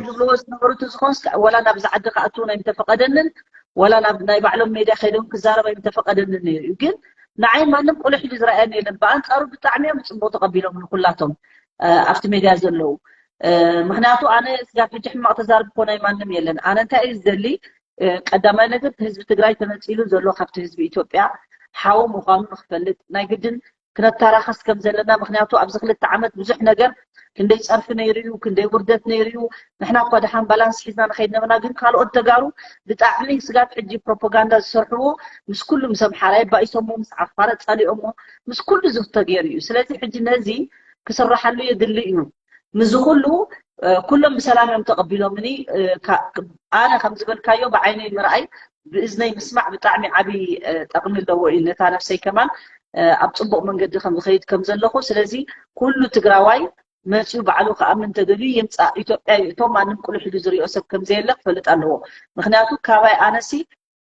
ዝብልዎ ዝነበሩ ዝኾንስ ወላ ናብ ዝዓዲ ክኣትውን ኣይምተፈቐደንን ወላ ናብ ናይ ባዕሎም ሜድያ ከይዶም ክዛረብ ኣይምተፈቐደንን ነይሩ እዩ። ግን ንዓይ ማንም ቁልሕ ኢሉ ዝረኣየኒ የለን። ብኣንፃሩ ብጣዕሚ እዮም ፅቡቅ ተቐቢሎም ንኩላቶም ኣብቲ ሜድያ ዘለዉ። ምክንያቱ ኣነ ስጋብ ሕጂ ሕማቕ ተዛርብ ኮ ናይ ማንም የለን። ኣነ እንታይ እዩ ዝደሊ ቀዳማይ ነገር ህዝቢ ትግራይ ተነፂሉ ዘሎ ካብቲ ህዝቢ ኢትዮጵያ ሓው ምዃኑ ንክፈልጥ ናይ ግድን ክነተራኸስ ከም ዘለና። ምክንያቱ ኣብዚ ክልተ ዓመት ብዙሕ ነገር ክንደይ ፀርፊ ነይሩ እዩ፣ ክንደይ ውርደት ነይሩ እዩ። ንሕና እኳ ደሓን ባላንስ ሒዝና ንኸይድ ነበርና፣ ግን ካልኦት ተጋሩ ብጣዕሚ ስጋብ ሕጂ ፕሮፓጋንዳ ዝሰርሕዎ ምስ ኩሉ ምስ ኣምሓራ የባኢሶሞ፣ ምስ ዓፋር ኣፃሊኦሞ፣ ምስ ኩሉ ዝፍቶ ገይሩ እዩ። ስለዚ ሕጂ ነዚ ክስረሓሉ የድሊ እዩ። ምስዚ ኩሉ ኩሎም ብሰላም እዮም ተቐቢሎምኒ። ኣነ ከም ዝበልካዮ ብዓይነይ ምርኣይ ብእዝነይ ምስማዕ ብጣዕሚ ዓብዪ ጠቕሚ ኣለዎ እዩ ነታ ነብሰይ ከማን ኣብ ፅቡቕ መንገዲ ከም ዝኸይድ ከም ዘለኹ። ስለዚ ኩሉ ትግራዋይ መፂኡ ባዕሉ ክኣምን ተደልዩ ይምፃእ። ኢትዮጵያ ይእቶ ማንም ቁልሕ ኢሉ ዝሪኦ ሰብ ከም ዘየለ ክፈልጥ ኣለዎ። ምክንያቱ ካባይ ኣነሲ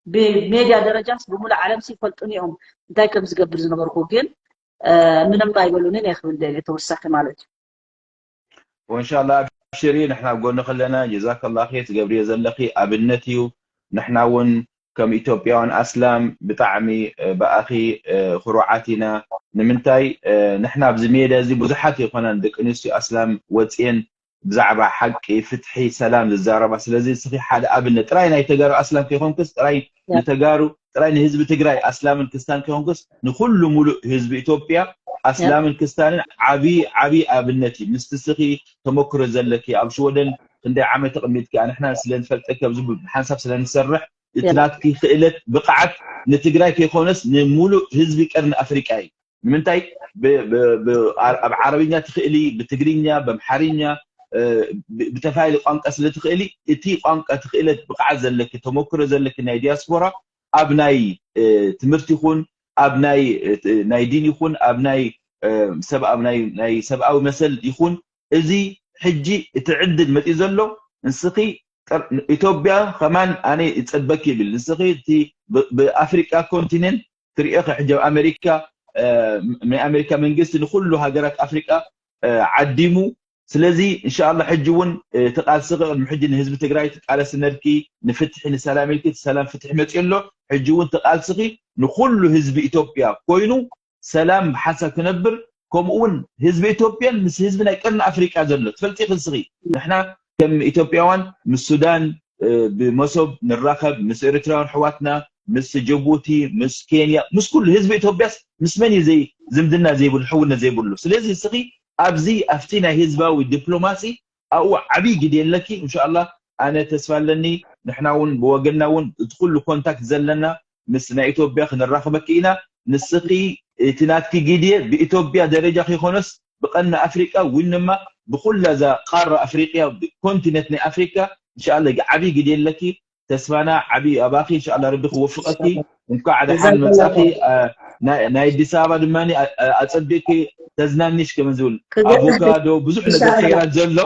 ብሜድያ ደረጃስ ብሙሉእ ዓለምሲ ይፈልጡኒ እዮም እንታይ ከም ዝገብር ዝነበርኩ፣ ግን ምንም ኣይበሉንን እየ ክብል ደልየ ተወሳኺ ማለት እዩ። ወንሻላ ኣብሽሪ ንሕና ኣብ ጎንኺ ኣለና። ጀዛከላ ኸይር ትገብርዮ ዘለኺ ኣብነት እዩ። ንሕና እውን ከም ኢትዮጵያውያን ኣስላም ብጣዕሚ ብኣኺ ክሩዓት ኢና። ንምንታይ ንሕና ኣብዚ ሜድያ እዚ ብዙሓት ይኾናን ደቂ ኣንስትዮ ኣስላም ወፅየን ብዛዕባ ሓቂ፣ ፍትሒ፣ ሰላም ዝዛረባ። ስለዚ ንስኺ ሓደ ኣብነት ጥራይ ናይ ተጋሩ ኣስላም ከይኮንክስ ጥራይ ንተጋሩ ጥራይ ንህዝቢ ትግራይ ኣስላምን ክስታን ከይኮንክስ ንኩሉ ሙሉእ ህዝቢ ኢትዮጵያ ኣስላምን ክስታንን ዓቢ ዓቢ ኣብነት እዩ። ምስቲ ስኺ ተመክሮ ዘለኪ ኣብ ሽወደን ክንደይ ዓመት ተቐሚጥኪ ኣንሕና ስለ ንፈልጠኪ ኣብዚ ሓንሳብ ስለ ንሰርሕ እቲ ናትኪ ክእለት ብቕዓት ንትግራይ ከይኮነስ ንሙሉእ ህዝቢ ቀርኒ ኣፍሪቃ እዩ። ንምንታይ ኣብ ዓረብኛ ትኽእሊ ብትግርኛ ብኣምሓርኛ ብተፈላለየ ቋንቋ ስለ ትኽእሊ እቲ ቋንቋ ትኽእለት ብቕዓት ዘለኪ ተመክሮ ዘለኪ ናይ ዲያስፖራ ኣብ ናይ ትምህርቲ ይኹን ኣብ ናይ ናይ ዲን ይኹን ኣብ ናይ ሰብኣዊ ናይ ሰብኣዊ መሰል ይኹን እዚ ሕጂ እቲ ዕድል መፂኡ ዘሎ ንስኺ ኢትዮጵያ ከማን ኣነ ይፀበኪ ይብል ንስኺ እቲ ብኣፍሪቃ ኮንቲነንት ትሪኦ ሕጂ ኣብ ኣሜሪካ ናይ ኣሜሪካ መንግስቲ ንኩሉ ሃገራት ኣፍሪቃ ዓዲሙ ስለዚ እንሻላ ሕጂ እውን እቲ ቃልስኺ ቅድሚ ሕጂ ንህዝቢ ትግራይ ትቃለሲ ነርኪ ንፍትሒ ንሰላም ኢልኪ እቲ ሰላም ፍትሒ መፅኡ ኣሎ ሕጂ እውን እቲ ቃልስኺ ንኩሉ ህዝቢ ኢትዮጵያ ኮይኑ ሰላም ብሓንሳብ ክነብር ከምኡ እውን ህዝቢ ኢትዮጵያን ምስ ህዝቢ ናይ ቀርኒ ኣፍሪቃ ዘሎ ትፈልጢ ክንስኺ ንሕና ከም ኢትዮጵያውያን ምስ ሱዳን ብመሶብ ንራኸብ ምስ ኤርትራውያን ኣሕዋትና ምስ ጅቡቲ ምስ ኬንያ ምስ ኩሉ ህዝቢ ኢትዮጵያስ ምስ መን እዩ ዝምድና ዘይብሉ ሕውነት ዘይብሉ ስለዚ እስኺ ኣብዚ ኣብቲ ናይ ህዝባዊ ዲፕሎማሲ ኣብኡ ዓብዪ ግደ ኣለኪ እንሻላ ኣነ ተስፋ ኣለኒ ንሕና እውን ብወገንና እውን እቲ ኩሉ ኮንታክት ዘለና ምስ ናይ ኢትዮጵያ ክንራኽበኪ ኢና ንስኺ እቲ ናትኪ ግደ ብኢትዮጵያ ደረጃ ከይኮነስ ብቀርኒ ኣፍሪቃ እውን ድማ ብኩላ እዛ ቃራ ኣፍሪቅያ ኮንቲነንት ናይ ኣፍሪካ እንሻላ ዓብዪ ግደ ኣለኪ ተስፋና ዓብዪ ኣባኺ እንሻላ ረቢ ክወፍቀኪ እንኳዕ ደሓን መጻኺ ናይ ኣዲስ ኣበባ ድማ ኣጸቢቅኪ ተዝናንሽ ከመ ዝብል ኣቮካዶ ብዙሕ ነገር ኸይራት ዘሎ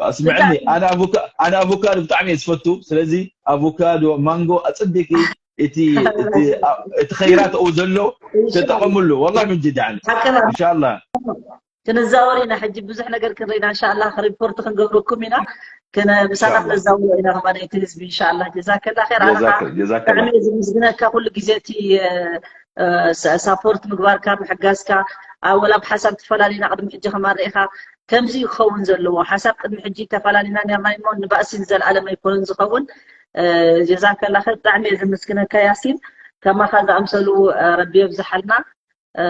ኣስምዕኒ። ኣነ ኣቮካ- ኣነ ኣቮካዶ ብጣዕሚ እየ ዝፈቱ። ስለዚ ኣቮካዶ፣ ማንጎ ኣጸቢቂ፣ እቲ እቲ ኣ- እቲ ኸይራት ኣብኡ ዘሎ ተጠቐምሉ። ወላሂ ምን ጅድ። ሓቅና ኢንሻላህ። ክንዛወር ኢና። ሕጂ ብዙሕ ነገር ክንርኢና፣ እንሻላ ሪፖርት ክንገብረኩም ኢና። ክነ ምሳና ኢንሻላህ። ክነዛውሮ ኢና ከማን እቲ ህዝቢ፣ እንሻላ። ጀዛከላ ኸይር። ኣነ ጀዛከ- ጀዛከላ። ብጣዕሚ እየ ዝምስግነካ፣ ኩሉ ግዜ እቲ እ፣ ሳ- ሳፖርት ምግባርካ፣ ምሕጋዝካ። ኣ፣ ወላ ብሓሳብ ትፈላለዩና ቅድሚ ሕጂ ከማን ርኢኻ። ከምዚ ክኸውን ዘለዎ ሓሳብ ቅድሚ ሕጂ ተፈላለዩና ኒርና እሞ ንባእሲ ንዘለኣለም ኣይኮነን ዝኸውን። እ፣ ጀዛከላ ኸይር። ብጣዕሚ እየ ዝምስግነካ ያሲን። ከማኻ ዝኣምሰሉ እ፣ ረቢ የብዝሓልና። እ፣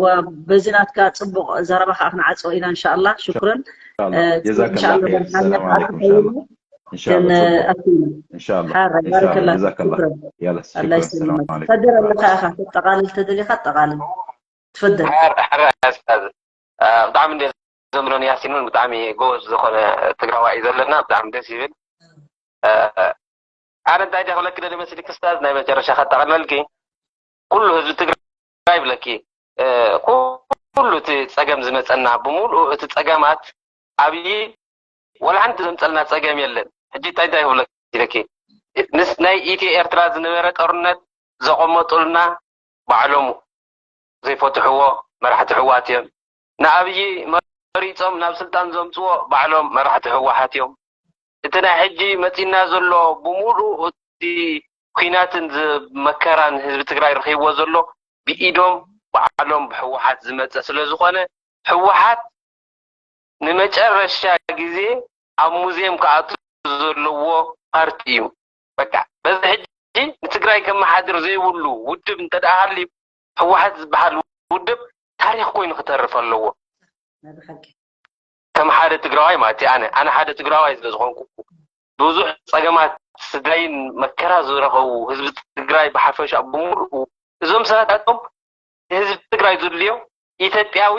ወ- በዚ ናትካ ጽቡቕ ዘረባ ከዓ ክንዓጽዎ ኢና እንሻላ። ሽኩረን። ኢንሻላህ። እ፣ ጀዛከላ እንሻላ ኸይር። መርሓባ ሰላም ዓለይኩም። ኣትኸይኑ ኢንሻላህ። ኢንሻላህ። ከን ጽቡቅ። ኣትኸይኑ ኢንሻላህ። ሓራ ኢንሻላህ። ባረከላ ጀዛከላ። ሽኩረን። ያላ ኣላህ ሽኩረን። ሰላም ይስልምክ። ዓለይኩም። ተደር ኣለካ ኢኻ ተጠቓልል ተደሊኻ ኣጠቓልል። ትፈደል። ሕራ ሕራ ኡስታዝ፣ እ፣ ብጣዕሚ እንደ ዘምሎን ያሲን እውን ብጣዕሚ ጎበዝ ዝኾነ ትግራዋይ እዩ ዘለና። ብጣዕሚ ደስ ይብል። እ፣ ኣነ እንታይ ደኣ ክብለኪ ደሊ መሲልኪ ኡስታዝ፣ ናይ መጨረሻ ከጠቓልለልኪ፣ ኩሉ ህዝቢ ትግራይ ይብለኪ፣ እ፣ ኩሉ እቲ ፀገም ዝመፀና ብምሉኡ እቲ ፀገማት ኣብይ ወላ ሓንቲ ዘምፀልና ፀገም የለን። ሕጂ እንታይ እንታይ ክብለኪ ኢለኪ፣ ምስ ናይ ኢትዮ ኤርትራ ዝነበረ ጦርነት ዘቐመጡልና ባዕሎም ዘይፈትሕዎ መራሕቲ ህወሓት እዮም። ንኣብይ መሪፆም ናብ ስልጣን ዘምፅዎ ባዕሎም መራሕቲ ህወሓት እዮም። እቲ ናይ ሕጂ መፂና ዘሎ ብምሉኡ እቲ ኲናትን ዝ- መከራን ህዝቢ ትግራይ ረኺብዎ ዘሎ ብኢዶም ባዕሎም ብህወሓት ዝመፀ ስለ ዝኾነ ህወሓት ንመጨረሻ ግዜ ኣብ ሙዝየም ክኣቱ ዘለዎ ፓርቲ እዩ። በቃ በዚ ሕጂ ንትግራይ ከመሓድር ዘይብሉ ውድብ እንተ ደኣ ሃልዩ ህወሓት ዝበሃል ውድብ ታሪኽ ኮይኑ ክተርፍ ኣለዎ። ናይ ብሓቂ። ከም ሓደ ትግራዋይ ማለት እዩ። ኣነ ኣነ ሓደ ትግራዋይ ስለ ዝኾንኩ ብዙሕ ፀገማት ስድራይን መከራ ዝረኸቡ ህዝቢ ትግራይ ብሓፈሻ ብምሉኡ እዞም ሰባት ኣቶም ህዝቢ ትግራይ ዝድልዮ ኢትዮጵያዊ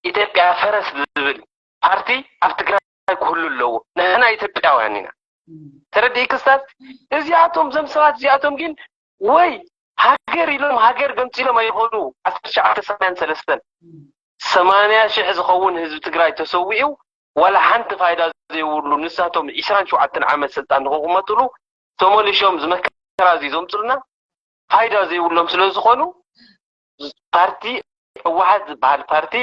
ኢትዮጵያ ፈረስ ዝብል ፓርቲ ኣብ ትግራይ ክህሉ ኣለዎ። ንሕና ኢትዮጵያውያን ኢና። እም፣ ተረዲእኪ ኡስታዝ? እዚኣቶም እዞም ሰባት እዚኣቶም ግን ወይ ሃገር ኢሎም ሃገር ገንፂሎም ኣይኾኑ። ዓሰርተ ትሽዓተ ሰማንያን ሰለስተን እም፣ ሰማንያ ሽሕ ዝኸውን ህዝቢ ትግራይ ተሰዊኡ ዋላ ሓንቲ ፋይዳ ዘይብሉ ንሳቶም ዒስራን ሸውዓተን ዓመት ስልጣን ንክቕመጥሉ ተመሊሾም ዝመከራ እዚ ዘምፅሉና ፋይዳ ዘይብሎም ስለ ዝኾኑ ፓርቲ ህወሓት ዝበሃል ፓርቲ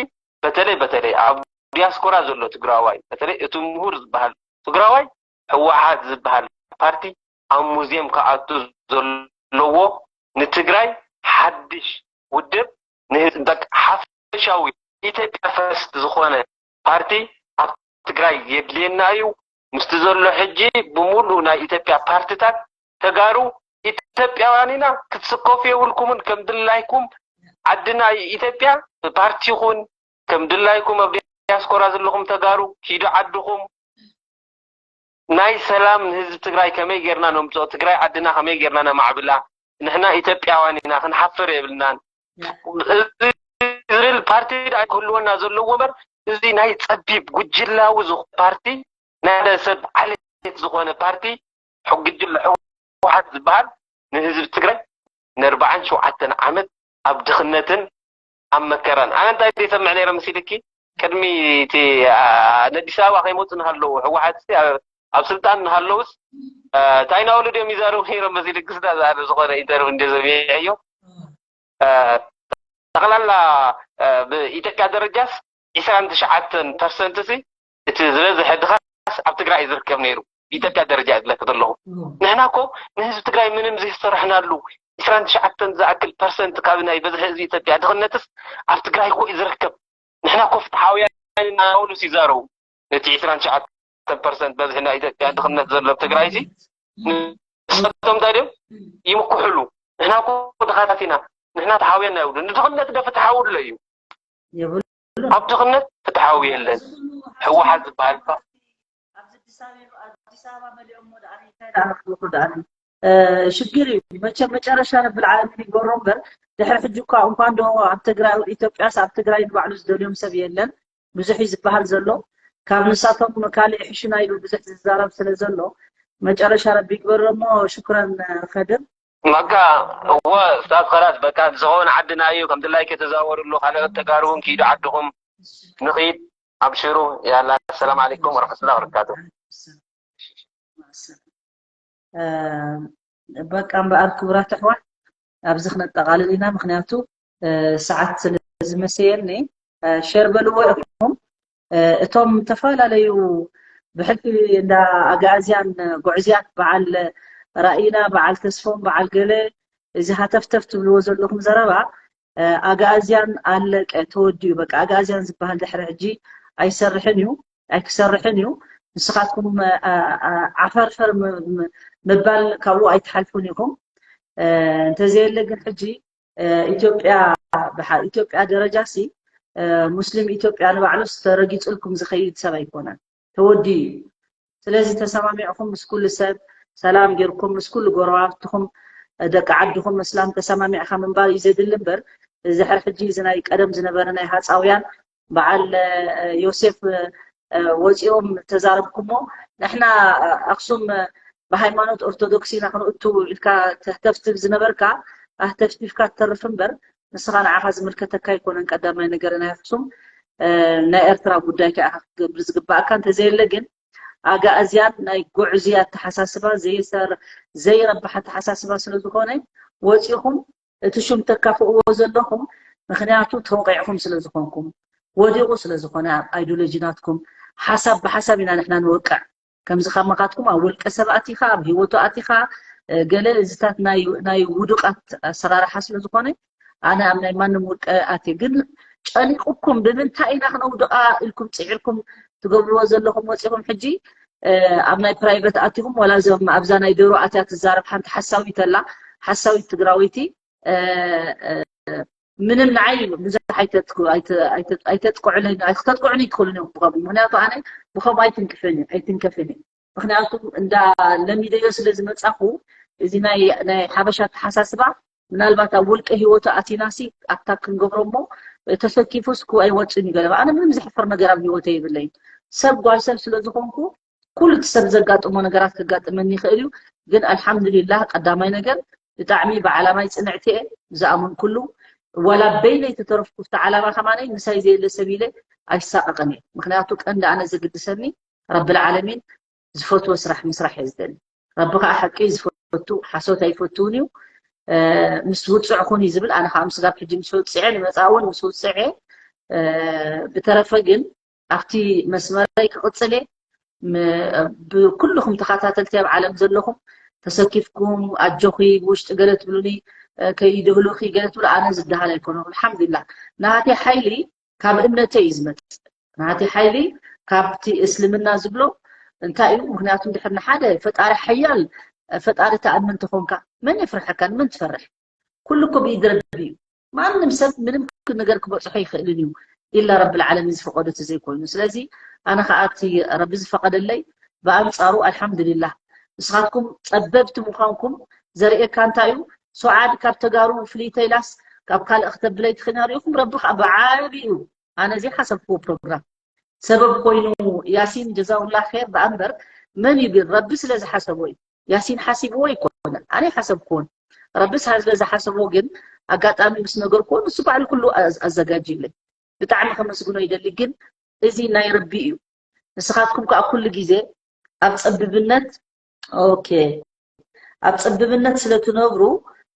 በተለይ በተለይ ኣብ ዲያስፖራ ዘሎ ትግራዋይ በተለይ እቲ ምሁር ዝበሃል ትግራዋይ ህወሓት ዝበሃል ፓርቲ ኣብ ሙዝየም ክኣቱ ዘለዎ ንትግራይ ሓድሽ ውድብ ንህዝቢ በቃ ሓፈሻዊ ኢትዮጵያ ፈርስት ዝኾነ ፓርቲ ኣብ ትግራይ የድልየና እዩ። ምስቲ ዘሎ ሕጂ ብምሉእ ናይ ኢትዮጵያ ፓርትታት ተጋሩ ኢትዮጵያውያን ኢና፣ ክትስከፉ የብልኩምን። ከም ድላይኩም ዓድና እዩ ኢትዮጵያ። ብፓርቲ ይኹን ከም ድላይኩም ኣብ ዲያስፖራ ዘለኹም ተጋሩ ኪዱ ዓድኹም። ናይ ሰላም ንህዝቢ ትግራይ ከመይ ጌርና ነምፅኦ፣ ትግራይ ዓድና ከመይ ጌርና ነማዕብላ፣ ንሕና ኢትዮጵያውያን ኢና፣ ክንሓፍር የብልናን። እዚ ዝብል ፓርቲ ደኣ ክህልወና ዘለዎ እምበር እዚ ናይ ፀቢብ ጉጅላዊ ዝኾነ ፓርቲ ናይ ሓደ ሰብ ዓሌት ዝኾነ ፓርቲ ሕጉ ጉጅለ ህወሓት ዝበሃል ንህዝቢ ትግራይ ንኣርባዓን ሸውዓተን ዓመት ኣብ ድኽነትን ኣብ መከራን ኣነ እንታይ ይሰምዕ ነይረ መሲልኪ ቅድሚ እቲ ኣ፣ ንኣዲስ ኣበባ ከይመፁ እናሃለዉ ህወሓት ሲ ኣብ ኣብ ስልጣን እናሃለውስ እ፣ እንታይ እናበሉ ድዮም ይዛረቡ ነይሮም መሲልኪ ስዳ ዝኣነ ዝኾነ ኢንተርቪው እንደ ሰሚዐዮ እ፣ ጠቕላላ እ፣ ብኢትዮጵያ ደረጃስ ዒስራን ትሽዓተን ፐርሰንት ሲ እቲ ዝበዝሐ ድኻስ ኣብ ትግራይ እዩ ዝርከብ ነይሩ። ብኢትዮጵያ ደረጃ እየ ዝብለኪ ዘለኹ። ንሕና እኮ ንህዝቢ ትግራይ ምንም ዘይሰራሕናሉ ዒስራን ትሽዓተን ዝኣክል ፐርሰንት ካብ ናይ በዝሒ ህዝቢ ኢትዮጵያ ድኽነትስ ኣብ ትግራይ እኮ እዩ ዝርከብ። ንሕና እኮ ፍትሓውያን ኢና እናበሉ ይዛረቡ። ነቲ ዒስራን ትሽዓተን ፐርሰንት በዝሒ ናይ ኢትዮጵያ ድኽነት ዘሎ ኣብ ትግራይ ሲ ንሳቶም እንታይ ድዮም ይምክሕሉ። ንሕና እኮ ድኻታት ኢና። ንሕና ፍትሓውያን ኢና ይብሉ። ንድኽነት ዶ ፍትሓዊ ኣሎ እዩ? የብሉ። ኣብ ድኽነት ፍትሓዊ የለን። ህወሓት ዝበሃል እኳ ኣብዚ ኣዲስ ኣበባ ኣዲስ ኣበባ መሊኦም ወደ ኣሜሪካ ይደኣረፍኩ ደኣ እ፣ ሽግር እዩ መቸም መጨረሻ ረብል ዓለሚን ይግበሮ እምበር ድሕሪ ሕጂ እኳ እንኳን ዶ ኣብ ትግራይ ኢትዮጵያስ ኣብ ትግራይ ንባዕሉ ዝደልዮም ሰብ የለን። ብዙሕ እዩ ዝበሃል ዘሎ ካብ ንሳቶም ካልእ ይሕሹና ኢሉ ብዙሕ ዝዛረብ ስለ ዘሎ መጨረሻ ረቢ ይግበሮ እሞ ሽኩረን ከድር ማካ እወ ስታፍ ኸላስ በቃ ዝኸውን ዓድና እዩ ከም ድላይከ ተዛወርሉ ካልኦት ተጋሩ እውን ኪዱ ዓድኹም ንኺድ ኣብሽሩ። ያላ፣ ሰላም ዓለይኩም ወረሕመቱላሂ ወበረካቱ። በቃ እምበኣር ክቡራት ኣሕዋት፣ ኣብዚ ክነጠቓልል ኢና። ምክንያቱ ሰዓት ስለ ዝመሰየኒ፣ ሸር በልዎ ኢኹም። እቶም ዝተፈላለዩ ብሕልፊ እንዳ ኣግኣዝያን ጉዕዝያት፣ በዓል ራኢና፣ በዓል ተስፎም፣ በዓል ገለ፣ እዚ ሃተፍተፍ ትብልዎ ዘለኹም ዘረባ፣ ኣግኣዝያን ኣለቀ፣ ተወዲኡ። በቃ ኣግኣዝያን ዝበሃል ድሕሪ ሕጂ ኣይሰርሕን እዩ፣ ኣይክሰርሕን እዩ። ንስኻትኩም ዓፈርፈር ምባል ካብኡ ኣይትሓልፉን ኢኹም። እንተዘየለ ግን ሕጂ ኢትዮጵያ፣ ኢትዮጵያ ደረጃ ሲ ሙስሊም ኢትዮጵያ ንባዕሉስ ተረጊፁልኩም ዝኸይድ ሰብ ኣይኮነን፣ ተወዲኡ እዩ። ስለዚ ተሰማሚዕኹም ምስ ኩሉ ሰብ ሰላም ጌርኩም፣ ምስ ኩሉ ጎረባብትኹም፣ ደቂ ዓድኹም ምስላም ተሰማሚዕካ ምንባር እዩ ዘድሊ እምበር፣ እዚ ሕር ሕጂ እዚ ናይ ቀደም ዝነበረ ናይ ሃፃውያን በዓል ዮሴፍ ወፂኦም ተዛረብኩሞ። ንሕና ኣክሱም ብሃይማኖት ኦርቶዶክስ ኢና ክንእቱ ኢልካ ተህተፍትፍ ዝነበርካ፣ ኣህተፍቲፍካ ትተርፍ እምበር፣ ንስኻ ንዓኻ ዝምልከተካ ኣይኮነን። ቀዳማይ ነገር ናይ ኣክሱም፣ ናይ ኤርትራ ጉዳይ ከኣ ክትገብር ዝግባኣካ። እንተዘየለ ግን ኣግኣዝያን ናይ ጉዕዝያ ኣተሓሳስባ፣ ዘይሰር ዘይረብሕ ኣተሓሳስባ ስለ ዝኾነ፣ ወፂኹም እቲ ሹም ተካፍእዎ ዘለኹም። ምክንያቱ ተወቂዕኹም ስለ ዝኾንኩም፣ ወዲቑ ስለ ዝኾነ ኣብ ኣይዲዮሎጂ ናትኩም። ሓሳብ ብሓሳብ ኢና ንሕና ንወቅዕ። ከምዚ ካብ መኻትኩም ኣብ ውልቀ ሰብ ኣቲኻ፣ ኣብ ህይወቱ ኣቲኻ፣ ገለ እዚታት ናይ ውዱቃት ኣሰራርሓ ስለ ዝኾነ፣ ኣነ ኣብ ናይ ማንም ውልቀ ኣትየ። ግን ጨኒቁኩም፣ ብምንታይ ኢና ክነውድቃ ኢልኩም ፅዒርኩም ትገብርዎ ዘለኹም፣ ወፂኹም ሕጂ ኣብ ናይ ፕራይቨት ኣቲኹም፣ ዋላ እዞም ኣብዛ ናይ ደሮ ኣትያ ትዛረብ ሓንቲ ሓሳዊት ኣላ፣ ሓሳዊት ትግራወይቲ፣ ምንም ንዓይ ብዙሕ ኣይተጥቅዑለይ፣ ኣይክተጥቅዑኒ ይትኽእሉን እዮም ብኸምኡ። ምክንያቱ ኣነ ብኸምኡ ኣይትንክፍን እየ፣ ኣይትንከፍን እየ። ምክንያቱ እንዳ ለሚደዮ ስለ ዝመፃኹ፣ እዚ ናይ ሓበሻ ኣተሓሳስባ ምናልባት ኣብ ውልቀ ህይወቱ ኣቲናሲ ኣታክ ክንገብሮ እሞ፣ ተሰኪፉስ ክው ኣይወፅን እዩ ገለ። ኣነ ምንም ዘሕፍር ነገር ኣብ ህይወተይ የብለይን። ሰብ ጓል ሰብ ስለ ዝኾንኩ ኩሉ እቲ ሰብ ዘጋጥሞ ነገራት ከጋጥመኒ ይኽእል እዩ። ግን ኣልሓምዱሊላህ፣ ቀዳማይ ነገር ብጣዕሚ ብዓላማይ ፅንዕቲ እየ። ዝኣመንኩሉ፣ ዋላ በይነይ ተተረፍኩ ኣብቲ ዓላማ ከማነይ ምሳይ ዘየለ ሰብ ኢለ ኣይሳቐቕን እየ። ምክንያቱ ቀንዲ ኣነ ዘግድሰኒ ረብል ዓለሚን ዝፈትዎ ስራሕ ምስራሕ እየ ዝደሊ። ረቢ ከዓ ሓቂ እዩ ዝፈቱ፣ ሓሶት ኣይፈትውን እዩ። ምስ ውፅዕ ኩን እዩ ዝብል፣ ኣነ ከዓ ምስጋብ ሕጂ ምስ ውፅዐ ንመፃእ እውን ምስ ውፅዐ። ብተረፈ ግን ኣብቲ መስመረይ ክቕፅል እየ። ብኩልኹም ተኸታተልቲ ኣብ ዓለም ዘለኹም ተሰኪፍኩም ኣጆኺ ብውሽጢ ገለ ትብሉኒ፣ ከይድህሉኺ ገለ ትብሉ፣ ኣነ ዝደሃል ኣይኮነኹ። ኣልሓምዱሊላህ፣ ናሃተይ ሓይሊ ካብ እምነተይ እዩ ዝመፅእ። ናሃተይ ሓይሊ ካብቲ እስልምና ዝብሎ እንታይ እዩ? ምክንያቱ እንድሕር ንሓደ ፈጣሪ ሓያል ፈጣሪ ተኣምን ተኾንካ፣ መን የፍርሐካ? ንመን ትፈርሕ? ኩሉ እኮ ብኢድ ረቢ እዩ። ማንም ሰብ ምንም ነገር ክበፅሖ ይኽእልን እዩ፣ ኢላ ረብል ዓለሚን ዝፈቀዶ ተዘይኮይኑ። ስለዚ ኣነ ከዓ እቲ ረቢ ዝፈቀደለይ፣ ብኣንፃሩ ኣልሓምዱሊላህ። ንስኻትኩም ፀበብቲ ምዃንኩም ዘርእየካ እንታይ እዩ? ሱዓድ ካብ ተጋሩ ፍልይተ ኢላስ ካብ ካልእ ክተብለይ ትኽእልና ሪኢኹም፣ ረቢ ከዓ ብዓብዩ፣ ኣነ ዘይሓሰብክዎ ፕሮግራም ሰበብ ኮይኑ፣ ያሲን ጀዛውላ ር ደኣ እምበር፣ መን እዩ ግን? ረቢ ስለ ዝሓሰቦ እዩ። ያሲን ሓሲብዎ ኣይኮነን፣ ኣነ ሓሰብኩዎን። ረቢ ስለ ዝሓሰቦ ግን፣ ኣጋጣሚ ምስ ነገርኩዎ፣ ንሱ ባዕሉ ኩሉ ኣዘጋጅዩለይ። ብጣዕሚ ከመስግኖ ይደሊ። ግን እዚ ናይ ረቢ እዩ። ንስኻትኩም ከዓ ኩሉ ግዜ ኣብ ፀብብነት፣ ኦኬ፣ ኣብ ፀብብነት ስለ ትነብሩ፣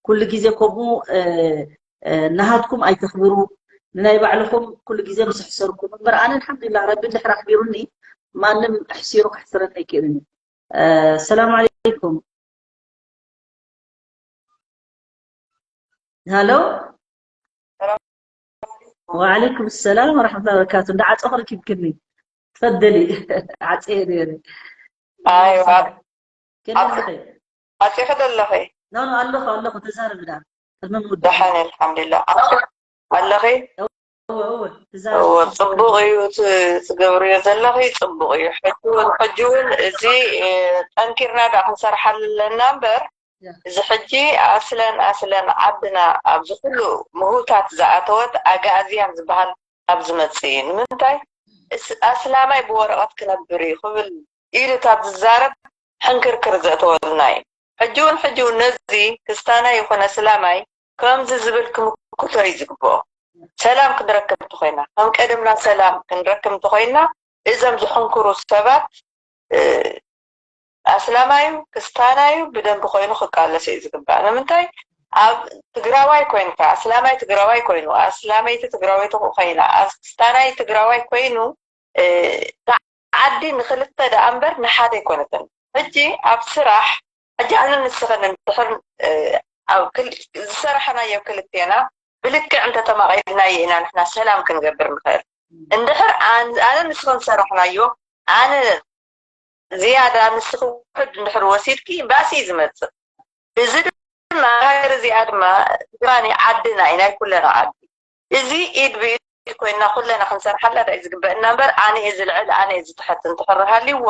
ኩሉ ግዜ ከምኡ ናሃትኩም ኣይተኽብሩ፣ ንናይ ባዕልኹም ኩሉ ግዜ ምስ ኣሕሰርኩም እምበር። ኣነ ኣልሓምዱሊላህ፣ ረቢ እንድሕር ኣኽቢሩኒ፣ ማንም ኣሕሲሩ ከሕስረኒ ኣይክእልን እዩ። ሰላም ዓለይኩም። ሃሎ። ወዓለይኩም ሰላም ወራሕመቱላሂ ወበረካቱ። እንዳ ዓፀኹ ረኪብክኒ። ትፈደሊ። ዓፀየ ነይረ። ኣይዋ። ከመይ ኣለኺ? ዓፂኺ ዶ ኣለኺ? ኖ፣ ኖ፣ ኣለኹ፣ ኣለኹ። ተዛረቢ ደኣ። ቅድሚ ምውዳእ። ደሓን፣ ኣልሓምዱሊላህ። ኣለኺ? እወ፣ እወ፣ ተዛረቢ። እወ፣ ጽቡቕ እዩ እቲ ትገብርዮ ዘለኺ፣ ጽቡቕ እዩ። ሕጂ እውን፣ ሕጂ እውን እዚ፣ እ፣ ጠንኪርና ደኣ ክንሰርሓሉ ኣለና እምበር፣ ያ። እዚ ሕጂ ኣስለን፣ ኣስለን ዓድና ኣብዚ ኩሉ ምህውታት ዝኣተወት ኣግኣዝያን ዝበሃል ኣብ ዝመጽእ እዩ። ንምንታይ? እስ-፣ ኣስላማይ ብወረቐት ክነብር እዩ ክብል ኢሉ ካብ ዝዛረብ ሕንክርክር ዘእተወልና እዩ። ሕጂ እውን፣ ሕጂ እውን ነዚ ክስታናይ ይኹን ኣስላማይ ከምዚ ዝብል ክምክቶ እዩ ዝግብኦ። ሰላም ክንረክብ እንተኾይና፣ ከም ቀደምና ሰላም ክንረክብ እንተኾይና፣ እዞም ዝሕንክሩ ሰባት ኣስላማዩ ክስታናዩ ብደንብ ኮይኑ ክቃለስ እዩ ዝግባእ። ንምንታይ? ኣብ ትግራዋይ ኮይንካ፣ ኣስላማይ ትግራዋይ ኮይኑ፣ ኣስላመይቲ ትግራወይቲ ኮይና፣ ክስታናይ ትግራዋይ ኮይኑ፣ ዓዲ ንክልተ ደኣ እምበር ንሓደ ኣይኮነትን። ሕጂ ኣብ ስራሕ፣ ሕጂ ኣነ ንስኽን እንድሕር ዝሰራሕናዮ ክልቴና ብልክዕ እንተተማቒልናዮ ኢና ንሕና ሰላም ክንገብር ንኽእል። እንድሕር ኣነ ንስኽን ዝሰራሕናዮ፣ ኣነ ዝያዳ ንስኺ ውሕድ እንድሕር ወሲድኪ፣ ባእሲ እዩ ዝመፅእ። እዚ ድማ ሃገር እዚኣ ድማ ትግራይ ዓድና እዩ፣ ናይ ኩለና ዓዲ። እዚ ኢድ ብኢድ ኮይና ኩለና ክንሰርሓላ ዳ ዝግበእና እምበር፣ ኣነ እየ ዝልዕል፣ ኣነ እየ ዝትሕት እንድሕር ሃልይዎ፣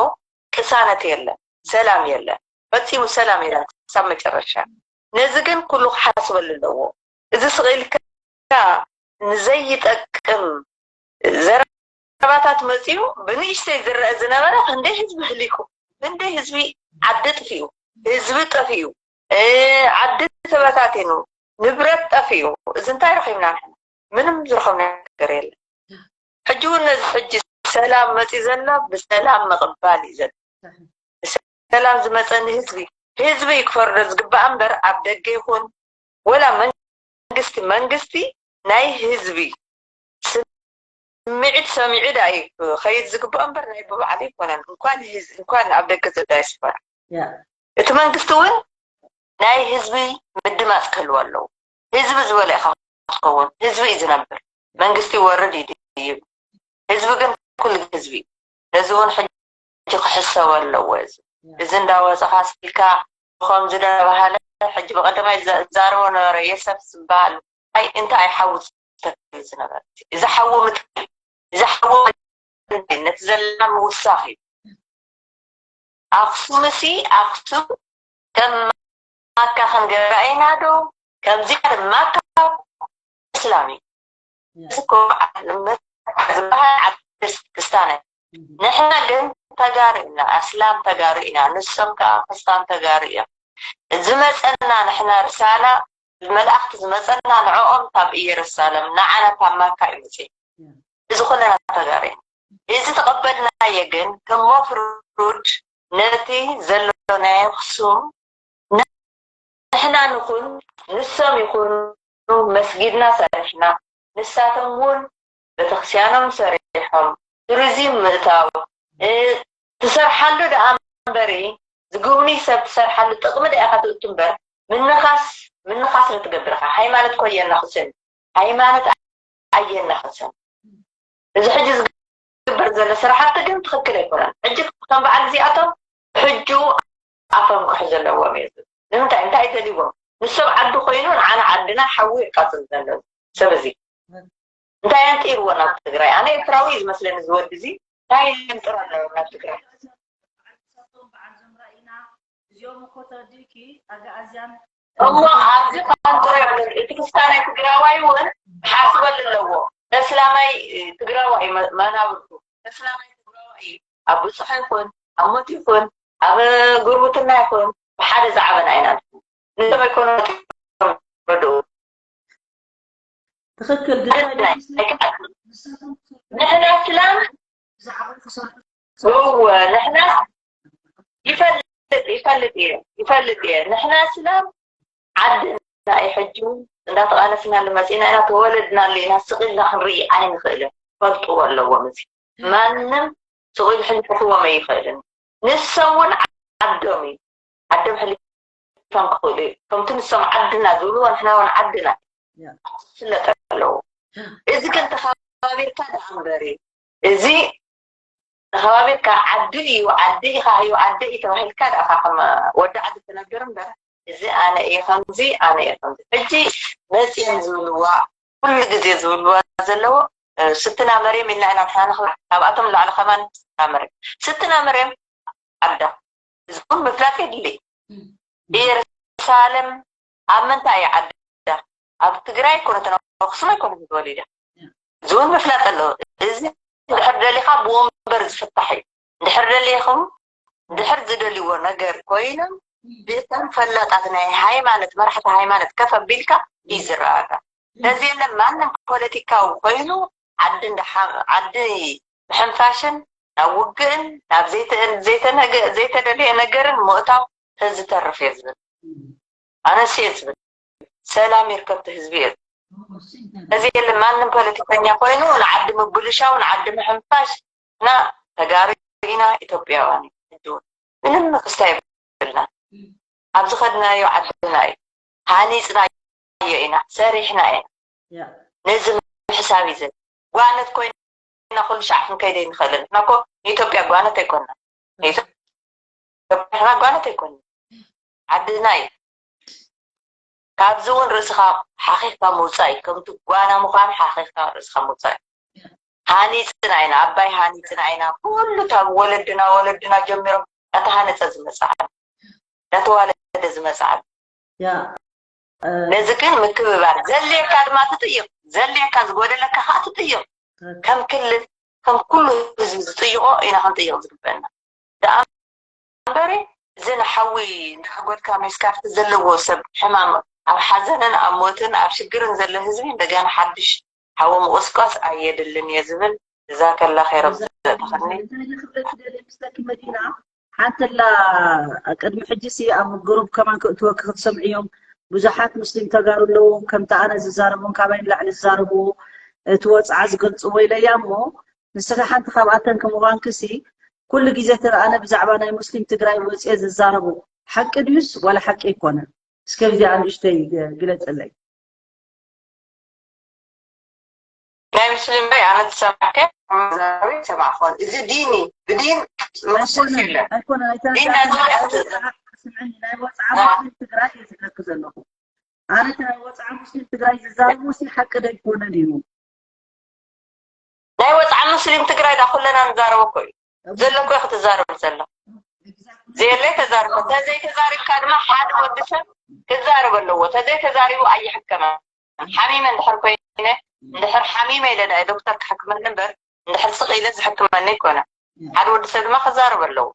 ቅሳነት የለን፣ ሰላም የለን፣ ፈፂሙ ሰላም የለን ክሳብ መጨረሻ። ነዚ ግን ኩሉ ክሓስበሉ ኣለዎ። እዚ ስቕ ኢልካ ንዘይጠቅም ዘረባታት መፂኡ ብንእሽተይ ዝረአ ዝነበረ ክንደይ ህዝቢ ህሊቁ፣ ክንደይ ህዝቢ ዓዲ ጥፊኡ፣ ህዝቢ ጠፊኡ፣ ዓዲ ተበታቲኑ፣ ንብረት ጠፊኡ። እዚ እንታይ ረኺብና ንሕና? ምንም ዝረኸብና ነገር የለን። ሕጂ እውን ነዚ ሕጂ ሰላም መፂ ዘሎ ብሰላም ምቕባል እዩ ዘሎ። ብሰላም ዝመፀ ንህዝቢ ህዝቢ እዩ ክፈርዶ ዝግባእ እምበር ኣብ ደገ ይኹን ወላ መንግስቲ መንግስቲ ናይ ህዝቢ ስምዒት ሰሚዑ ዳ እዩ ከይድ ዝግባእ እምበር ናይ ብባዕሉ ይኮነን። እንኳን ህዝ- እንኳን ኣብ ደገ ዘሎ ዳያስፖራ እቲ መንግስቲ እውን ናይ ህዝቢ ምድማፅ ክህልዎ ኣለዎ። ህዝቢ ዝበለ ኢኻ ክትኸውን፣ ህዝቢ እዩ ዝነብር። መንግስቲ ይወርድ ይድይብ፣ ህዝቢ ግን ኩሉ ህዝቢ እዩ። ነዚ እውን ሕጂ ክሕሰብ ኣለዎ። እዚ እዚ እንዳወፀኻ ስልካ ከምዚ ዳበሃለ ሕጂ ብቐደማይ ዘ- ዛረቦ ነበረ የሰፍ ዝበሃል ኣይ እንታይ ሓዊ ዝተክል ዝነበረ እዚ ሓዊ ምትካል እዚ ሓዊ ነቲ ዘለና ምውሳኽ እዩ። ኣክሱምሲ ኣክሱም ከም ማካ ክንገብራ ኢና ዶ? ከምዚኣ ማካ እስላም እዩ። እዚ እኮ ዝበሃል ዓዲ ክስታን እዩ። ንሕና ግን ተጋሩ ኢና፣ ኣስላም ተጋሩ ኢና፣ ንሶም ከዓ ክስታን ተጋሩ እዮም። ዝመፀና ንሕና ርሳና ብመላእክቲ ዝመፀና ንዕኦም ካብ ኢየሩሳለም ንዓና ካብ ማካ እዩ መፅኡ። እዚ ኩለና ተጋሩ ኢና። እዚ ተቐበልናዮ ግን ከም መፍሩድ ነቲ ዘሎ ናይ ኣክሱም ንሕና ንኹን ንሶም ይኹኑ መስጊድና ሰሪሕና ንሳቶም እውን ቤተክርስቲያኖም ሰሪሖም ቱሪዝም ምእታው ትሰርሓሉ ደኣ እምበሪ ዝግብኒ ሰብ ትሰርሓሉ ጥቕሚ ደኣ ኢኻ ትእቱ እምበር ምንኻስ ምንኻስ ንትገብር ኢኻ። ሃይማኖት እኮ ኣየናኽስን ሃይማኖት ኣየናኽስን። እዚ ሕጂ ዝግበር ዘሎ ስራሕቲ ግን ትኽክል ኣይኮነን። ሕጂ ከም በዓል እዚኣቶም ሕጁ ኣፎም ክሕዝ ዘለዎም እዩ። ንምንታይ እንታይ ደልዎም? ንሶም ዓዲ ኮይኑ ንዓና ዓድና ሓዊ ይቃፅል ዘሎ ሰብ እዚ እንታይ ኣንጢርዎ ናብ ትግራይ? ኣነ ኤርትራዊ እዩ ዝመስለኒ እዚ ወዲ እዚ። እንታይ ኣንጥሮ ኣለዎ ናብ ትግራይ? እዚኦም እኮ ተረዲእኪ ኣጋኣዝያን እሞ ኣብዚ ከንጥሮ የብሉን። እቲ ክስታናይ ትግራዋይ እውን ክሓስበሉ ኣለዎ። ተስላማይ ትግራዋይ መ- መናብርቱ ተስላማይ ትግራዋይ ኣብ ብፅሑ ይኹን ኣብ ሞት ይኹን ኣብ ጉርብትና ይኹን ብሓደ ዝዓበና ኢና ንሕና ንሶም ኣይኮኑ ረድኡ ትኽክል ግን ንሕና ስላም እወ ንሕና ይፈልጥ ይፈልጥ እየ ይፈልጥ እየ ንሕና ስላም ዓድና እዩ ሕጂ እንዳተቓለስናሉ መፂና ኢና ተወለድናሉ ኢና ስቕ ኢልና ክንርኢ ኣይንኽእልን ፈልጥዎ ኣለዎም እዚ ማንም ስቕ ኢሉ ሕልፍዎም ኣይኽእልን ንሶም እውን ዓዶም እዩ ዓዶም ሕሊፎም ክኽእሉ እዩ ከምቲ ንሶም ዓድና ዝብልዎ ንሕና እውን ዓድና ዝፍለጥ ኣለዎ እዚ ግን ተኸባቢርካ ደኣ እምበሪ እዚ ተኸባቢርካ ዓዲ እዩ ዓዲ ኢኻ እዩ ዓዲ እዩ ተባሂልካ ደኣ ከም ወዲ ዓዲ ትነግር እምበር እዚ ኣነ እየ ከምዚ ኣነ እየ ከምዚ ሕጂ መፅዮም ዝብልዋ ኩሉ ግዜ ዝብልዋ ዘለዎ ስትና መርየም ኢልና ኢና ንሕና ንኽብራ ካብኣቶም ንላዕሊ ከማን ስትና መርየም ስትና መርየም ዓዳ እዚ እውን ምፍላጥ የድሊ ኢየሩሳሌም ኣብ ምንታይ እያ ዓዳ ኣብ ትግራይ ኣይኮነትን ኣብ ኣክሱም ኣይኮነትን ተወሊዳ እዚ እውን ምፍላጥ ኣለዎ እዚ እንድሕር ደሊኻ ብወንበር ዝፍታሕ እዩ እንድሕር ደሊኹም እንድሕር ዝደልይዎ ነገር ኮይኖም ብእቶም ፈላጣት ናይ ሃይማኖት መራሕቲ ሃይማኖት ከፍ ኣቢልካ እዩ ዝረኣካ ነዚ የለን ማንም ፖለቲካዊ ኮይኑ ዓዲ ዓዲ ምሕንፋሽን ናብ ውግእን ናብ ዘይተደለየ ነገርን ምእታው ተዝተርፍ እየ ዝብል። ኣነስ እየ ዝብል ሰላም ይርከብቲ ህዝቢ እየ። ነዚ የለን ማንም ፖለቲከኛ ኮይኑ ንዓዲ ምብልሻው ንዓዲ ምሕንፋሽ እና ተጋሩ ኢና ኢትዮጵያውያን እዩ። ሕጂ እውን ምንም ክስታ የብልና። ኣብ ዝኸድናዮ ዓድና እዩ። ሃኒፅናዮ ኢና፣ ሰሪሕና ኢና። ነዚ ምሕሳብ እዩ ዘድሊ። ጓነት ኮይና ኩሉ ሻዕ ክንከይድ ኣይንኽእልን። ንሕና እኮ ንኢትዮጵያ ጓነት ኣይኮንና። ንኢትዮጵያ ንሕና ጓነት ኣይኮንና። ዓድና እዩ። ካብዚ እውን ርእስኻ ሓኺኽካ ምውፃእ እዩ። ከምቲ ጓና ምዃን ሓኺኽካ ርእስኻ ምውፃእ እዩ። ሃኒፅና ኢና፣ ኣባይ ሃኒፅና ኢና። ኩሉ ካብ ወለድና ወለድና ጀሚሮም እናተሃነፀ ዝመፅእ ዓዲ፣ እናተዋለደ ዝመፅእ ዓዲ። ነዚ ግን ምክብባር ዘድልየካ ድማ ትጥይቕ፣ ዘድልየካ ዝጎደለካ ከዓ ትጥይቕ። ከም ክልል ከም ኩሉ ህዝቢ ዝጥይቖ ኢና ክንጥይቕ ዝግበአና። ደኣ እምበሪ እዚ ንሓዊ እንዳጎድካ ሜስካፍቲ ዘለዎ ሰብ ሕማም ኣብ ሓዘንን ኣብ ሞትን ኣብ ሽግርን ዘሎ ህዝቢ እንደገና ሓድሽ ሓዊ ምቑስቋስ ኣየድልን እየ ዝብል። እዛ ከላ ከይረብ ዘተኸኒ ሓንተላ ቅድሚ ሕጂ ሲ ኣብ ግሩብ ከማን ክእትወኪ ክትሰምዕዮም ብዙሓት ሙስሊም ተጋሩ ኣለዉ። ከምቲ ኣነ ዝዛረቦም ካባይ ንላዕሊ ዝዛረብዎ እቲ ወፅዓ ዝገልፅዎ ኢለያ እሞ ንስኺ ሓንቲ ካብኣተን ከምዃንኪ ሲ ኩሉ ግዜ ተረኣነ ብዛዕባ ናይ ሙስሊም ትግራይ ወፅኤ ዝዛረቡ ሓቂ ድዩስ ዋላ ሓቂ ኣይኮነን? እስከ ብዚኣ ንእሽተይ ግለፅለይ። ናይ ሙስሊም በይ ኣነ ዝሰማዕከ መዛረቢ ሰማዕኮን እዚ ዲኒ ብዲን መክሰስ የለን። ኣይኮነን ኣይተረዳእክን። ናይ ወፅዓ ሙስሊም ትግራይ እየ ዝብለኪ ዘለኹ። ኣነ እቲ ናይ ወፅዓ ሙስሊም ትግራይ ዝዛረቡ ሲ ሓቂ ዶ ኣይኮነን እዩ? ናይ ወፅዓ ሙስሊም ትግራይ ዳ ኩለና ንዛረቦ እኮ እዩ ዘሎ እኮ ክትዛረብ ዘሎ ዘየለ ተዛርቦ ተዘይ ተዛሪብካ ድማ ሓደ ወዲ ሰብ ክዛረብ ኣለዎ። ተዘይ ተዛሪቡ ኣይሕከመን። ሓሚመ እንድሕር ኮይነ እንድሕር ሓሚመ ኢለ ዳ ዶክተር ክሕክመኒ እምበር እንድሕር ስቕ ኢለ ዝሕክመኒ ኣይኮነ። ሓደ ወዲ ሰብ ድማ ክዛረብ ኣለዎ።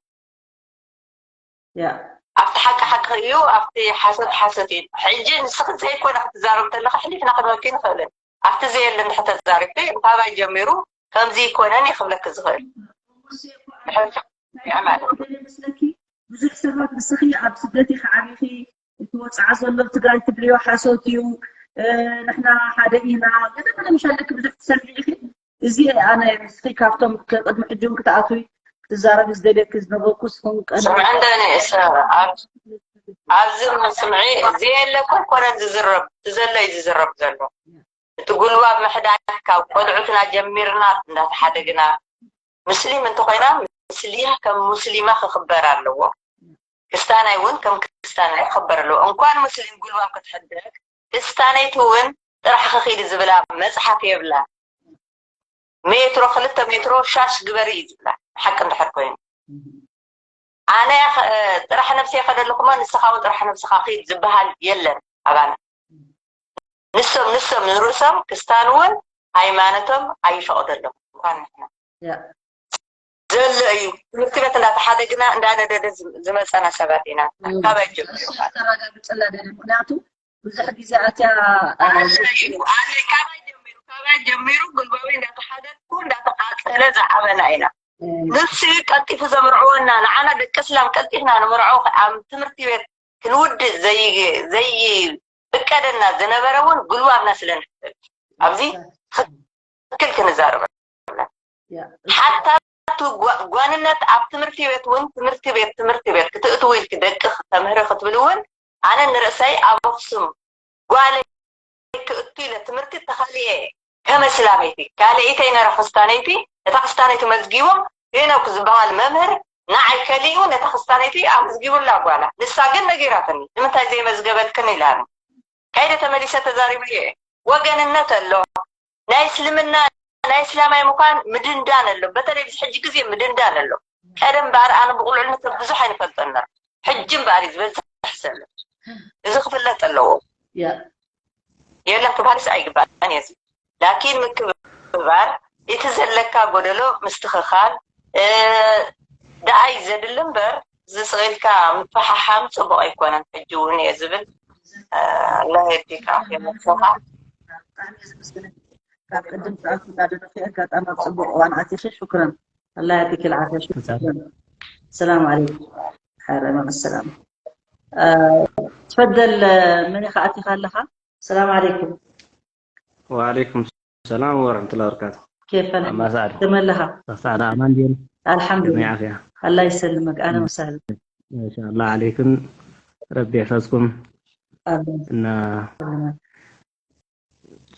ኣብቲ ሓቂ ሓቂ እዩ፣ ኣብቲ ሓሶት ሓሶት እዩ። ሕጂ ንስኺ ዘይኮነ ክትዛረብ ተለኻ ሕሊፍና ክንበኪ ንኽእልን ኣብቲ ዘየለ እንድሕር ተዛሪብኪ እንታባይ ጀሚሩ ከምዚ ይኮነን እዩ ክብለኪ ዝኽእል። ብዙሕ ሰባት ንስኺ ኣብ ስደት ኢኺ ዓቢኺ እቲ ወፅዓ ዘሎ ትግራይ ትብልዮ ሓሶት እዩ። ንሕና ሓደ ኢና ገለ ገለ ምሽ ኣለኪ ብዙሕ ትሰምዒ ኢኺ። እዚ ኣነ ንስኺ ካብቶም ቅድሚ ሕጂ እውን ክትኣትዊ ክትዛረቢ ዝደልየኪ ዝነበርኩ ስኹም ቀንዲ ስምዒ እንደኒ ኣብዚ ስምዒ እዚ የለ እኮ ኣይኮነን ዝዝረብ እቲ ዘሎ እዩ ዝዝረብ ዘሎ። እቲ ጉልባብ ምሕዳግ ካብ ቆልዑትና ጀሚርና እንዳተሓደግና ሙስሊም እንተኾይና ሙስሊም ከም ሙስሊማ ክኽበር ኣለዎ። ክስታናይ እውን ከም ክስታናይ ክኽበር ኣለዎ። እንኳን ሙስሊም ጉልባብ ክትሕደግ ክስታነይቲ እውን ጥራሕ ክኺድ ዝብላ መፅሓፍ የብላ። ሜትሮ ክልተ ሜትሮ ሻሽ ግበሪ እዩ ዝብላ ሓቂ እንድሕር ኮይኑ ኣነ ጥራሕ ነብሰይ ከደልኹሞ ንስኻ እውን ጥራሕ ነብስኻ ኺድ ዝበሃል የለን ኣባና። ንሶም ንሶም ንርእሶም ክስታን እውን ሃይማኖቶም ኣይፈቕደሎም እንኳን ንሕና ዘሎ እዩ። ትምህርቲ ቤት እንዳተሓደግና እንዳነደደ ዝመፀና ሰባት ኢና። ካባይ ጀሚሩ ተረጋግፅላ ደለ ምክንያቱ ብዙሕ ግዜ ኣትያ ካባይ ጀሚሩ ካባይ ጀሚሩ ጉልባዊ እንዳተሓደግኩ እንዳተቃፀለ ዝዓበና ኢና። ንሱ ቀልጢፉ ዘምርዕወና ንዓና ደቂ እስላም ቀልጢፍና ንምርዖ ኣብ ትምህርቲ ቤት ክንውድእ ዘይፍቀደና ዝነበረ እውን ጉልባብና ስለ ንሕሰብ ኣብዚ ትክክል ክንዛረብ ሓታ ጓንነት ኣብ ትምህርቲ ቤት እውን ትምህርቲ ቤት ትምህርቲ ቤት ክትእትው ኢልኪ ደቂ ተምህሪ ክትብል እውን ኣነ ንርእሰይ ኣብ ኣክሱም ጓለይ ክእቱ ኢለ ትምህርቲ ተኻሊኤ ከመስላመይቲ ካልአይተይ ነራ ክስታነይቲ እታ ክስታነይቲ መዝጊቦም ሄኖክ ዝበሃል መምህር ንዓይ ከሊኡ ነታ ክስታነይቲ ኣመዝጊቡላ ጓላ ንሳ ግን ነጊራትኒ ንምንታይ ዘይመዝገበልክን ኢላኒ ከይደ ተመሊሰ ተዛሪበዮ እየ ወገንነት ኣሎ ናይ እስልምና ናይ እስላማይ ምኳን ምድንዳን ኣሎ በተለይ ብዚ ሕጂ ግዜ ምድንዳን ኣሎ ቀደም በኣር ኣነ ብቁልዕነት ብዙሕ ኣይንፈልጠና ሕጂ እምበኣር እዩ ዝበዝሕ ሰብ እዚ ክፍለጥ ኣለዎ የለን ክባልስ ኣይግባእን እየ ላኪን ምክብባር እቲ ዘለካ ጎደሎ ምስትኽኻል ደኣይ ዘድሊ እምበር ዝስቕ ኢልካ ምፍሓሓም ፅቡቕ ኣይኮነን ሕጂ እውን እየ ዝብል ኣላህ የዲካ ከመፅኻ ብጣዕሚ እየ ዘመስግነኪ። ካብ ቅድም ሰዓት እንዳደረፊ ኣጋጣሚ ኣብ ፅቡቅ እዋን ኣቲኺ። ሽኩረን። ኣላ ያዕጢኪ ልዓፍያ። ሽኩረን። ሰላም ዓለይኩም። ሓረ መሰላም። ትፈደል መን ኢኻ ኣቲኻ ኣለኻ? ሰላም ዓለይኩም። وعليكم السلام ورحمة الله وبركاته. ኬፍ ኣማ ሰዓድ ከመለኻ? ሰዓድ ኣማን ዲን ከመይ ኣልሓምዱሊላህ። ዓፍያ? ኣላ ይሰልመክ። ኣነ መሳህል ማሻኣላ ዓለይኩም ረቢ ይሕፈዝኩም። ኣሜን። እና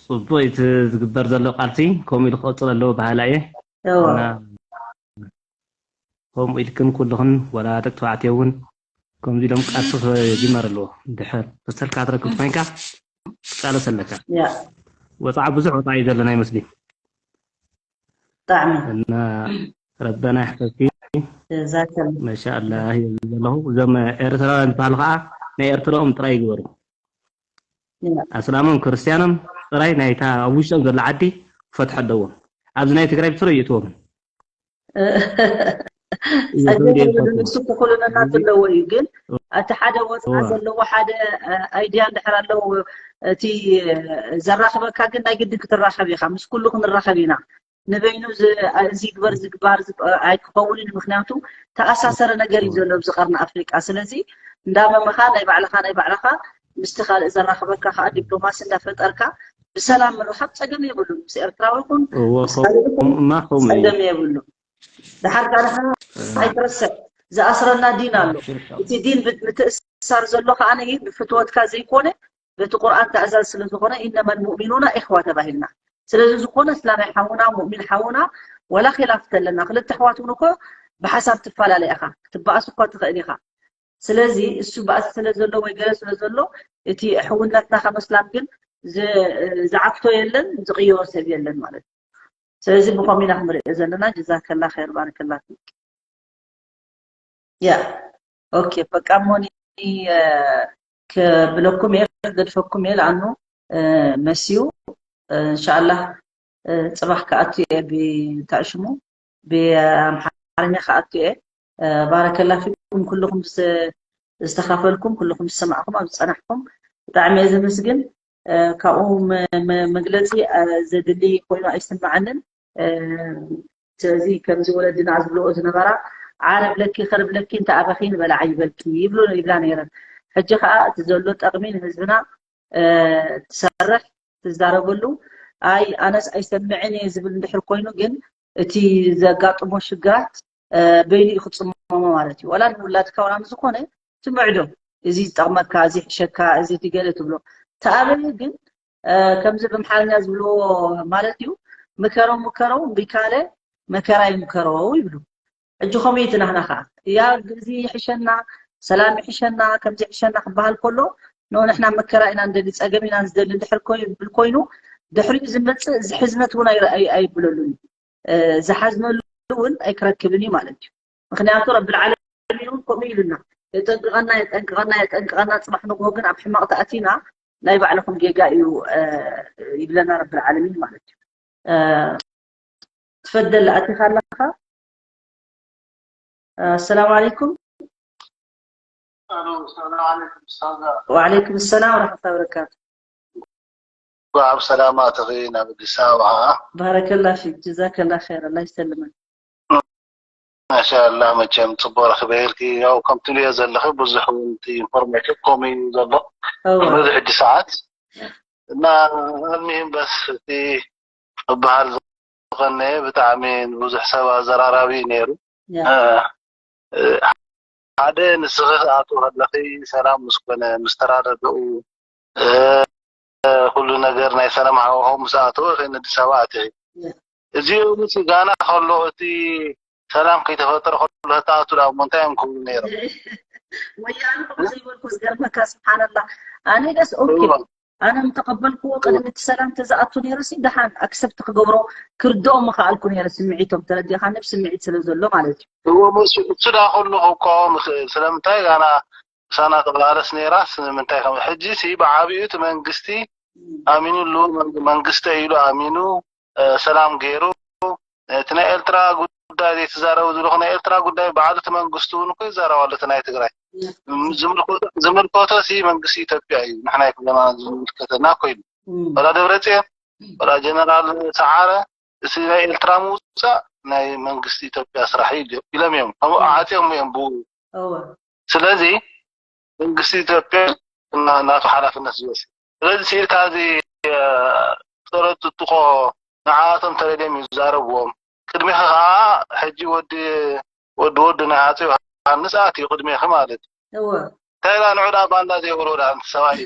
ጽቡቅ እቲ ዝግበር ዘሎ ቃልሲ ከምኡ ኢሉ ክቐጽል ኣለዎ በሃላ እየ። እዎ። እና ከምኡ ኢልክን ኩልኽን ወላ ደቂ ተባዕትዮ እውን ከምዚ ኢሎም ቃልሲ ክጅመር ኣለዎ። ድሕር መሰልካ ትረክብ ኮይንካ ትቃለስ ኣለካ። ያ ወፃዓ ብዙሕ ወፃዓ እዩ ዘለና ይመስሊ ብጣዕሚ እና ረበና ይሕፈዝኪ። ጀዛከላ። ማሻኣላ ይብል ዘለኹ። እዞም ኤርትራውያን ዝበሃሉ ከዓ ናይ ኤርትራኦም ጥራይ ይግበሩ። ያ ኣስላሞም ክርስትያኖም ጥራይ ናይታ ኣብ ውሽጦም ዘሎ ዓዲ ክፈትሑ ኣለዎም። ኣብዚ ናይ ትግራይ ብስሩ ይእትዎም። ጸገም የብሉን። ንሱ ክኹልንና ዘለዎ እዩ። ግን እቲ ሓደ ወፅዓ እዋ። ዘለዎ ሓደ ኣይድያ እንድሕር ኣለዎ እቲ ዘራኽበካ ግን ናይ ግድን ክትራኸብ ኢኻ። ምስ ኩሉ ክንራኸብ ኢና። ንበይኑ ዝ- እዚ ግበር ዝግባር ዝግ- ኣይክኸውንን። ምክንያቱ ተኣሳሰረ ነገር እዩ ዘሎ ኣብዚ ቀርኒ ኣፍሪቃ። ስለዚ እንዳመመኻ ናይ ባዕልኻ ናይ ባዕልኻ ምስቲ ካልእ ዘራኽበካ ከዓ ዲፕሎማሲ እንዳፈጠርካ ብሰላም ምርኻብ ጸገም የብሉን። ምስ ኤርትራዊ ይኹን እዎ ምስ ካልእ ይኹን ከምኡማ ከምኡ እዩ። ጸገም የብሉን። ድሓር ካልኻ ኣይትረስዕ፣ ዝኣስረና ዲን ኣሎ። እቲ ዲን ብ- ምትእሳር ዘሎ ከዓ ብፍትወትካ ዘይኮነ በቲ ቁርኣን ትእዛዝ ስለ ዝኾነ ኢነማ ልሙእሚኑና ኢኽዋ ተባሂልና። ስለዚ ዝኾነ እስላማይ ሓውና ሙእሚን ሓውና ወላ ኺላፍ ተለና ክልተ ኣሕዋት እውን እኮ ብሓሳብ ትፈላለ ኢኻ ክትበኣስ እኳ ትኽእል ኢኻ። ስለዚ እሱ ባእሲ ስለ ዘሎ ወይ ገለ ስለ ዘሎ እቲ ሕውነትና ከም እስላም ግን ዝ- ዝዓግቶ የለን ዝቕይሮ ሰብ የለን ማለት እዩ። ስለዚ ብኸምኡ ኢና ክንሪኦ ዘለና። ጀዛከላ ኸይር ባረከላ ፊክ። ያ ኦኬ በቃ ሞኒ ክብለኩም እየ ክገድፈኩም እየ ለኣኑ መስዩ እንሻላ ፅባሕ ክኣቱ እየ ብታሽሙ ብኣምሓርኛ ክኣቱ እየ። ባረከላ ፊኩም ኩልኩም ዝተካፈልኩም ኩልኩም ዝሰማዕኩም ኣብ ዝፀናሕኩም ብጣዕሚ እየ ዘመስግን። ካብኡ መግለፂ ዘድሊ ኮይኑ ኣይስምዓንን። ስለዚ ከምዚ ወለድና ዝብልኦ ዝነበራ ዓረብ ለኪ ከርብ ለኪ እንተ ኣበኺ ንበላዓ ይበልኪ ይብሉ ይብላ ነይረን። ሕጂ ከዓ እቲ ዘሎ ጠቕሚ ንህዝብና ትሰርሕ ትዛረበሉ ኣይ ኣነስ ኣይሰምዕን እየ ዝብል እንድሕር ኮይኑ ግን እቲ ዘጋጥሞ ሽግራት በይኑ እዩ ክፅመሞ ማለት እዩ። ዋላ ንውላድካ ዋላ ንዝኾነ ትምዕዶ እዚ ዝጠቕመካ እዚ ሕሸካ እዚ ትገለ ትብሎ ተኣበዩ ግን ከምዚ ብምሓርኛ ዝብልዎ ማለት እዩ ምከረው ምከረው እምቢ ካለ መከራ ይምከረው ይብሉ። ሕጂ ከምኡ እዩ እቲ ናህና ከዓ እያ ግዚ ይሕሸና ሰላም ይሕሸና ከምዚ ይሕሸና ክበሃል ከሎ ኖ ንሕና መከራ ኢና ንደሊ ፀገም ኢና ዝደሊ እንድሕር ብል ኮይኑ ድሕሪኡ ዝመፅእ እዚ ሕዝነት እውን ኣይብለሉን እዩ። ዝሓዝነሉ እውን ኣይክረክብን እዩ ማለት እዩ። ምክንያቱ ረብል ዓለሚን እውን ከምኡ ኢሉና የጠንቅቐና የጠንቅቐና የጠንቅቐና ፅባሕ ንግሆ ግን ኣብ ሕማቕ ተኣቲና ናይ ባዕልኹም ጌጋ እዩ ይብለና ረብል ዓለሚን ማለት እዩ። ትፈደል ኣቲኻ ኣለኻ። ኣሰላሙ ዓለይኩም። ሰላም ዓለይኩም ሰላም ወዓለይኩም ሰላም ወረሕመቱላሂ ወበረካቱ። እንኳዕ ብሰላም ኣተኺ ናብ ኣዲስ ኣበባ። ባረከላ ፊክ ጀዛከላ ኸይር ኣላ ይሰልመን። ማሻላ መቸም ፅቡቅ ረክበ ኢልኪ ያው ከም ትብልዮ ዘለኺ ብዙሕ እውን እቲ ኢንፎርሜሽን ከምኡ እዩ ዘሎ እወ ኣብዚ ሕጂ ሰዓት እና ኣልሚሂም በስ እቲ ክበሃል ዝቀነየ ብጣዕሚ ብዙሕ ሰብ ኣዘራራቢ እዩ ነይሩ። ያ ሓደ ንስኺ ክትኣትዊ ከለኺ ሰላም ምስ ኮነ ምስ ተራደድኡ ኩሉ ነገር ናይ ሰላም ሃዋህው ምስ ኣተወ ኢኺ ንኣዲስ ኣበባ ኣቲኺ። እዚኦም ምስ ጋና ከሎ እቲ ሰላም ከይተፈጠረ ከሎ ተኣቱ ዳ እሞ እንታይ እዮም ክብሉ ነይሮም? ወያነ ከምኡ ዘይበልኩ ዝገርመካ ስብሓንላ ኣነ ደስ ኦኬ ኣነ ምተቐበልክዎ ቅድሚ እቲ ሰላም ተዝኣቱ ነይሩሲ ደሓን ኣክሰፕት ክገብሮ ክርድኦም ምኽኣልኩ ነይረ ስምዒቶም ተረዲእካ ነብ ስምዒት ስለ ዘሎ ማለት እዩ እዎ እሱ እሱ ዳ ከሎ ክቃወም ይኽእል ስለምንታይ ጋና ምሳና ትቃለስ ነይራስ ንምንታይ ከም ሕጂ ሲ ብዓብዩ እቲ መንግስቲ ኣሚኑሉ መንግስቲ ኢሉ ኣሚኑ ሰላም ገይሩ እቲ ናይ ኤርትራ ጉዳይ ዘይትዛረቡ ዘለኹ ናይ ኤርትራ ጉዳይ ባዕሉ እቲ መንግስቲ እውን እኮ ይዛረብ ኣሎ እቲ ናይ ትግራይ ዝምልከቶ ሲ መንግስቲ ኢትዮጵያ እዩ ንሕና ይክለና ዝምልከተና እኮ ኢሉ ወላ ደብረፅዮን ወላ ጀነራል ሰዓረ፣ እቲ ናይ ኤርትራ ምውፃእ ናይ መንግስቲ ኢትዮጵያ ስራሕ እዩ ኢሎም እዮም። ከምኡ ዓፅዮም እዮም ብኡ። ስለዚ መንግስቲ ኢትዮጵያ ናቱ ሓላፍነት ዝወስድ። ስለዚ ሲኢልካ እዚ ፀረ ጥጥቆ ንዓኣቶም ተረድዮም ይዛረብዎም። ቅድሚኻ ከዓ ሕጂ ወዲ ወዲ ወዲ ናይ ኣፀ ዮሃንስ ኣትዩ ቅድሚኺ ማለት እዩ። እንታይ ዳ ንዑ ዳ ባንዳ ዘይብሎ ዳ ኣንቲ ሰብኣይ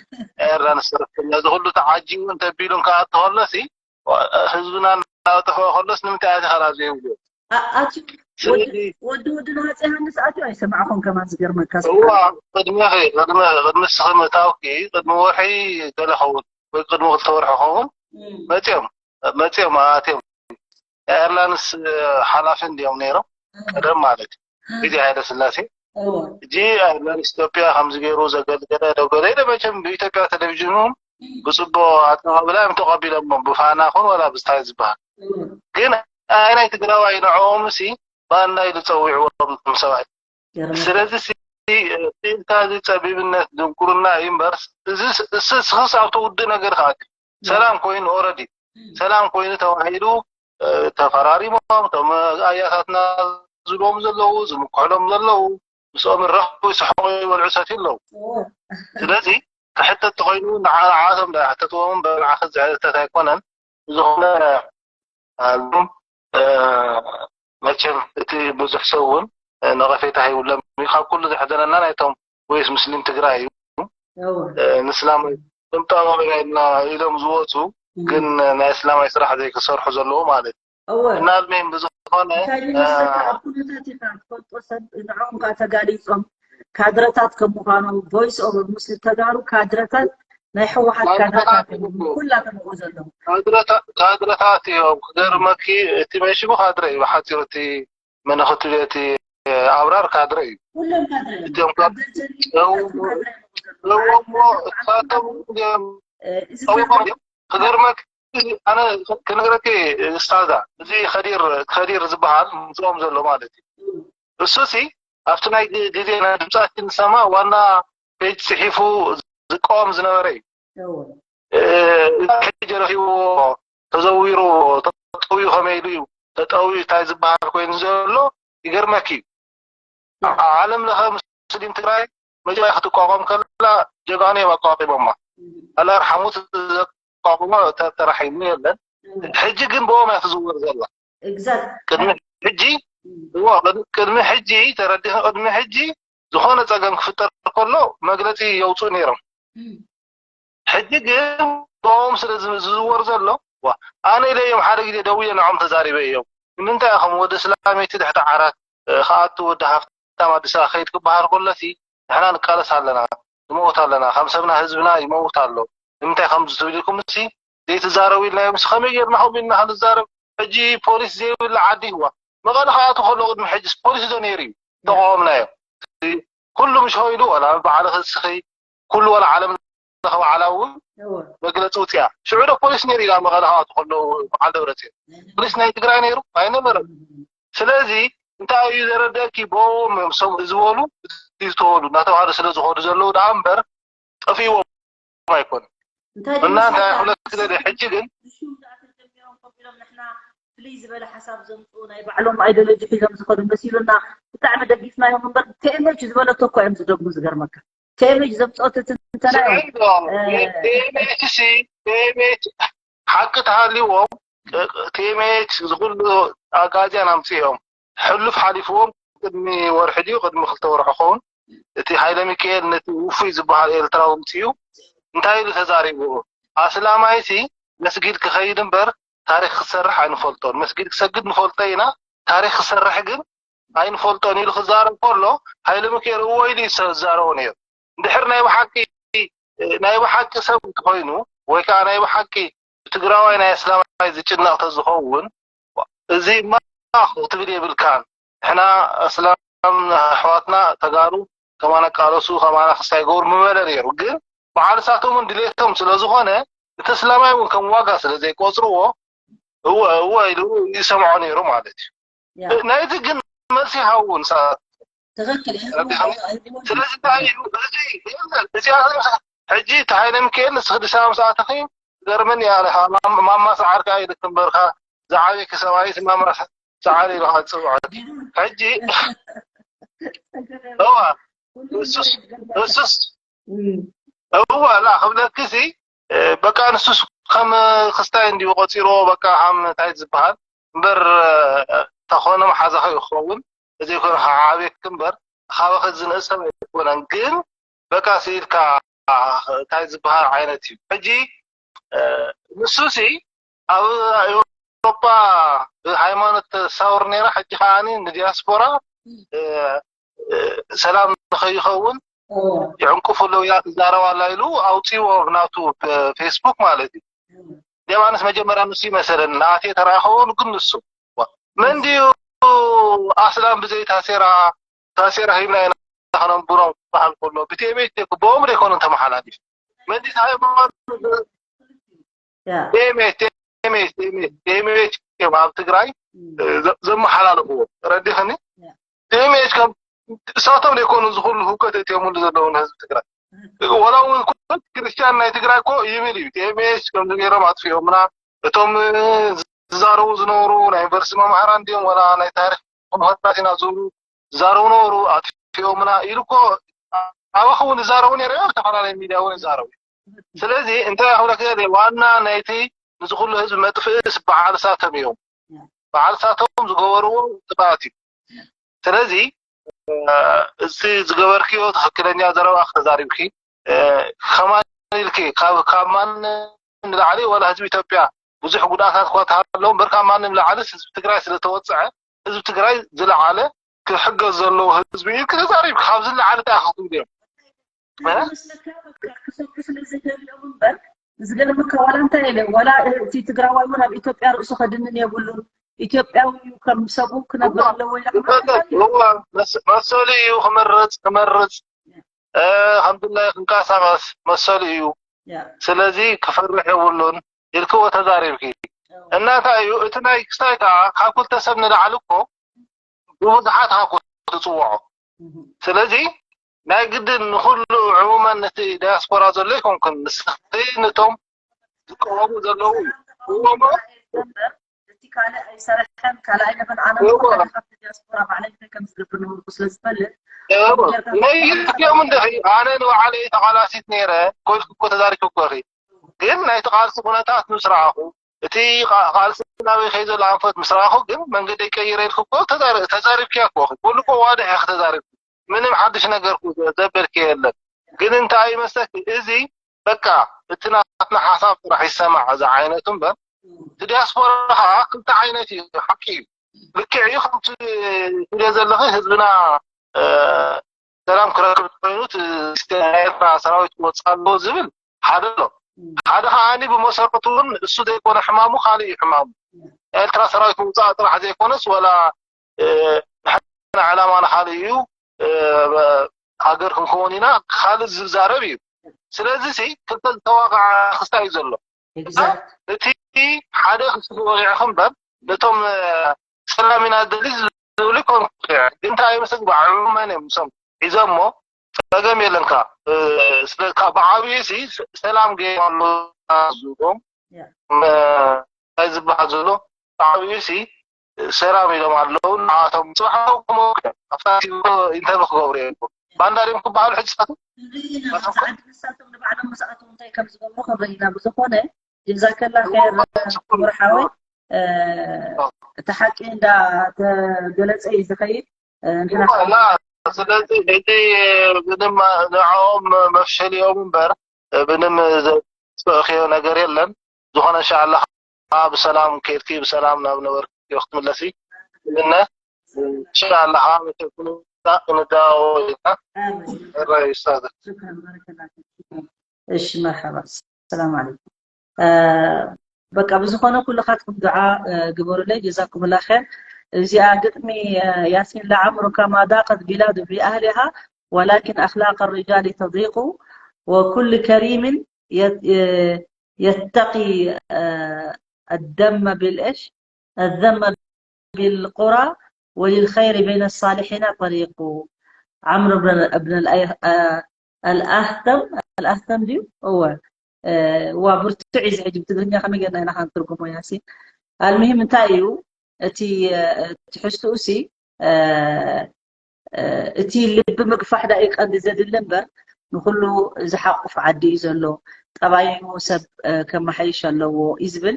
ኤርትራ ንሰረፍተኛ እዚ ኩሉ ተዓጂቡ እንተቢሉ እንከኣቲ ከሎሲ ህዝብና እናጠፍኦ ከሎስ ንምንታይ ኣቲ ከላ ዘይብሉ ኣትዩ ወዲ ወዲ ናፀ ዮሃንስ ኣትዩ ኣይሰማዕኹም ከማን ዝገርመካ እዋ ቅድሚኺ ቅድሚ ቅድሚ ስኺ ምእታውኪ ቅድሚ ወርሒ ገለ ኸውን ወይ ቅድሚ ክልተ ወርሒ ኸውን መፅኦም መፅኦም ኣትዮም ናይ ኤርላንስ ሓላፊ እንዲኦም ነይሮም ቀደም ማለት እዩ ግዜ ሃይለ ስላሴ እጂ መንግስት ኢትዮጵያ ከምዚ ገይሩ ዘገልገለ ደገለ ኢለ መቸም ብኢትዮጵያ ቴሌቪዥን እውን ብፅቡቅ ኣቀባብላ እዮም ተቀቢሎሞ ብፋና ኹን ወላ ብዝታይ ዝበሃል ግን ኣይ ናይ ትግራዋይ ንዕኦም ሲ ባንዳ ኢሉ ፀዊዕዎም ቶም ሰብኣይ ስለዚ ስኢልካ እዚ ፀቢብነት ድንቁርና እዩ እምበር እዚ እስስክስ ኣብቲ ውድእ ነገር ከኣት ሰላም ኮይኑ ኦረዲ ሰላም ኮይኑ ተባሂሉ ተፈራሪሞም ቶም ኣያታትና ዝብሎም ዘለዉ ዝምክሕሎም ዘለዉ ምስኦም ረኽቡ ይስሕቁ ይበልዑ ሰትዩ ኣለዉ ስለዚ ክሕተት ተኮይኑ ንዓቶም ዳ ሕተትዎም በንዓኸ ዝሕተት ኣይኮነን ብዝኾነ መቸም እቲ ብዙሕ ሰብ እውን ነቐፌታ ይብሎም ካብ ኩሉ ዘሕዘነና ናይቶም ወይስ ሙስሊም ትግራይ እዩ ንስላም ጥምጣም ኢና ኢሎም ዝወፁ ግን ናይ እስላማይ ስራሕ ዘይክሰርሑ ዘለዎ ማለት እዩ እና ኣልሜን ብዝኾነ ኣብ ኩነታት ኢኻ ትፈልጦ ሰብ ንዕኦም ከዓ ተጋሊፆም ካድረታት ከም ምዃኖም voice of muslim ተጋሩ ካድረታት ናይ ህወሓት ካድረታት ኩላ ተምኡ ዘለዉ ካድረታት እዮም ክገርመኪ እቲ መሽሙ ካድረ እዩ ብሓፂሩ እቲ መነክቱ እቲ ኣብራር ካድረ እዩ ኩሎም ካድረ እዮም እሞ እሳቶም ክገርመኪ ኣነ ክነግረኪ ስታዛ እዚ ከዲር ከዲር ዝበሃል ምስኦም ዘሎ ማለት እዩ እሱ ሲ ኣብቲ ናይ ግዜ ናይ ድምፃችን ሰማ ዋና ፔጅ ፅሒፉ ዝቃወም ዝነበረ እዩ ሕጂ ረኪብዎ ተዘዊሩ ተጠውዩ ከመይ ኢሉ እዩ ተጠውዩ እንታይ ዝበሃል ኮይኑ ዘሎ ይገርመኪ እዩ ዓለም ለኸ ሙስሊም ትግራይ መጀመርያ ክትቋቋም ከላ ጀጋኑ እዮም ኣቋቂሞማ ኣላር ሓሙት ዘቋቁሞ ተራሒሙ የለን ሕጂ ግን ብኦም እያ ትዝወር ዘላ ቅድሚ ሕጂ ቅድሚ ሕጂ ተረዲኸ ቅድሚ ሕጂ ዝኾነ ፀገም ክፍጠር ከሎ መግለፂ የውፅኡ ነይሮም ሕጂ ግን ብኦም ስለ ዝዝወር ዘሎ ኣነ ኢለ እዮም ሓደ ግዜ ደውየ ንዖም ተዛሪበ እዮም ንምንታይ ኢኹም ወደ ስላመይቲ ድሕቲ ዓራት ከኣቱ ወዲ ሃፍታም ኣዲስ ኣበባ ከይድ ክበሃል ከሎሲ ንሕና ንቃለስ ኣለና ንመውት ኣለና ከም ሰብና ህዝብና ይመውት ኣሎ ንምንታይ ከምዚ ትብል ኢልኩም ሲ ዘይትዛረቡ ኢልናዮም ሲ ከመይ ጌርና ከምኡ ኢልና ክንዛረብ ሕጂ ፖሊስ ዘይብላ ዓዲ ይዋ መቐለ ከኣቱ ከሎ ቅድሚ ሕጂ ፖሊስ ዶ ነይሩ እዩ ተቃወምናዮ ኩሉ ምሽ ኢሉ ወላ በዓል ክስኺ ኩሉ ወላ ዓለም ለኸ በዓላ እውን መግለፂ ውፅያ ሽዑ ዶ ፖሊስ ነይሩ ኢላ መቐለ ከኣቱ ከሎ በዓል ደብረፅዮን ፖሊስ ናይ ትግራይ ነይሩ ኣይነበረን ስለዚ እንታይ እዩ ዘረደእኪ ብኦም እዮም ሰው ዝበሉ ዝተወሉ እናተባሃሉ ስለ ዝኸዱ ዘለዉ ደኣ እምበር ጠፊእዎም ኣይኮነ እና እንታይ ክብለኪ ደሊ ሕጂ ግን ፍልይ ዝበለ ሓሳብ ዘምፅኡ ናይ ባዕሎም ኣይዶሎጂ ሒዞም ዝኸዱ መሲሉና ብጣዕሚ ደጊፍናዮም እምበር ቴኤምኤች ዝበለቶ እኮ እዮም ዝደግሙ ዝገርመካ ቴኤምኤች ዘምፀኦት ትንተና እዮም ቴኤምኤች ሲ ቴኤምኤች ሓቂ ተሃልዎም ቴኤምኤች ዝኩሉ ኣጋዝያን ኣምፅኦም ሕሉፍ ሓሊፍዎም ቅድሚ ወርሒ ድዩ ቅድሚ ክልተ ወርሒ ኸውን እቲ ሃይለ ሚካኤል ነቲ ውፉይ ዝበሃል ኤርትራዊ ምፅኡ እንታይ ኢሉ ተዛሪቡ ኣስላማይሲ መስጊድ ክኸይድ እምበር ታሪክ ክሰርሕ ኣይንፈልጦን መስጊድ ክሰግድ ንፈልጦ ኢና ታሪክ ክሰርሕ ግን ኣይንፈልጦን ኢሉ ክዛረብ ከሎ ሃይለ ሚካኤል እዎ ኢሉ ዝዛረቦ ነይሩ እንድሕር ናይ ብሓቂ ናይ ብሓቂ ሰብ እንተኮይኑ ወይ ከዓ ናይ ብሓቂ ብትግራዋይ ናይ ኣስላማይ ዝጭነቕ ተዝኸውን እዚማ ክትብል የብልካን ንሕና ኣስላም ኣሕዋትና ተጋሩ ከማና ቃለሱ ከማና ክስታይ ገብሩ ምበለ ነይሩ ግን በዓል እሳቶም እውን ድሌቶም ስለዝኾነ እቲ ኣስላማይ እውን ከም ዋጋ ስለ ዘይቆፅርዎ እወ እወ ኢሉ ይሰምዖ ነይሩ ማለት እዩ ናይቲ ግን መልሲ ሃው ንሰዓት ትኽክል ስለዚ እንታይ እዩ እዚ እዚኣ ሕጂ እቲ ሃይለ ሚካኤል ንስኺ ኣዲስ ኣበባ ምስ ኣተኺ ገርመኒ ኣለ ማማ ሰዓርካ ኢልክ እምበርካ ዝዓበይክ ሰብኣይስ ማማ ሰዓር ኢልካ ትፅውዐት ሕጂ እዋ እሱስ እሱስ እዋ ላ ክብለክሲ በቃ ንሱስ ከም ክስታይ እንዲዩ ቆፂርዎ በቃ ከም እንታይ ዝበሃል እምበር ተኾነ መሓዛኸ ይኸውን እዘይኮነ ዓብየክ እምበር ካባኸ ዝንእሰብ ኣይኮነን ግን በቃ ስኢልካ እንታይ ዝበሃል ዓይነት እዩ ሕጂ ንሱሲ ኣብ ኤውሮጳ ብሃይማኖት ተሳውር ነይራ ሕጂ ከዓኒ ንዲያስፖራ ሰላም ንኸይኸውን ይዕንቅፉ ኣለዉ ኢላ ትዛረብ ኣላ ኢሉ ኣውፅዎ ናቱ ፌስቡክ ማለት እዩ ደማንስ መጀመርያ ንሱ ይመሰለኒ ንኣቴ ተራኸበሉ ግን ንሱ መን ድዩ ኣስላም ብዘይ ታሴራ ታሴራ ሂብና ኢና ከነንብሮም ክበሃል ከሎ ብቴቤት ክበኦም ዘይኮኑ ተመሓላሊፍ መንዲት ሃይማኖት ቴሜት ቴሜት ቴሜት ቴሜት እዮም ኣብ ትግራይ ዘመሓላልፍዎ ረዲኽኒ ቴሜት ከም እሳቶም ዘይኮኑ ዝኩሉ ህውከት እትዮምሉ ዘለዉ ንህዝቢ ትግራይ ወላ እውን ኩለት ክርስትያን ናይ ትግራይ እኮ ይብል እዩ ቴሜት ከምዚ ገይሮም ኣጥፊኦምና እቶም ዝዛረቡ ዝነበሩ ናይ ዩኒቨርሲቲ መምሃራን ድዮም ወላ ናይ ታሪክ ምሁራት ኢና ዝብሉ ዝዛረቡ ነበሩ ኣጥፊኦምና ኢሉ እኮ ኣባኹ እውን ዝዛረቡ ነይረ እዮም ዝተፈላለዩ ሚድያ እውን ይዛረቡ ስለዚ እንታይ ክብለክ ዋና ናይቲ ንዝኩሉ ህዝቢ መጥፍእስ በዓል ሳቶም እዮም በዓል ሳቶም ዝገበርዎ ጥፋት እዩ ስለዚ እዚ ዝገበርክዮ ትክክለኛ ዘረባ ተዛሪብኪ ከማን ኢልኪ ካብ ማን ንላዕሊ ወላ ህዝቢ ኢትዮጵያ ብዙሕ ጉድኣታት እኳ ተሃለዉ እምበር ካብ ማንም ላዕልስ ህዝቢ ትግራይ ስለተወፀዐ ህዝቢ ትግራይ ዝለዓለ ክሕገዝ ዘለዎ ህዝቢ እዩ ክተዛሪብ ካብ ዝለዓለ እንታይ ክትብሉ እዮም ዝገርም ዋላ እንታይ ኢለ ዋላ እቲ ትግራዋይ እውን ኣብ ኢትዮጵያ ርእሱ ከድንን የብሉን ኢትዮጵያዊ እዩ ከም ሰቡ ክነብር ኣለዎ መሰሉ እዩ ክመርፅ ክመርፅ ከምድላይ ክንቀሳቀስ መሰሉ እዩ ስለዚ ክፈርሕ የብሉን ኢልክዎ ተዛሪብኪ እናታ እዩ እቲ ናይ ክስታይ ከዓ ካብ ክልተ ሰብ ንላዕሊ እኮ ብብዙሓት ሃኮ ትፅውዖ ስለዚ ናይ ግድን ንኩሉ ዕሙመን ነቲ ዳያስፖራ ዘሎ ይኮንኩን ንስኺ ነቶም ዝቀወሙ ዘለዉ እዎሞ እቲ ካልእ ኣይሰረሐን ካልኣይ ነገር ኣነ ካብቲ ዲያስፖራ ባዕለይ እንታይ ከም ዝገብር ንምርኩ ስለ ዝፈልጥ ነይትዮም እንድኺ ኣነ ንባዕለይ ተቃላሲት ነይረ ኮይልኩ እኮ ተዛሪኩ እኮ ኢኺ ግን ናይቲ ቃልሲ ኩነታት ምስ ረኣኹ እቲ ቃልሲ ናበይ ከይ ዘሎ ኣንፈት ምስ ረኣኹ ግን መንገደይ ቀይረ ኢልኩ እኮ ተዛሪብክያ እኮ ኢኺ ኩሉ እኮ ዋድሕ ኢኺ ተዛሪብኩ ምንም ሓድሽ ነገር ዘበልክዮ የለን ግን እንታይ ይመስለክ እዚ በቃ እቲ ናትና ሓሳብ ጥራሕ ይሰማዕ እዚ ዓይነቱ እምበር እቲ ዲያስፖራ ከዓ ክልተ ዓይነት እዩ ሓቂ እዩ ልክዕ እዩ ከምቲ ትብልዮ ዘለኺ ህዝብና ሰላም ክረክብ ኮይኑ ኤርትራ ሰራዊት ክወፅእ ኣለዎ ዝብል ሓደ ኣሎ ሓደ ከዓኒ ብመሰረቱ እውን እሱ ዘይኮነ ሕማሙ ካልእ እዩ ሕማሙ ኤርትራ ሰራዊት ምውፃእ ጥራሕ ዘይኮነስ ወላ ንሕና ዕላማና ካልእ እዩ ሃገር ክንከውን ኢና ካልእ ዝዛረብ እዩ ስለዚ ሲ ክልተ ዝተዋቃዓ ክስታ እዩ ዘሎ እቲ ሓደ ክስቲ ወቂዕኹም በር ነቶም ሰላም ኢና ደሊ ዝብሉ ይኮን እንታይ ይመስል ባዕሉ መን እዮም ሶም ሒዞሞ ጸገም የለን ካ ስለካ ብዓብዩ ሲ ሰላም ገይሮም ኣሎ ዝብሎም እንታይ ዝበሃል ዘሎ ብዓብዩ ሲ ሰላም ኢሎም ኣለዉ ንዓቶም ፅባሕ ክመውቅዕ ኣብታ ኢንተርቪ ክገብሩ እዮም ባንዳ ድዮም ክበሃሉ ሕጂ ሳቱ ንሳቶም ንባዕሎም ምስኣቶም እንታይ ከም ዝገብሩ ክንርኢ ኢና ብዝኮነ ጀዛከላ ኸይር ክቡር ሓወይ እቲ ሓቂ እንዳ ተገለፀ እዩ ዝኸይድ ስለዚ ሕጂ ምንም ንዕኦም መፍሸሊኦም እምበር ምንም ዘስእኽዮ ነገር የለን ዝኾነ እንሻላ ብሰላም ከይድኪ ብሰላም ናብ ነበርክዮ ክትምለሲ እምነ እንሻላ ከዓ መተኩ ክንዳወ ኢና ራይ ስታዘ እሺ መርሓባ ሰላም ዓለይኩም በቃ ብዝኾነ ኩልኻትኩም ዱዓ ግበሩለይ ጀዛኩምላ ኸይር እዚኣ ግጥሚ ያሲን لعمرك ما ضاقت بلاد بأهلها ولكن أخلاق الرجال تضيق وكل كريم يتقي الذم بالإيش الذم بالقرى وللخير بين الصالحين طريق عمرو بن بن الأهثم الأهثم ديو هو ዋ ብርቱዕ እዩ ሕጂ ብትግርኛ ከመይ ጌርና ኢና ክንትርጉሞ ያሲ ኣልምሂም እንታይ እዩ እቲ ትሕዝትኡ ሲ እቲ ልቢ ምግፋሕ ዳኢ ቀንዲ ዘድሊ እምበር ንኩሉ ዝሓቁፍ ዓዲ እዩ ዘሎ። ጠባዩ ሰብ ከመሓይሽ ኣለዎ እዩ ዝብል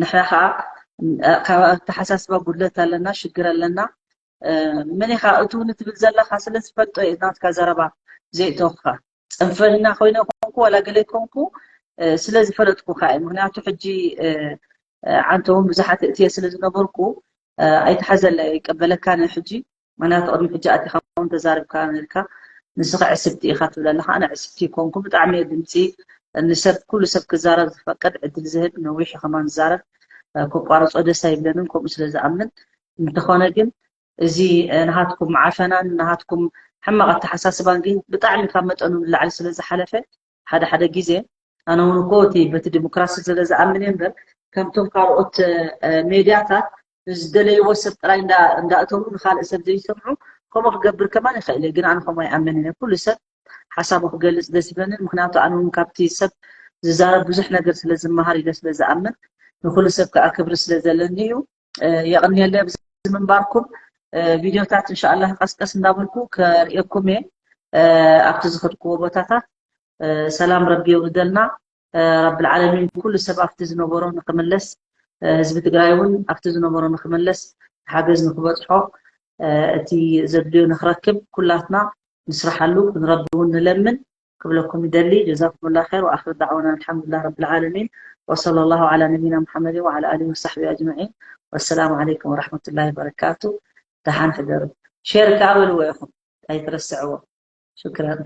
ንሕና ከዓ ካብ ኣተሓሳስባ ጉድለት ኣለና፣ ሽግር ኣለና። መን ኢኻ እቱ ንትብል ዘለካ ስለ ዝፈልጦ እዩ ናትካ ዘረባ ዘይእተወካ ፀንፈልና ኮይነ ኮንኩ ዋላ ገለ ኮንኩ ስለ ዝፈለጥኩካ እዩ። ምክንያቱ ሕጂ ዓንተ እውን ብዙሓት እትየ ስለ ዝነበርኩ ኣይትሓዘለ ይቀበለካ ነ ሕጂ ምክንያቱ ቅድሚ ሕጂ ኣቲኻ እውን ተዛርብካ ነርካ ንስኻ ዕስብቲ ኢኻ ትብል ኣለካ ኣነ ዕስብቲ ኮንኩ ብጣዕሚ ድምፂ ንሰብ ኩሉ ሰብ ክዛረብ ዝፈቅድ ዕድል ዝህብ ነዊሕ ከማን ዝዛረብ ክቋርፆ ደስ ኣይብለንን ከምኡ ስለ ዝኣምን እንተኾነ ግን እዚ ናሃትኩም ዓፈናን ናሃትኩም ሕማቕ ኣተሓሳስባን ግን ብጣዕሚ ካብ መጠኑ ንላዕሊ ስለ ዝሓለፈ ሓደ ሓደ ግዜ ኣነ እውን እኮ እቲ በቲ ዲሞክራሲ ስለ ዝኣምን እየ እምበር ከምቶም ካልኦት ሜድያታት ዝደለይዎ ሰብ ጥራይ እንዳእተዉ ንካልእ ሰብ ዘይሰምዑ ከምኡ ክገብር ከማን ይኽእል እየ ግን ኣነ ከምኡ ኣይኣምን እየ ኩሉ ሰብ ሓሳቡ ክገልፅ ደስ ይብለኒ ምክንያቱ ኣነ እውን ካብቲ ሰብ ዝዛረብ ብዙሕ ነገር ስለ ዝመሃር ኢለ ስለ ዝኣምን ንኩሉ ሰብ ከዓ ክብሪ ስለ ዘለኒ እዩ የቕንየለ ኣብዚ ምንባርኩም ቪድዮታት እንሻኣላ ቀስቀስ እንዳበልኩ ከርእየኩም እየ ኣብቲ ዝኸድክዎ ቦታታት ሰላም ረቢ የውርደልና ረቢ ዓለሚን ኩሉ ሰብ ኣብቲ ዝነበሮ ንክምለስ ህዝቢ ትግራይ እውን ኣብቲ ዝነበሮ ንክምለስ ሓገዝ ንክበፅሖ እቲ ዘድልዮ ንክረክብ ኩላትና ንስራሓሉ ክንረቢ እውን ንለምን ክብለኩም ይደሊ ጀዛኩም ላ ር ወኣክር ዳዕዋና ኣልሓምዱላ ረብ ልዓለሚን ወሰለ ላሁ ላ ነቢና ሙሓመድ ወላ ኣሊ ወሳሕቢ ኣጅማዒን ወሰላሙ ዓለይኩም ወረሕመቱላ ወበረካቱ ደሓን ሕደሩ ሼር ከዓ በልዎ ኢኹም ኣይትረስዕዎ ሽክራን